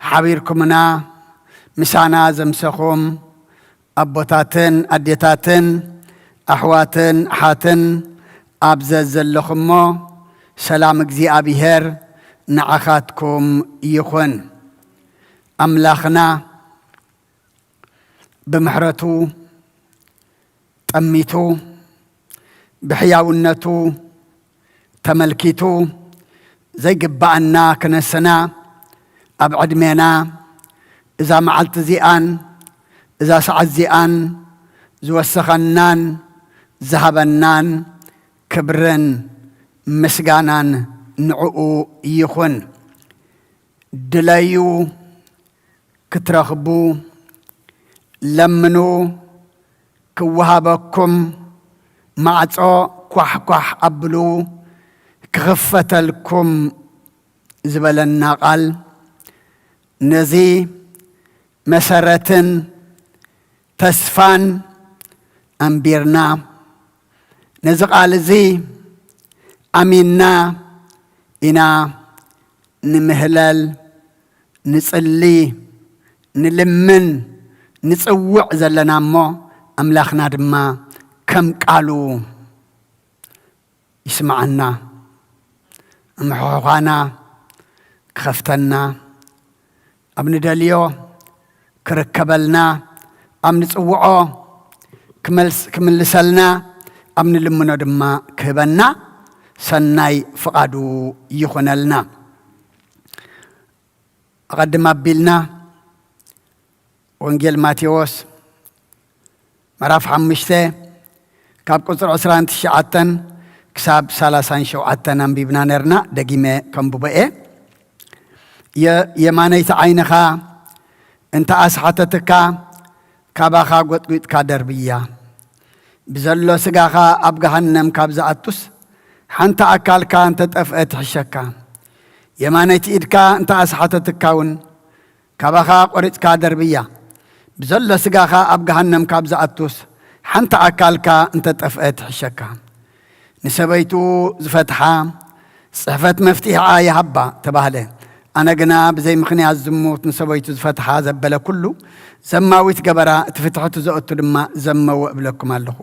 ሓቢርኩምና ምሳና ዘምሰኹም ኣቦታትን ኣዴታትን ኣሕዋትን ኣሓትን ኣብ ዘዘለኹሞ ሰላም እግዚኣብሔር ንዓኻትኩም ይኹን። ኣምላኽና ብምሕረቱ ጠሚቱ፣ ብሕያውነቱ ተመልኪቱ፣ ዘይግባኣና ክነሰና፣ ኣብ ዕድሜና እዛ መዓልቲ እዚኣን እዛ ሰዓት እዚኣን ዝወሰኸናን ዝሃበናን ክብርን ምስጋናን ንዕኡ ይኹን። ድለዩ ክትረኽቡ፣ ለምኑ ክወሃበኩም፣ ማዕጾ ኳሕኳሕ ኣብሉ ክኽፈተልኩም ዝበለና ቃል፣ ነዚ መሰረትን ተስፋን ኣንቢርና፣ ነዚ ቃል እዚ ኣሚንና ኢና ንምህለል፣ ንጽሊ፣ ንልምን፣ ንጽውዕ ዘለና እሞ፣ ኣምላኽና ድማ ከም ቃሉ ይስምዓና፣ ኣምሕኾኻና ክኸፍተና፣ ኣብ ንደልዮ ክርከበልና፣ ኣብ ንጽውዖ ክመልስ-፣ ክምልሰልና፣ ኣብ ንልምኖ ድማ ክህበና ሰናይ ፍቓዱ ይኹነልና። ኣቐድም ኣቢልና ወንጌል ማቴዎስ ምዕራፍ ሓሙሽተ ካብ ቁጽሪ ዕስራን ትሽዓተን ክሳብ ሰላሳን ሸውዓተን ኣንቢብና ነርና። ደጊመ ከንብቦ እየ። የ-፣ የማነይቲ ዓይንኻ እንተ ኣስሓተትካ፣ ካባኻ ጎጥጒጥካ ደርብያ። ብዘሎ ስጋኻ ኣብ ገሃነም ካብ ዝኣቱስ፣ ሓንቲ ኣካልካ እንተ ጠፍአ ትሕሸካ። የማነይቲ ኢድካ እንተ ኣስሓተትካ እውን፣ ካባኻ ቆሪጽካ ደርብያ። ብዘሎ ስጋኻ ኣብ ገሃነም ካብ ዝኣቱስ፣ ሓንቲ ኣካልካ እንተ ጠፍአ ትሕሸካ። ንሰበይቱ ዝፈትሓ ጽሕፈት መፍትሒኣ ይሃባ ተባህለ። ኣነ ግና ብዘይ ምኽንያት ዝሙት ንሰበይቱ ዝፈትሓ ዘበለ ኩሉ ዘማዊት ገበራ፣ እቲ ፍትሕቱ ዘእቱ ድማ ዘመዎ እብለኩም ኣለኹ።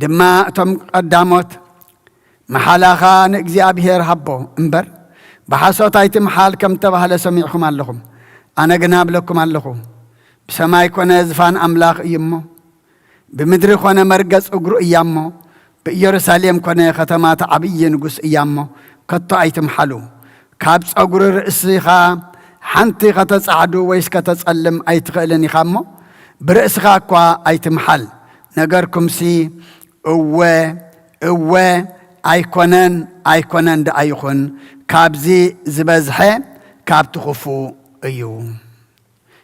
ድማ እቶም ቀዳሞት፣ "መሓላኻ ንእግዚኣብሔር ሃቦ እምበር፣ ብሓሶት ኣይትምሓል" ከም እተባህለ ሰሚዕኹም ኣለኹም። ኣነ ግና እብለኩም ኣለኹ፣ ብሰማይ ኮነ ዝፋን ኣምላኽ እዩ እሞ፣ ብምድሪ ኮነ መርገጽ እግሩ እያ እሞ፣ ብኢየሩሳሌም ኮነ ከተማ እቲ ዓብዪ ንጉስ እያ እሞ፣ ከቶ ኣይትምሓሉ። ካብ ጸጉሪ ርእስኻ ሓንቲ ከተጻዕዱ ወይስ ከተጸልም ኣይትኽእልን ኢኻ እሞ፣ ብርእስኻ እኳ ኣይትምሓል። ነገርኩምሲ፣ እወ፣ እወ፣ ኣይኮነን፣ ኣይኮነን ደኣ ይኹን፣ ካብዚ ዝበዝሐ ካብቲ ክፉእ እዩ።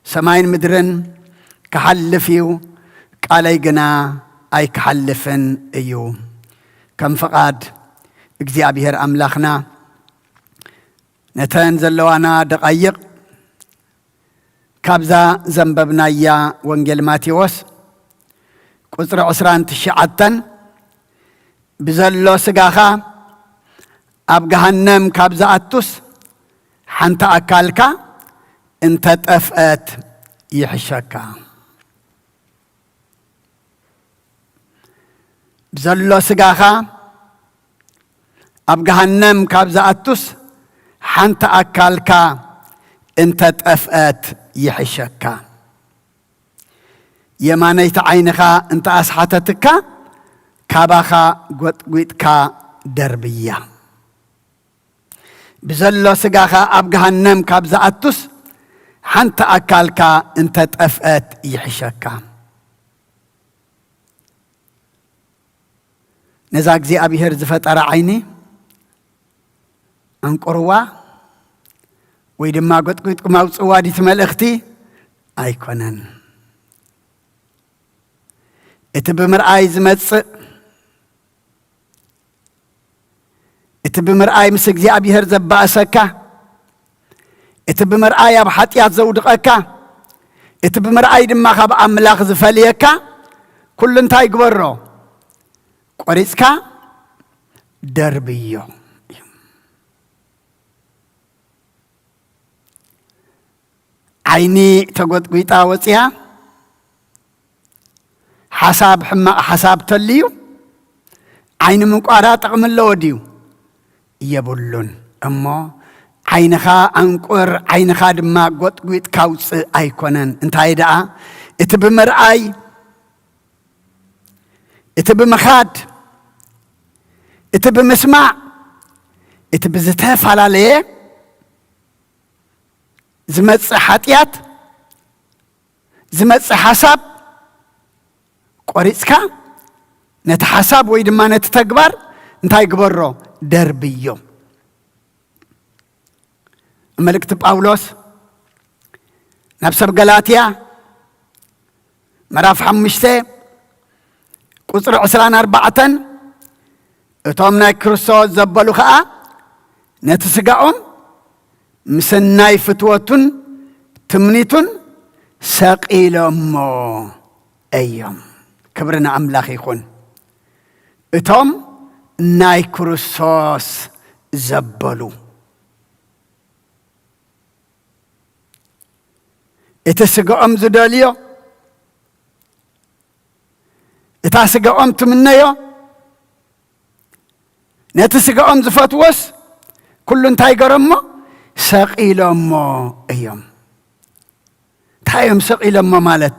ሰማይን ምድርን ክሓልፍ እዩ፣ ቃለይ ግና ኣይክሓልፍን እዩ። ከም ፍቓድ እግዚኣብሔር ኣምላኽና፣ ነተን ዘለዋና ደቓይቕ ካብዛ ዘንበብናያ ወንጌል ማቴዎስ ቁጽሪ ዕስራን ትሽዓተን፣ ብዘሎ ስጋኻ ኣብ ገሃነም ካብ ዝኣቱስ፣ ሓንቲ ኣካልካ እንተ ጠፍአት ይሕሸካ። ብዘሎ ስጋኻ ኣብ ገሃነም ካብ ዝኣቱስ፣ ሓንቲ ኣካልካ እንተ ጠፍአት ይሕሸካ። የማነይቲ ዓይንኻ እንተ ኣስሓተትካ፣ ካባኻ ጎጥጒጥካ ደርብያ። ብዘሎ ስጋኻ ኣብ ገሃነም ካብ ዝኣቱስ፣ ሓንቲ ኣካልካ እንተ ጠፍአት ይሕሸካ። ነዛ እግዚኣብሔር ዝፈጠራ ዓይኒ ኣንቁርዋ ወይ ድማ ጎጥጒጥኩም ኣውጽዋ ድዩ እቲ መልእኽቲ? ኣይኮነን። እቲ ብምርኣይ ዝመጽእ፣ እቲ ብምርኣይ ምስ እግዚኣብሔር ዘባእሰካ፣ እቲ ብምርኣይ ኣብ ሓጢኣት ዘውድቐካ፣ እቲ ብምርኣይ ድማ ካብ ኣምላኽ ዝፈልየካ፣ ኩሉ እንታይ ግበሮ? ቆሪጽካ ደርብዮ እዩ። ዓይኒ ተጎጥጒጣ ወጽያ፣ ሓሳብ፣ ሕማቕ ሓሳብ ተልዩ፣ ዓይኒ ምንቋራ ጥቕሚ ኣለዎ ድዩ? የብሉን። እሞ ዓይንኻ ኣንቁር፣ ዓይንኻ ድማ ጎጥጒጥካ ኣውጽእ ኣይኮነን። እንታይ ደኣ፣ እቲ ብምርኣይ፣ እቲ ብምኻድ፣ እቲ ብምስማዕ፣ እቲ ብዝተፈላለየ ዝመጽእ ሓጢኣት፣ ዝመጽእ ሓሳብ ቆሪጽካ፣ ነቲ ሓሳብ ወይ ድማ ነቲ ተግባር እንታይ ግበሮ? ደርብዮ። መልእክቲ ጳውሎስ ናብ ሰብ ገላትያ ምዕራፍ ሓሙሽተ ቁጽሪ ዕስራን ኣርባዕተን፣ "እቶም ናይ ክርስቶስ ዘበሉ ኸኣ ነቲ ስጋኦም ምስ ናይ ፍትወቱን ትምኒቱን ሰቒሎሞ እዮም።" ክብሪ ንኣምላኽ ይኹን። እቶም ናይ ክርስቶስ ዘበሉ፣ እቲ ስጋኦም ዝደልዮ፣ እታ ስጋኦም ትምነዮ፣ ነቲ ስጋኦም ዝፈትዎስ ኩሉ እንታይ ገረሞ? ሰቒሎሞ እዮም። እንታይ እዮም ሰቒሎሞ ማለት?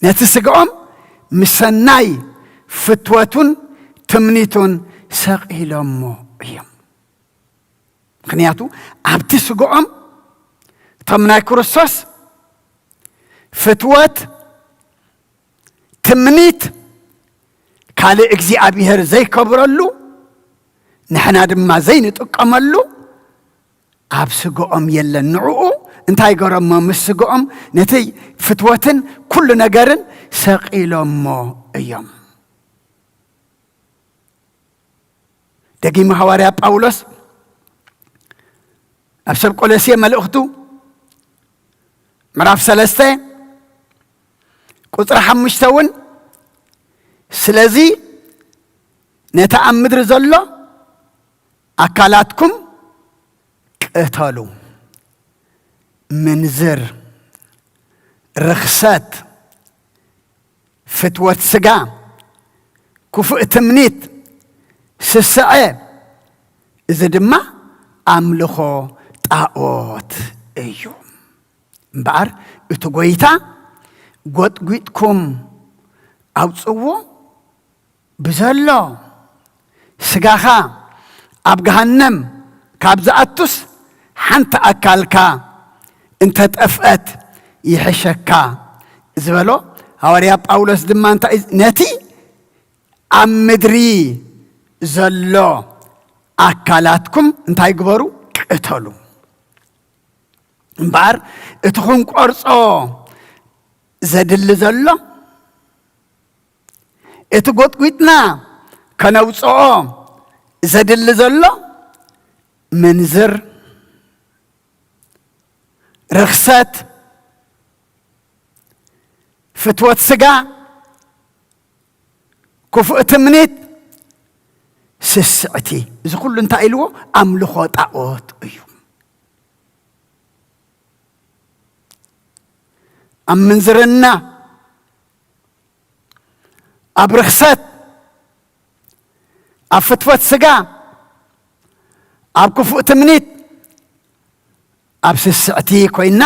ነቲ ስጋኦም ምስ ሰናይ ፍትወቱን ትምኒቱን ሰቒሎሞ እዮም። ምኽንያቱ ኣብቲ ስጋኦም፣ እቶም ናይ ክርስቶስ ፍትወት፣ ትምኒት፣ ካልእ እግዚኣብሔር ዘይከብረሉ፣ ንሕና ድማ ዘይንጥቀመሉ ኣብ ስጋኦም የለን። ንዕኡ እንታይ ገረሞ? ምስ ስጋኦም ነቲ ፍትወትን ኩሉ ነገርን ሰቒሎሞ እዮም። ደጊሙ ሃዋርያ ጳውሎስ ኣብ ሰብ ቆሎሴ መልእኽቱ ምዕራፍ ሰለስተ ቁጽሪ ሓሙሽተ እውን፣ "ስለዚ ነቲ ኣብ ምድሪ ዘሎ ኣካላትኩም ቅተሉ፣ ምንዝር፣ ርኽሰት፣ ፍትወት ስጋ፣ ክፉእ ትምኒት፣ ስስዐ፣ እዚ ድማ ኣምልኾ ጣዖት እዩ። እምበኣር እቲ ጐይታ ጎጥጒጥኩም ኣውጽዎ፣ ብዘሎ ስጋኻ ኣብ ገሃነም ካብ ዝኣቱስ ሓንቲ ኣካልካ እንተጠፍአት ይሕሸካ" ዝበሎ ሃዋርያ ጳውሎስ ድማ እንታይ፣ ነቲ ኣብ ምድሪ ዘሎ ኣካላትኩም እንታይ ግበሩ? ቅተሉ። እምበኣር እቲ ክንቆርጾ ዘድሊ ዘሎ፣ እቲ ጎጥጒጥና ከነውጽኦ ዘድሊ ዘሎ፣ ምንዝር፣ ርኽሰት፣ ፍትወት ስጋ፣ ክፉእ ትምኒት፣ ስስዕቲ፣ እዚ ኩሉ እንታይ ኢልዎ? ኣምልኾ ጣዖት እዩ። ኣብ ምንዝርና፣ ኣብ ርኽሰት፣ ኣብ ፍትወት ስጋ፣ ኣብ ክፉእ ትምኒት፣ ኣብ ስስዕቲ ኮይና፣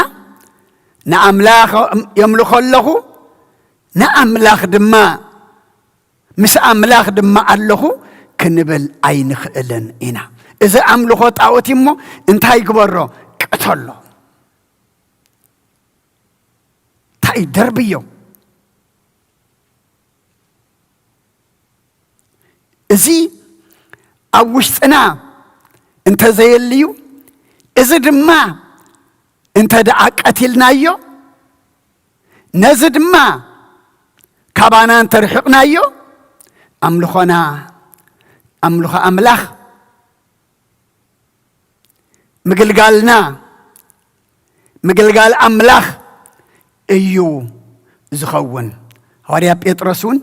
"ንኣምላኽ የምልኾ ኣለኹ፣ ንኣምላኽ ድማ፣ ምስ ኣምላኽ ድማ ኣለኹ" ክንብል ኣይንኽእልን ኢና። እዚ ኣምልኾ ጣዖት እዩ እሞ እንታይ ግበሮ? ቅተሎ። እንታይ ደርብዮ? እዚ ኣብ ውሽጥና እንተዘየልዩ፣ እዚ ድማ እንተ ደኣ ቀቲልናዮ፣ ነዚ ድማ ካባና እንተርሕቕናዮ፣ ኣምልኾና፣ ኣምልኾ ኣምላኽ፣ ምግልጋልና፣ ምግልጋል ኣምላኽ እዩ ዝኸውን። ሃዋርያ ጴጥሮስ እውን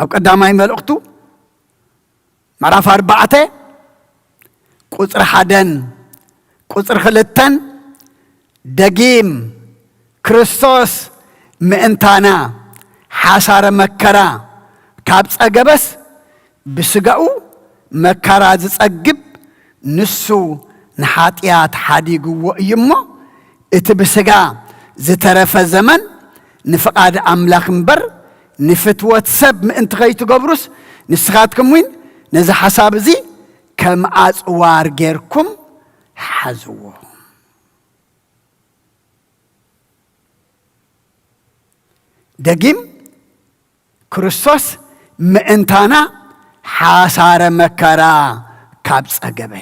ኣብ ቀዳማይ መልእኽቱ ምዕራፍ ኣርባዕተ ቁጽሪ ሓደን ቁጽሪ ክልተን፣ ደጊም ክርስቶስ ምእንታና ሓሳረ መከራ ካብ ጸገበስ፣ ብስጋኡ መከራ ዝጸግብ ንሱ ንሓጢኣት ሓዲግዎ እዩ እሞ፣ እቲ ብስጋ ዝተረፈ ዘመን ንፍቓድ ኣምላኽ እምበር ንፍትወት ሰብ ምእንቲ ከይትገብሩስ፣ ንስኻትኩም እውን ነዚ ሓሳብ እዚ ከም ኣጽዋር ጌርኩም ሓዝዎ። ደጊም ክርስቶስ ምእንታና ሓሳረ መከራ ካብ ጸገበ።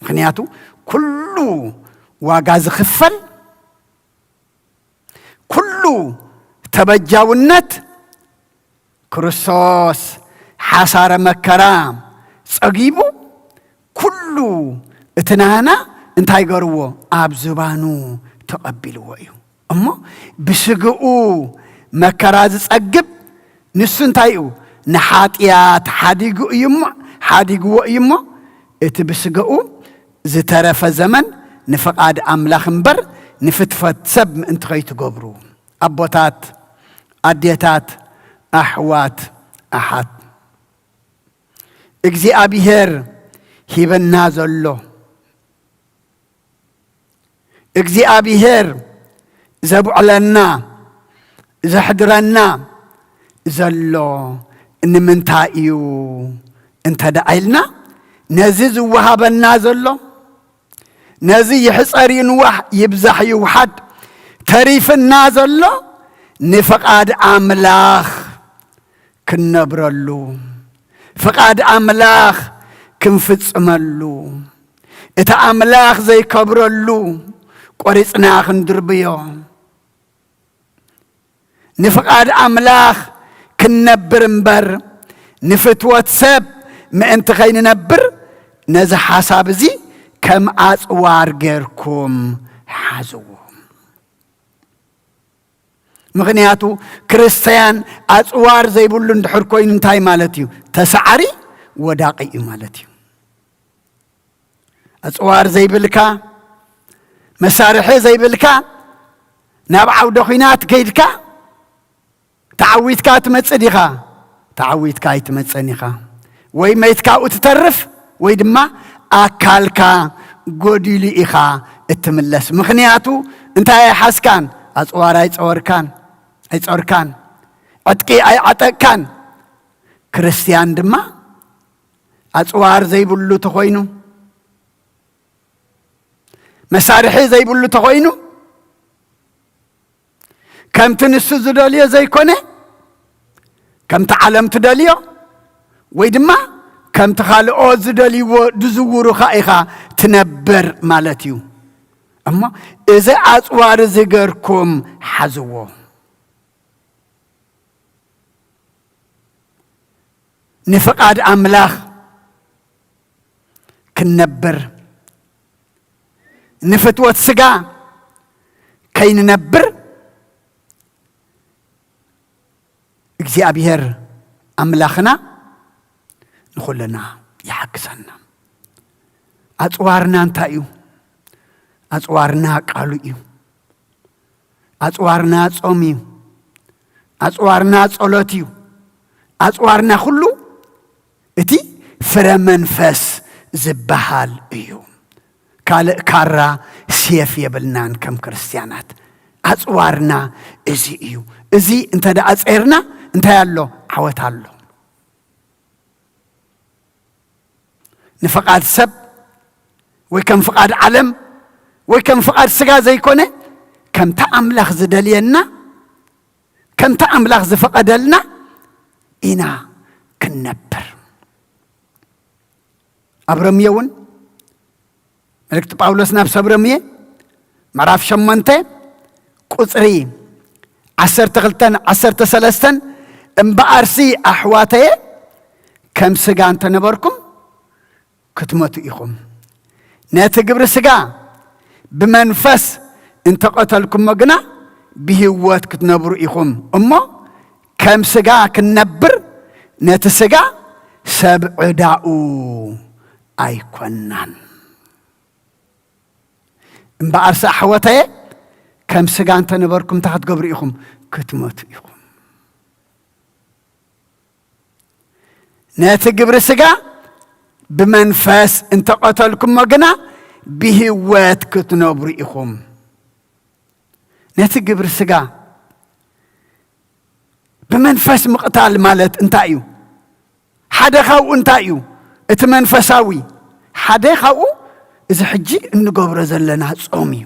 ምኽንያቱ ኩሉ ዋጋ ዝኽፈል፣ ኩሉ ተበጃውነት ክርስቶስ ሓሳረ መከራ ጸጊቡ፣ ኩሉ እቲ ናህና እንታይ ገርዎ? ኣብ ዝባኑ ተቐቢልዎ እዩ። እሞ ብስግኡ መከራ ዝጸግብ ንሱ እንታይ እዩ? ንሓጢኣት ሓዲጉ እዩ እሞ፣ ሓዲግዎ እዩ እሞ፣ እቲ ብስግኡ ዝተረፈ ዘመን ንፍቓድ ኣምላኽ እምበር ንፍትፈት ሰብ ምእንቲ ከይትገብሩ። ኣቦታት፣ ኣዴታት፣ ኣሕዋት፣ ኣሓት፣ እግዚኣብሔር ሂበና ዘሎ፣ እግዚኣብሔር ዘብዕለና፣ ዘሕድረና ዘሎ ንምንታይ እዩ እንተ ደኣ ኢልና፣ ነዚ ዝወሃበና ዘሎ፣ ነዚ ይሕጸር ይንዋሕ፣ ይብዛሕ ይውሓድ፣ ተሪፍና ዘሎ ንፍቓድ ኣምላኽ ክንነብረሉ፣ ፍቓድ ኣምላኽ ክንፍጽመሉ፣ እቲ ኣምላኽ ዘይከብረሉ ቆሪጽና ክንድርብዮ፣ ንፍቓድ ኣምላኽ ክንነብር እምበር፣ ንፍትወት ሰብ ምእንቲ ኸይንነብር፣ ነዚ ሓሳብ እዚ ከም ኣጽዋር ጌርኩም ሓዝዎ። ምኽንያቱ ክርስትያን ኣጽዋር ዘይብሉ እንድሕር ኮይኑ እንታይ ማለት እዩ? ተሳዓሪ፣ ወዳቒ እዩ ማለት እዩ። ኣጽዋር ዘይብልካ፣ መሳርሒ ዘይብልካ፣ ናብ ዓውደ ኹናት ከይድካ ተዓዊትካ ትመጽእ ዲኻ? ተዓዊትካ ኣይትመጽእን ኢኻ። ወይ መይትካ ኣብኡ ትተርፍ፣ ወይ ድማ ኣካልካ ጎዲሉ ኢኻ እትምለስ። ምኽንያቱ እንታይ ኣይሓዝካን? ኣጽዋር ኣይጸወርካን፣ ኣይጸወርካን። ዕጥቂ ኣይዓጠቅካን። ክርስትያን ድማ ኣጽዋር ዘይብሉ ተኾይኑ፣ መሳርሒ ዘይብሉ ተኾይኑ፣ ከምቲ ንሱ ዝደልዮ ዘይኮነ፣ ከምቲ ዓለም ትደልዮ፣ ወይ ድማ ከምቲ ካልኦት ዝደልይዎ ድዝውሩኻ ኢኻ ትነብር ማለት እዩ። እሞ እዚ ኣጽዋር እዚ ገርኩም ሓዝዎ። ንፍቓድ ኣምላኽ ክንነብር፣ ንፍትወት ስጋ ከይንነብር እግዚኣብሔር ኣምላኽና ንኹልና ይሓግዘና። ኣጽዋርና እንታይ እዩ? ኣጽዋርና ቃሉ እዩ። ኣጽዋርና ጾም እዩ። ኣጽዋርና ጸሎት እዩ። ኣጽዋርና ኩሉ እቲ ፍረ መንፈስ ዝበሃል እዩ። ካልእ ካራ ሴፍ የብልናን ከም ክርስትያናት። ኣጽዋርና እዚ እዩ። እዚ እንተ ደኣ ጸይርና እንታይ ኣሎ? ዓወት ኣሎ። ንፍቓድ ሰብ ወይ ከም ፍቓድ ዓለም ወይ ከም ፍቓድ ስጋ ዘይኮነ፣ ከምቲ ኣምላኽ ዝደልየና፣ ከምቲ ኣምላኽ ዝፈቐደልና ኢና ክንነብር። ኣብ ሮምየ እውን፣ መልእክቲ ጳውሎስ ናብ ሰብ ሮምየ ምዕራፍ ሸሞንተ ቁጽሪ ዓሰርተ ክልተን ዓሰርተ ሰለስተን፣ እምበኣርሲ ኣሕዋተየ፣ ከም ስጋ እንተነበርኩም ክትመቱ ኢኹም። ነቲ ግብሪ ስጋ ብመንፈስ እንተቐተልኩሞ ግና ብህይወት ክትነብሩ ኢኹም። እሞ ከም ስጋ ክንነብር ነቲ ስጋ ሰብ ዕዳኡ ኣይኮናን። እምበኣርሲ ኣሕዋተየ፣ ከም ስጋ እንተነበርኩም እንታይ ክትገብሩ ኢኹም? ክትመቱ ኢኹም። ነቲ ግብሪ ስጋ ብመንፈስ እንተቐተልኩሞ ግና ብህይወት ክትነብሩ ኢኹም። ነቲ ግብሪ ስጋ ብመንፈስ ምቕታል ማለት እንታይ እዩ? ሓደ ካብኡ እንታይ እዩ? እቲ መንፈሳዊ ሓደ ካብኡ እዚ ሕጂ እንገብሮ ዘለና ጾም እዩ።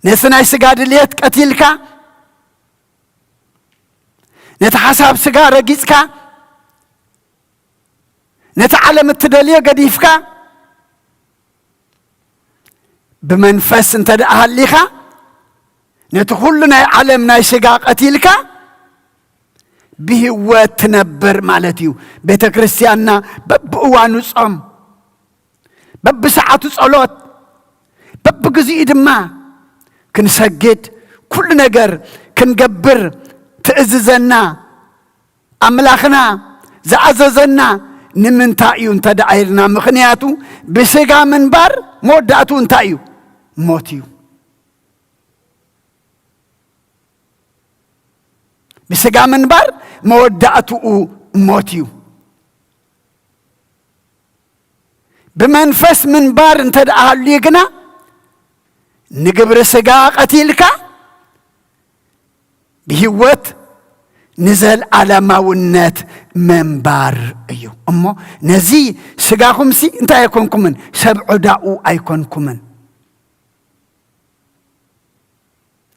ነቲ ናይ ስጋ ድልየት ቀቲልካ፣ ነቲ ሓሳብ ስጋ ረጊጽካ፣ ነቲ ዓለም እትደልዮ ገዲፍካ፣ ብመንፈስ እንተ ደኣ ሃሊኻ፣ ነቲ ኩሉ ናይ ዓለም ናይ ስጋ ቀቲልካ፣ ብህይወት ትነብር ማለት እዩ። ቤተ ክርስቲያንና በብእዋኑ ጾም፣ በብሰዓቱ ጸሎት፣ በብግዚኡ ድማ ክንሰግድ፣ ኩሉ ነገር ክንገብር ትእዝዘና። ኣምላኽና ዝኣዘዘና ንምንታይ እዩ እንተ ደኣ ኢልና፣ ምኽንያቱ ብስጋ ምንባር መወዳእቱ እንታይ እዩ? ሞት እዩ። ብስጋ ምንባር መወዳእትኡ ሞት እዩ። ብመንፈስ ምንባር እንተ ደኣ ሃልዩ ግና፣ ንግብሪ ስጋ ቀቲልካ ብህይወት ንዘልኣለማውነት ምንባር እዩ። እሞ ነዚ ስጋኹምሲ እንታይ ኣይኮንኩምን? ሰብ ዕዳኡ ኣይኮንኩምን።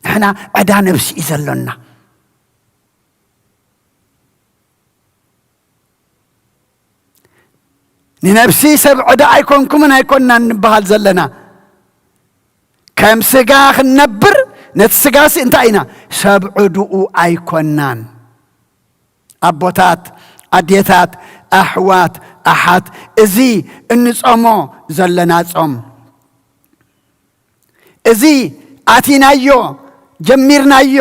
ንሕና ዕዳ ነብሲ እዩ ዘሎና። ንነብሲ ሰብ ዕዳ ኣይኮንኩምን ኣይኮንናን ንበሃል ዘለና። ከም ስጋ ክንነብር፣ ነቲ ስጋሲ እንታይ ኢና? ሰብ ዕድኡ ኣይኮንናን። ኣቦታት፣ ኣዴታት፣ ኣሕዋት፣ ኣሓት፣ እዚ እንጾሞ ዘለና ጾም፣ እዚ ኣቲናዮ፣ ጀሚርናዮ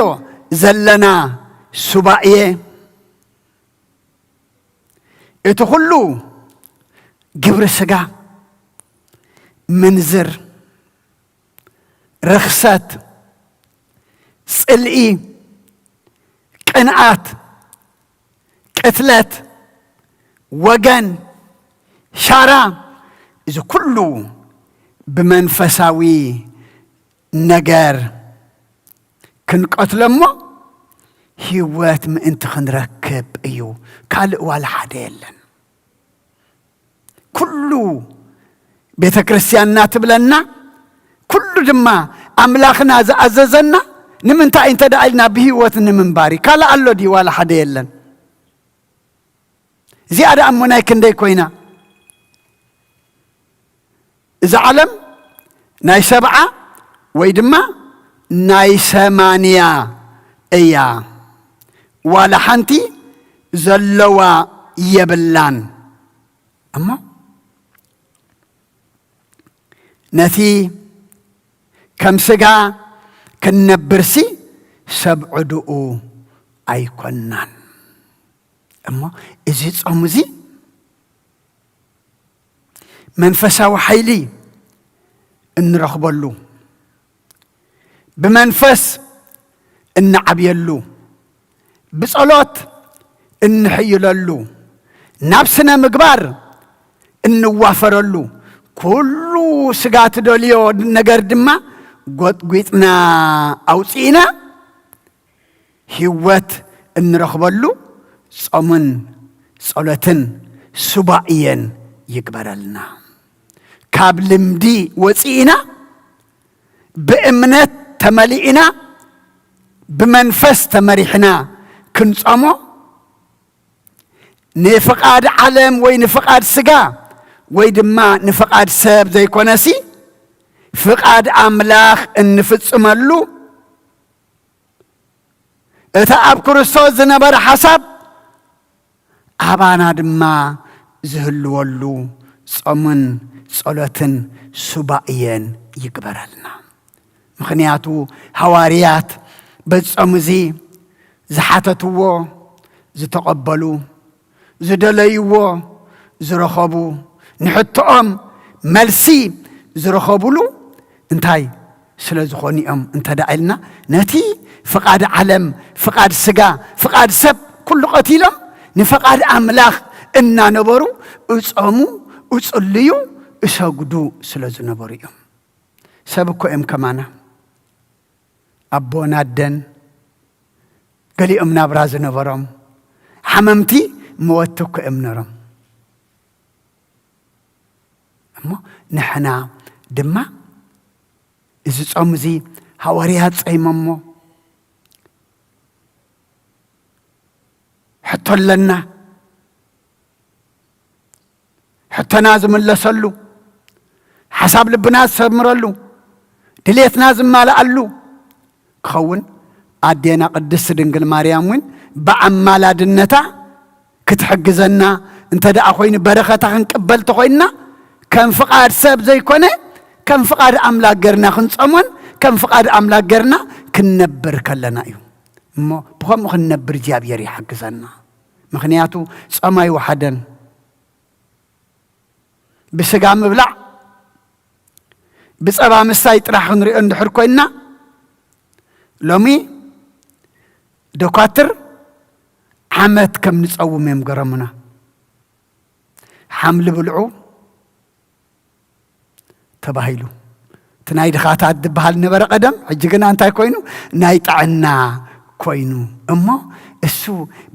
ዘለና ሱባኤ፣ እቲ ኩሉ ግብሪ ስጋ፣ ምንዝር፣ ርኽሰት፣ ጽልኢ፣ ቅንኣት፣ ቅትለት፣ ወገን፣ ሻራ፣ እዚ ኩሉ ብመንፈሳዊ ነገር ክንቀትሎ እሞ ህይወት ምእንቲ ክንረክብ እዩ። ካልእ ዋላ ሓደ የለን። ኩሉ ቤተ ክርስቲያንና ትብለና፣ ኩሉ ድማ ኣምላኽና ዝኣዘዘና ንምንታይ እንተ ደኣ ኢልና ብህይወት ንምንባር እዩ። ካልእ ኣሎ ድዩ? ዋላ ሓደ የለን። እዚኣ ደኣ እሞ ናይ ክንደይ ኮይና? እዛ ዓለም ናይ ሰብዓ ወይ ድማ ናይ ሰማንያ እያ። ዋላ ሓንቲ ዘለዋ የብላን። እሞ ነቲ ከም ስጋ ክንነብርሲ ሰብ ዕድኡ ኣይኮናን። እሞ እዚ ጾም እዚ መንፈሳዊ ሓይሊ እንረኽበሉ፣ ብመንፈስ እንዓብየሉ፣ ብጸሎት እንሕይለሉ፣ ናብ ስነ ምግባር እንዋፈረሉ፣ ኩሉ ስጋ ትደልዮ ነገር ድማ ጎጥጒጥና ኣውጺእና ህይወት እንረኽበሉ ጾምን ጸሎትን ሱባኤን ይግበረልና። ካብ ልምዲ ወጺእና ብእምነት ተመሊእና ብመንፈስ ተመሪሕና ክንጾሞ ንፍቓድ ዓለም ወይ ንፍቓድ ስጋ ወይ ድማ ንፍቓድ ሰብ ዘይኮነሲ ፍቓድ ኣምላኽ እንፍጽመሉ እቲ ኣብ ክርስቶስ ዝነበረ ሓሳብ ኣባና ድማ ዝህልወሉ ጾምን ጸሎትን ሱባኤን ይግበረልና። ምኽንያቱ ሃዋርያት በዚ ጾም እዚ ዝሓተትዎ ዝተቐበሉ፣ ዝደለይዎ ዝረኸቡ፣ ንሕቶኦም መልሲ ዝረኸቡሉ እንታይ ስለ ዝኾኑ እዮም እንተ ደኣ ኢልና፣ ነቲ ፍቓድ ዓለም፣ ፍቓድ ስጋ፣ ፍቓድ ሰብ ኩሉ ቀቲሎም ንፈቓድ ኣምላኽ እናነበሩ እጾሙ፣ እጽልዩ፣ እሰግዱ ስለ ዝነበሩ እዮም። ሰብ እኮ እዮም ከማና። ኣቦን ኣደን ገሊኦም ናብራ ዝነበሮም ሓመምቲ መወቲ እኮ እዮም ነሮም። እሞ ንሕና ድማ እዚ ጾም እዚ ሃዋርያት ጸይሞሞ ሕቶ ኣለና። ሕቶና ዝምለሰሉ፣ ሓሳብ ልብና ዝሰምረሉ፣ ድሌትና ዝማልኣሉ ክኸውን ኣዴና ቅድስቲ ድንግል ማርያም እውን ብኣማላድነታ ክትሕግዘና እንተ ደኣ ኮይኑ በረኸታ ክንቅበል ተኾይንና ከም ፍቓድ ሰብ ዘይኮነ ከም ፍቓድ ኣምላክ ገርና ክንጸሞን ከም ፍቓድ ኣምላክ ገርና ክንነብር ከለና እዩ። እሞ ብኸምኡ ክንነብር እግዚኣብሔር ይሓግዘና። ምኽንያቱ ጾም ኣይወሓደን። ብስጋ ምብላዕ ብጸባ ምስታይ ጥራሕ ክንሪኦ እንድሕር ኮይንና ሎሚ ደኳትር ዓመት ከም ንጸውም እዮም ገረሙና። ሓምሊ ብልዑ ተባሂሉ እቲ ናይ ድኻታት ዝበሃል ነበረ ቀደም። ሕጂ ግና እንታይ ኮይኑ? ናይ ጥዕና ኮይኑ። እሞ እሱ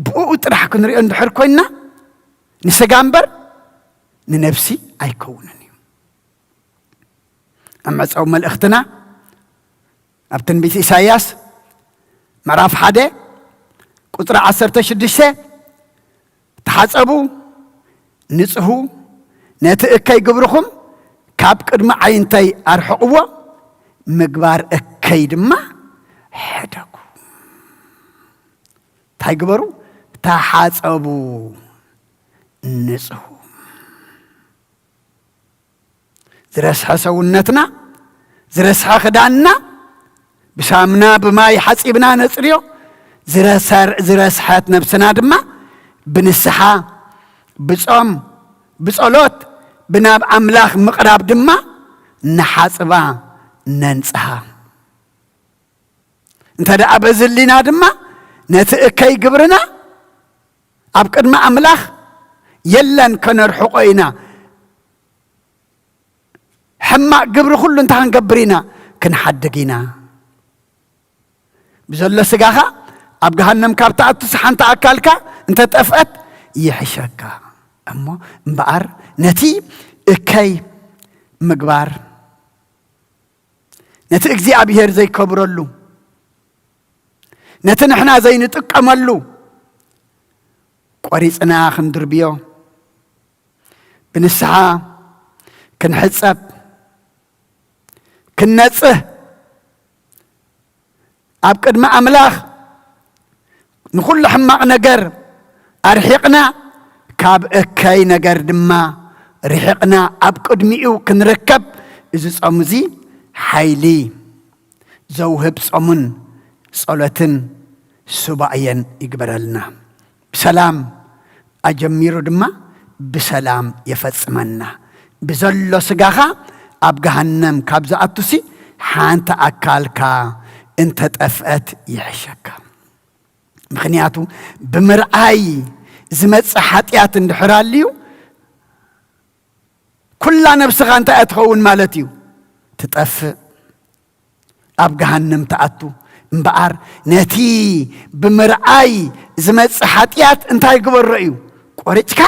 ብኡ ጥራሕ ክንሪኦ እንድሕር ኮይንና ንስጋ እምበር ንነብሲ ኣይከውንን እዩ። ኣብ መዕጸዊ መልእኽትና ኣብ ትንቢት ኢሳይያስ ምዕራፍ ሓደ ቁጽሪ ዓሰርተ ሽዱሽተ፣ ተሓጸቡ፣ ንጽሁ፣ ነቲ እከይ ግብርኹም ካብ ቅድሚ ዓይንተይ ኣርሕቕዎ፣ ምግባር እከይ ድማ ሕደጉ። እንታይ ግበሩ? ተሓጸቡ፣ ንጽሁ። ዝረስሐ ሰውነትና፣ ዝረስሐ ክዳንና ብሳምና ብማይ ሓጺብና ነጽርዮ። ዝረሰር-፣ ዝረስሐት ነብስና ድማ ብንስሓ፣ ብጾም፣ ብጸሎት፣ ብናብ ኣምላኽ ምቕራብ ድማ ንሓጽባ፣ ነንጽሃ። እንተ ደኣ በዚ ኣሊና ድማ ነቲ እከይ ግብርና ኣብ ቅድሚ ኣምላኽ የለን ከነርሕቖ ኢና። ሕማቕ ግብሪ ኩሉ እንታይ ክንገብር ኢና? ክንሓድግ ኢና። ብዘሎ ስጋኻ ኣብ ገሃነም ካብ ትኣቱስ ሓንቲ ኣካልካ እንተ ጠፍአት ይሕሸካ። እሞ እምበኣር ነቲ እከይ ምግባር፣ ነቲ እግዚኣብሔር ዘይከብረሉ፣ ነቲ ንሕና ዘይንጥቀመሉ ቆሪጽና ክንድርብዮ፣ ብንስሓ ክንሕጸብ፣ ክንነጽህ፣ ኣብ ቅድሚ ኣምላኽ ንኹሉ ሕማቕ ነገር ኣርሒቕና፣ ካብ እከይ ነገር ድማ ርሒቕና ኣብ ቅድሚኡ ክንርከብ፣ እዚ ጾም እዚ ሓይሊ ዘውህብ ጾምን ጸሎትን ሱባኤን ይግበረልና። ብሰላም ኣጀሚሩ ድማ ብሰላም የፈጽመና። ብዘሎ ስጋኻ ኣብ ገሃነም ካብ ዝኣቱሲ ሓንቲ ኣካልካ እንተጠፍአት ይሕሸካ። ምኽንያቱ ብምርኣይ ዝመጽእ ሓጢኣት እንድሕር ኣልዩ፣ ኩላ ነብስኻ እንታይ እያ ትኸውን ማለት እዩ? ትጠፍእ፣ ኣብ ገሃነም ትኣቱ። እምበኣር ነቲ ብምርኣይ ዝመጽእ ሓጢኣት እንታይ ግበሮ እዩ? ቆሪጽካ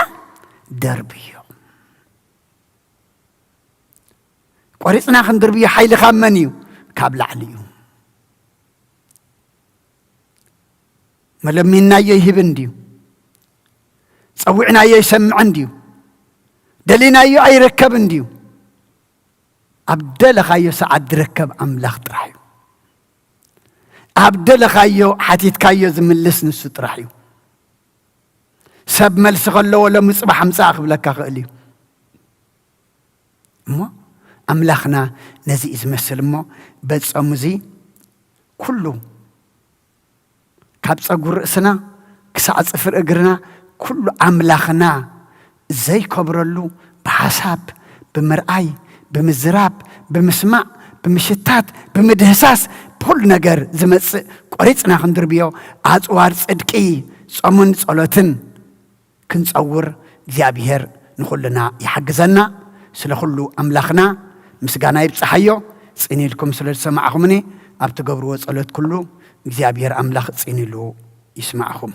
ደርብዮ። ቆሪጽና ክንድርብዮ ሓይሊ ካብ መን እዩ? ካብ ላዕሊ እዩ። መለሚንናዮ ይህብን ድዩ? ጸዊዕናዮ ይሰምዕን ድዩ? ደሊናዮ ኣይርከብን ድዩ? ኣብ ደለኻዮ ሰዓት ዝርከብ ኣምላኽ ጥራሕ እዩ። ኣብ ደለኻዮ ሓቲትካዮ ዝምልስ ንሱ ጥራሕ እዩ። ሰብ መልሲ ከለዎ ሎሚ ጽባሕ ኣምጽኣ ክብለካ ክእል እዩ። እሞ ኣምላኽና ነዚ እዩ ዝመስል። እሞ በጾም እዚ ኩሉ ካብ ጸጉሪ ርእስና ክሳዕ ጽፍሪ እግርና ኩሉ ኣምላኽና ዘይከብረሉ ብሓሳብ፣ ብምርኣይ፣ ብምዝራብ፣ ብምስማዕ፣ ብምሽታት፣ ብምድህሳስ፣ ብኹሉ ነገር ዝመጽእ ቆሪጽና ክንድርብዮ፣ ኣጽዋር ጽድቂ፣ ጾምን ጸሎትን፣ ክንጸውር እግዚኣብሔር ንኹልና ይሓግዘና። ስለ ኩሉ ኣምላኽና ምስጋና ይብጽሓዮ። ጽን ኢልኩም ስለ ዝሰማዕኹምኒ፣ ኣብ ትገብርዎ ጸሎት ኩሉ እግዚኣብሔር ኣምላኽ ጽን ኢሉ ይስማዕኹም።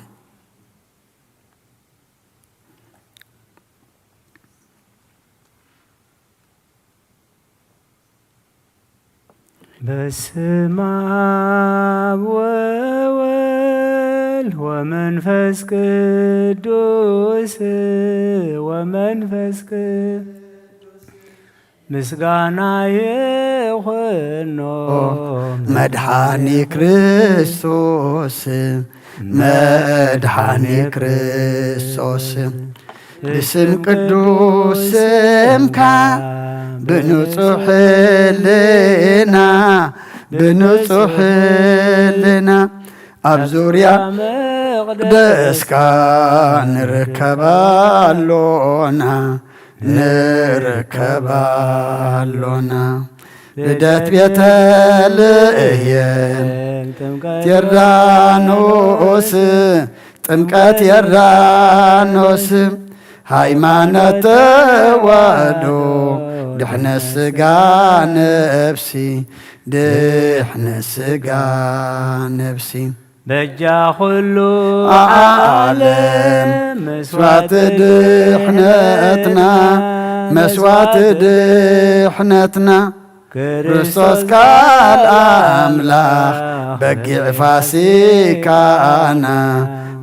በስመ አብ ወወልድ ወመንፈስ ቅዱስ፣ ወመንፈስ ቅዱስ ምስጋና ይኹኖ መድኃኒ ክርስቶስ፣ መድኃኒ ክርስቶስ። ብስም ቅዱስ ስምካ ብንጹሕ ሕልና፣ ብንጹሕ ሕልና ኣብ ዙርያ መቕደስካ ንርከብ ኣሎና፣ ንርከብ ኣሎና። ልደት ቤተልሔም ጥምቀት ዮርዳኖስ፣ ጥምቀት ዮርዳኖስ። ሃይማኖት ተዋህዶ ድሕነት ሥጋ ነፍሲ፣ ድሕነት ሥጋ ነፍሲ። በጃ ኩሉ ዓለም ዓለም መስዋዕቲ መስዋዕቲ ድሕነትና፣ ድሕነትና፣ መስዋዕቲ ድሕነትና። ክርስቶስ ክርስቶስ ቃል ቃል ኣምላኽ ኣምላኽ በጊዕ ፋሲካና፣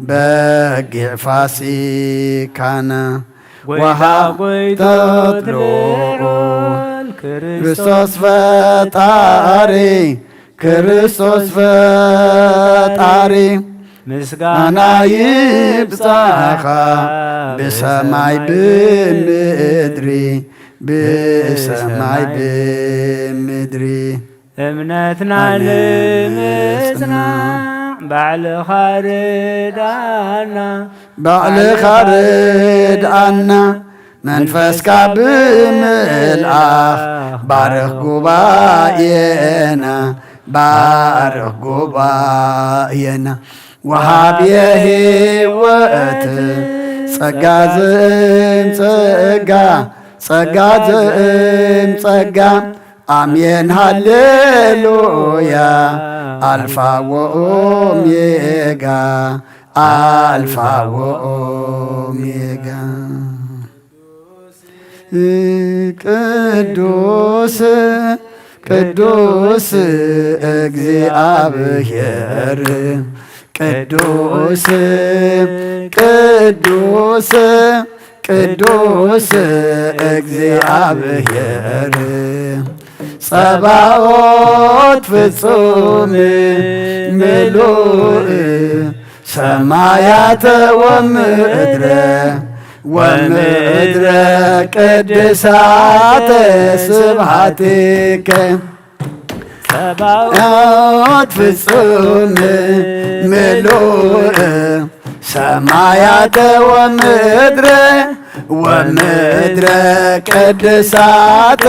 በጊዕ ፋሲካና። ጎይታ ወሃብ ጎይቶት ተትልዑ ልዑል ክርስቶስ ክርስቶስ ፈጣሪ፣ ክርስቶስ ፈጣሪ። ምስጋና ይብጻኻ ብሰማይ ብምድሪ፣ ብሰማይ ብምድሪ። እምነትና ንምጽናዕ ንምጽናዕ ባዕልኻ ርድኣና፣ ባዕልኻ ርድኣና። መንፈስካ ብምልኣኽ ባርኽ ጉባኤና፣ ባርኽ ጉባኤና። ወሃብየ ህይወት ጸጋ ዝእም ጸጋ፣ ጸጋ ዝእም ጸጋ። ኣሜን ሃሌሉያ። ኣልፋ ወኦሜጋ፣ ኣልፋ ወኦሜጋ። ቅዱስ ቅዱስ እግዚኣብሔር፣ ቅዱስ ቅዱስ ቅዱስ እግዚኣብሔር፣ ጸባኦት ፍጹም ምሉእ ሰማያተ ወምድረ፣ ወምድረ ቅድሳተ ስብሐቲከ። ጸባኦት ፍጹም ምሉእ ሰማያተ ወምድረ፣ ወምድረ ቅድሳተ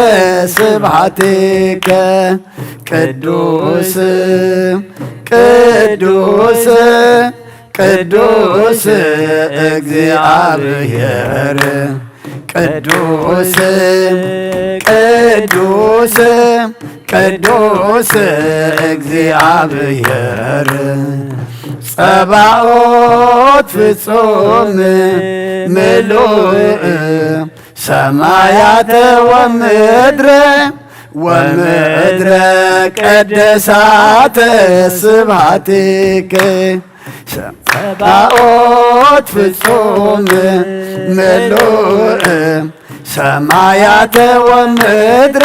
ስብሐቲከ። ቅዱስ ቅዱስ ቅዱስ እግዚኣብሔር፣ ቅዱስ ቅዱስ ቅዱስ እግዚኣብሔር፣ ጸባኦት ፍጹም ምሉእ ሰማያተ ወምድረ፣ ወምድረ ቅድሳተ ስብሐቲከ። ጸባኦት ፍጹም ምሉእ ሰማያተ ወምድረ፣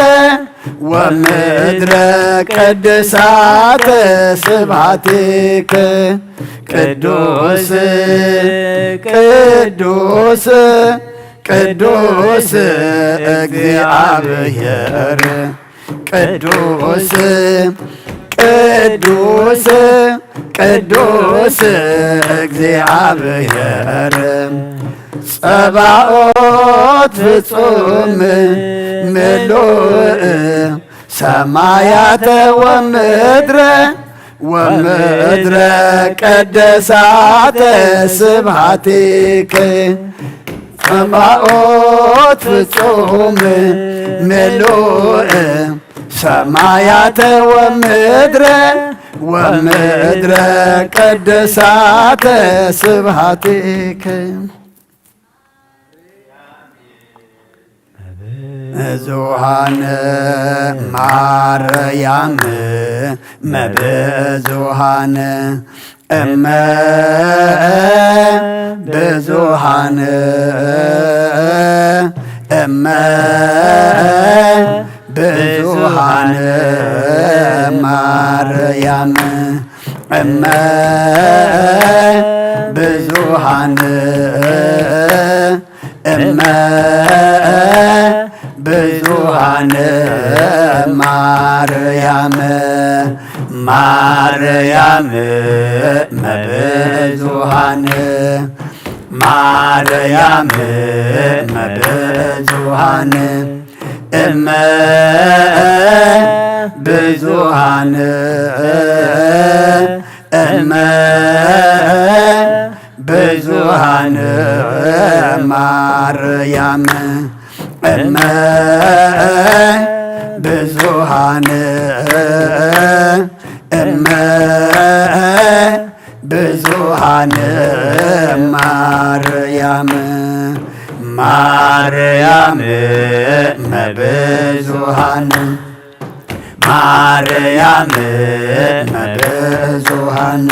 ወምድረ ቅድሳተ ስብሐቲከ። ቅዱስ ቅዱስ ቅዱስ እግዚኣብሔር፣ ቅዱስ ቅዱስ ቅዱስ እግዚኣብሔር፣ ጸባኦት ፍጹም ምሉእ ሰማያተ ወምድረ፣ ወምድረ ቀደሳተ ስብሐቲከ። ጸባኦት ፍጹም ምሉእ ሰማያተ ወምድረ፣ ወምድረ ቀደሳተ ስብሐቲከ። ብዙኃን ማርያም መብዙኃን እመ ብዙኃን እመ ብዙኃን ማርያም እመ ብዙኃን እመ ብዙኃን ማርያም ማርያም መብዙኃን ማርያም መብዙኃን እመ ብዙኃን እመ ብዙኃን ማርያም እመ ብዙኃን እመ ብዙኃን ማርያም ማርያም መብዙኃን ማርያም መብዙኃን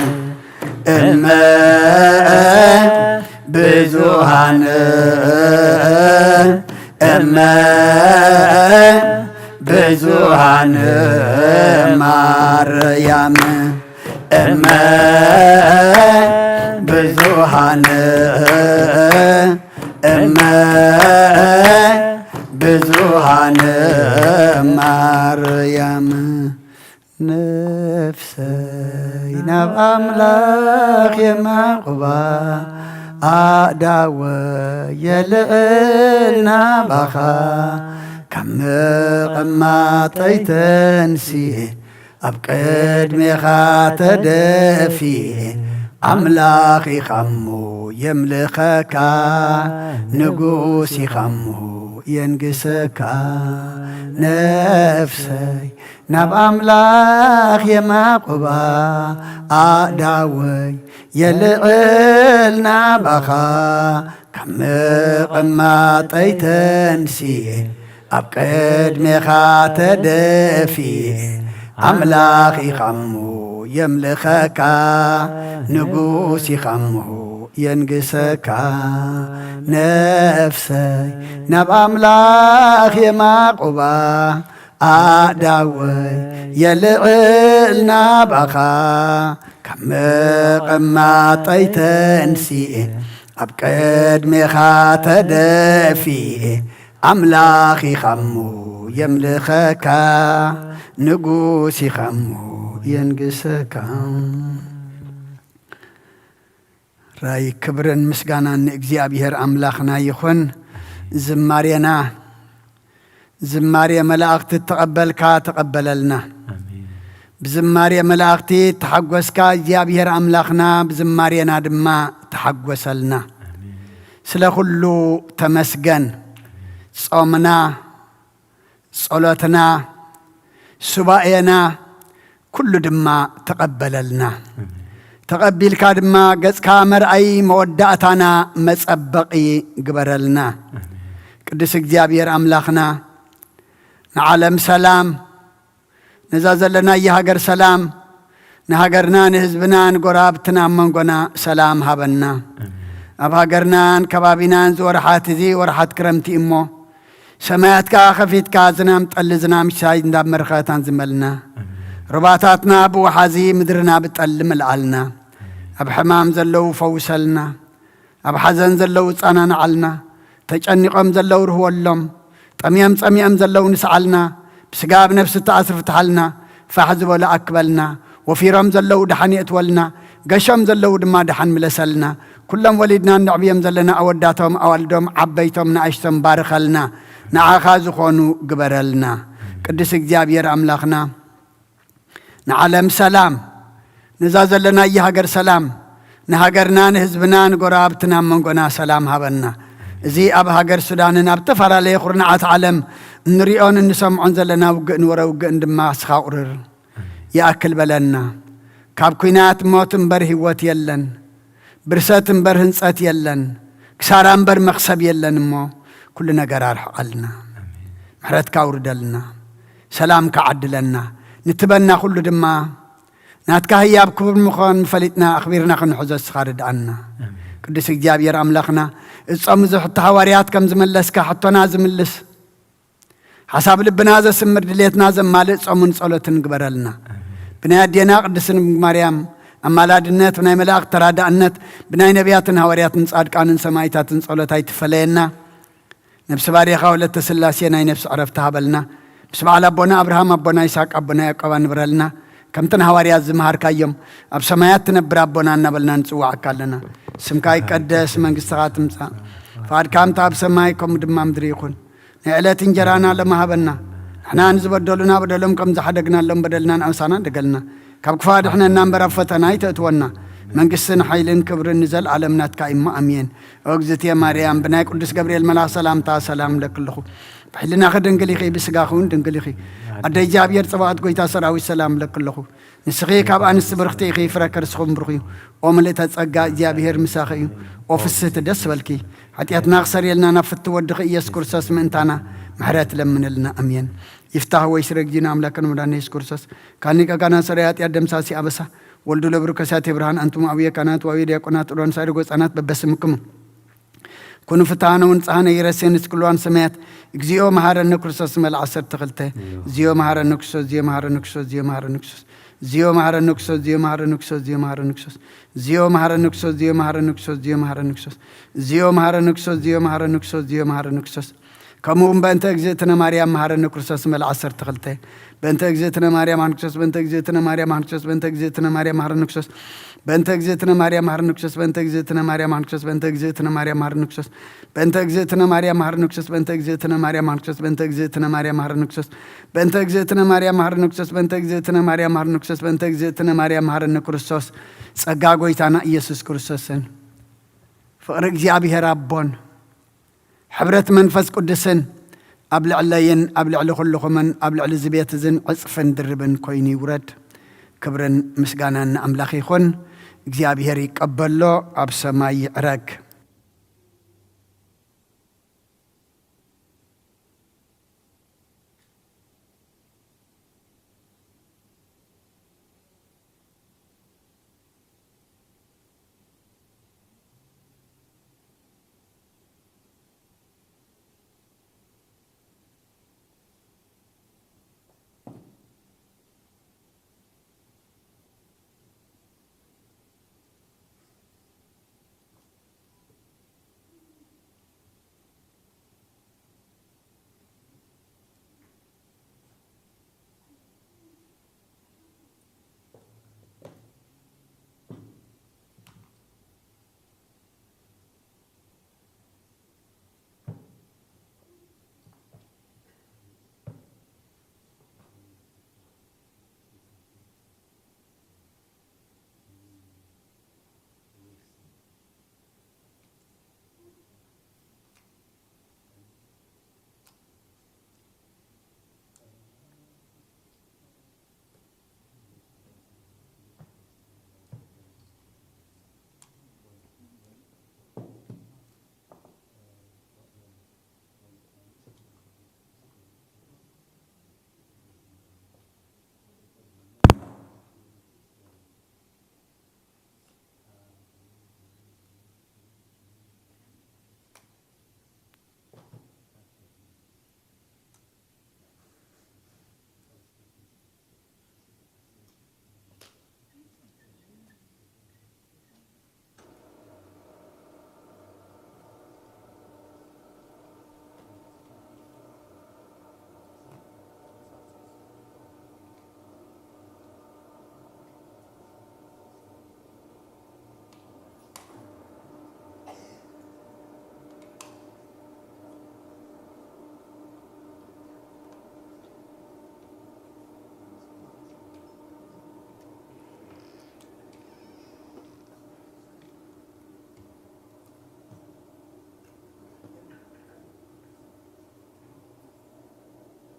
እመ ብዙኃን እመ ብዙኃን ማርያም እመ ብዙኃን እመ ብዙኃን ማርያም ነፍሰይ ናብ ኣምላኽ የማቕባ ኣእዳወ የልዕል ናባኻ ካብ ምቕማጠይ ተንስየ ኣብ ቅድሜኻ ተደፊ ኣምላኽ ኢኻሞ የምልኸካ ንጉስ ኢኻሞ የንግሰካ ነፍሰይ ናብ ኣምላኽ የማቕባ ኣእዳወይ የልዕል ናባኻ ካብ ምቕማጠይ ተንስየ ኣብ ቅድሜኻ ተደፊ ኣምላኽ ኢኻሞ የምልኸካ ንጉስ ኢኻሞ የንግሰካ ነፍሰይ ናብ ኣምላኽ የማቕባ ኣእዳወይ የልዕል ናባኻ ካብ ምቕማጠይ ተንስኤ ኣብ ቅድሜኻ ተደፊኤ ኣምላኽ ኢኻሞ የምልኸካ ንጉስ ኢኻሞ የንግሰካ። ራይ ክብርን ምስጋናን ንእግዚኣብሔር ኣምላኽና ይኹን። ዝማሬና ዝማሬ መላእኽቲ እተቐበልካ ተቐበለልና። ኣሜን። ብዝማሬ መላእኽቲ እተሓጎስካ እግዚኣብሔር ኣምላኽና ብዝማሬና ድማ ተሓጎሰልና። ኣሜን። ስለ ኩሉ ተመስገን። ጾምና፣ ጸሎትና፣ ሱባኤና ኩሉ ድማ ተቐበለልና። ኣሜን። ተቐቢልካ ድማ ገጽካ መርኣዪ መወዳእታና መጸበቒ ግበረልና። ኣሜን። ቅዱስ እግዚኣብሔር ኣምላኽና ንዓለም ሰላም፣ ነዛ ዘለናያ ሃገር ሰላም፣ ንሃገርና፣ ንህዝብና፣ ንጎረባብትና ኣብ መንጎና ሰላም ሃበና። ኣሜን። ኣብ ሃገርናን ከባቢናን ዝወርሓት እዚ ወርሓት ክረምቲ እሞ፣ ሰማያት ከኣ ከፊትካ ዝናም ጠሊ ዝናም ሲሳይ እንዳመርኸታን ዝመልና። ኣሜን። ሩባታትና ብወሓዚ ምድርና ብጠሊ ምልኣልና። ኣሜን። ኣብ ሕማም ዘለዉ ፈውሰልና። ኣብ ሓዘን ዘለዉ ጻናንዓልና። ተጨኒቖም ዘለዉ ርህወሎም። ጠምዮም ጸሚኦም ዘለዉ ንስዓልና። ብስጋ ኣብ ነፍሲ እተኣስሩ ፍትሓልና። ፋሕ ዝበሉ ኣክበልና። ወፊሮም ዘለዉ ደሓን የእትወልና። ገሾም ዘለዉ ድማ ደሓን ምለሰልና። ኩሎም ወሊድና እነዕብዮም ዘለና ኣወዳቶም ኣዋልዶም ዓበይቶም ንኣሽቶም ባርኸልና። ንዓኻ ዝኾኑ ግበረልና። ቅዱስ እግዚኣብሔር ኣምላኽና ንዓለም ሰላም፣ ነዛ ዘለናያ ሃገር ሰላም ንሃገርና፣ ንህዝብና፣ ንጎረባብትና፣ ኣብ መንጎና ሰላም ሃበና። እዚ ኣብ ሃገር ሱዳንን ኣብ ዝተፈላለየ ኩርናዓት ዓለም እንሪኦን እንሰምዖን ዘለና ውግእ ንወረ ውግእን ድማ ስኻ ቁርር ይኣክል በለና። ካብ ኲናት ሞት እምበር ህይወት የለን፣ ብርሰት እምበር ህንጸት የለን፣ ክሳራ እምበር መኽሰብ የለን። እሞ ኩሉ ነገር ኣርሕቐልና፣ ምሕረትካ ኣውርደልና፣ ሰላምካ ዓድለና። ንትበና ኩሉ ድማ ናትካ ህያብ ክቡር ምዃን ፈሊጥና ኣኽቢርና ክንሕዞ እስኻ ርድኣና። ቅዱስ እግዚኣብሔር ኣምላኽና፣ እጾም እዚ ሕቶ ሃዋርያት ከም ዝመለስካ ሕቶና ዝምልስ፣ ሓሳብ ልብና ዘስምር፣ ድሌትና ዘማልእ ጾምን ጸሎትን ግበረልና። ብናይ ኣዴና ቅድስት ማርያም ኣማላድነት፣ ብናይ መላእኽት ተራዳእነት፣ ብናይ ነቢያትን ሃዋርያትን ጻድቃንን ሰማይታትን ጸሎት ኣይትፈለየና። ነብሲ ባሪኻ ወለተ ስላሴ ናይ ነብሲ ዕረፍቲ ሃበልና። ምስ በዓል ኣቦና ኣብርሃም፣ ኣቦና ይስሐቅ፣ ኣቦና ያዕቆብ ኣንብረልና። ከምቲ ንሃዋርያት ዝመሃርካዮም፣ ኣብ ሰማያት ትነብር ኣቦና እናበልና ንጽዋዓካ ኣለና። ስምካ ይቀደስ፣ መንግስትኻ ትምጻእ፣ ፍቓድካ ከምቲ ኣብ ሰማይ ከምኡ ድማ ምድሪ ይኹን። ናይ ዕለት እንጀራና ሎሚ ሃበና። ንሕና ንዝበደሉና በደሎም ከም ዝሓደግናሎም በደልና ንኣምሳና ደገልና። ካብ ክፋ ድሕነና እምበር ኣብ ፈተና ኣይተእትወና። መንግስትን ሓይልን ክብርን ንዘለኣለም ናትካ እሞ ኣሜን። ኦ እግዝእትየ ማርያም፣ ብናይ ቅዱስ ገብርኤል መልኣኽ ሰላምታ ሰላም እብለኪ ኣለኹ። ብሕልናኺ ድንግል ኢኺ፣ ብስጋኺ እውን ድንግል ኢኺ። ኣደ እግዚኣብሔር ጸባኦት፣ ጎይታ ሰራዊት፣ ሰላም እብለኪ ኣለኹ። ንስኺ ካብ ኣንስቲ ብርኽቲ ኢኺ፣ ፍረ ከርስኹም ብሩኽ እዩ። ኦ ምልእተ ጸጋ፣ እግዚኣብሔር ምሳኺ እዩ። ኦ ፍስህቲ፣ ደስ በልኪ። ሓጢኣትና ክሰርየልና ናብ ፍቲ ወድኺ ኢየሱስ ክርስቶስ ምእንታና ምሕረት ለምንልና። ኣሜን። ይፍታህ ወይ ስረ ጊዜና ኣምላክን መድኃኒነ ኢየሱስ ክርስቶስ ካን ሊቀ ካህናት ሰራይ ኃጢአት ደምሳሲ አበሳ ወልዱ ለብሩ ከሳቴ ብርሃን አንትሙ አብየ ካህናት ወአብየ ዲያቆናት ሮን ሳይድ ጎጻናት በበስምክሙ ኩኑ ፍትሃነ ወንጽሃነ ይረሴ ንስክልዋን ሰማያት። እግዚኦ መሐረነ ክርስቶስ መልዓ ዓሰርተ ክልተ። እግዚኦ መሐረነ ክርስቶስ፣ እግዚኦ መሐረነ ክርስቶስ፣ እግዚኦ መሐረነ ክርስቶስ፣ እግዚኦ መሐረነ ክርስቶስ፣ እግዚኦ መሐረነ ክርስቶስ፣ እግዚኦ መሐረነ ክርስቶስ፣ እግዚኦ መሐረነ ክርስቶስ፣ እግዚኦ መሐረነ ክርስቶስ፣ እግዚኦ መሐረነ ክርስቶስ፣ እግዚኦ መሐረነ ክርስቶስ፣ እግዚኦ መሐረነ ክርስቶስ፣ ከምኡ እውን በእንተ እግዝእትነ ማርያም መሐረነ ክርስቶስ መልዓ ዓሰርተ ክልተ። በእንተ እግዝእትነ ማርያም መሐረነ ክርስቶስ፣ በእንተ እግዝእትነ ማርያም መሐረነ ክርስቶስ፣ በእንተ እግዝእትነ ማርያም መሐረነ ክርስቶስ፣ በእንተ እግዝእትነ ማርያም መሐረነ ክርስቶስ፣ በእንተ እግዝእትነ ማርያም መሐረነ ክርስቶስ፣ በእንተ እግዝእትነ ማርያም መሐረነ ክርስቶስ፣ በእንተ እግዝእትነ ማርያም መሐረነ ክርስቶስ፣ በእንተ እግዝእትነ ማርያም መሐረነ ክርስቶስ፣ በእንተ እግዝእትነ ማርያም መሐረነ ክርስቶስ፣ በእንተ እግዝእትነ ማርያም መሐረነ ክርስቶስ፣ በእንተ እግዝእትነ ማርያም መሐረነ ክርስቶስ፣ በእንተ እግዝእትነ ማርያም መሐረነ ክርስቶስ። ጸጋ ጎይታና ኢየሱስ ክርስቶስን ፍቕሪ እግዚኣብሔር ኣቦን ሕብረት መንፈስ ቅዱስን ኣብ ልዕለይን ኣብ ልዕሊ ኩልኹምን ኣብ ልዕሊ እዚ ቤት እዝን ዕጽፍን ድርብን ኮይኑ ይውረድ። ክብርን ምስጋናን ንኣምላኽ ይኹን። እግዚኣብሔር ይቀበሎ፣ ኣብ ሰማይ ይዕረግ።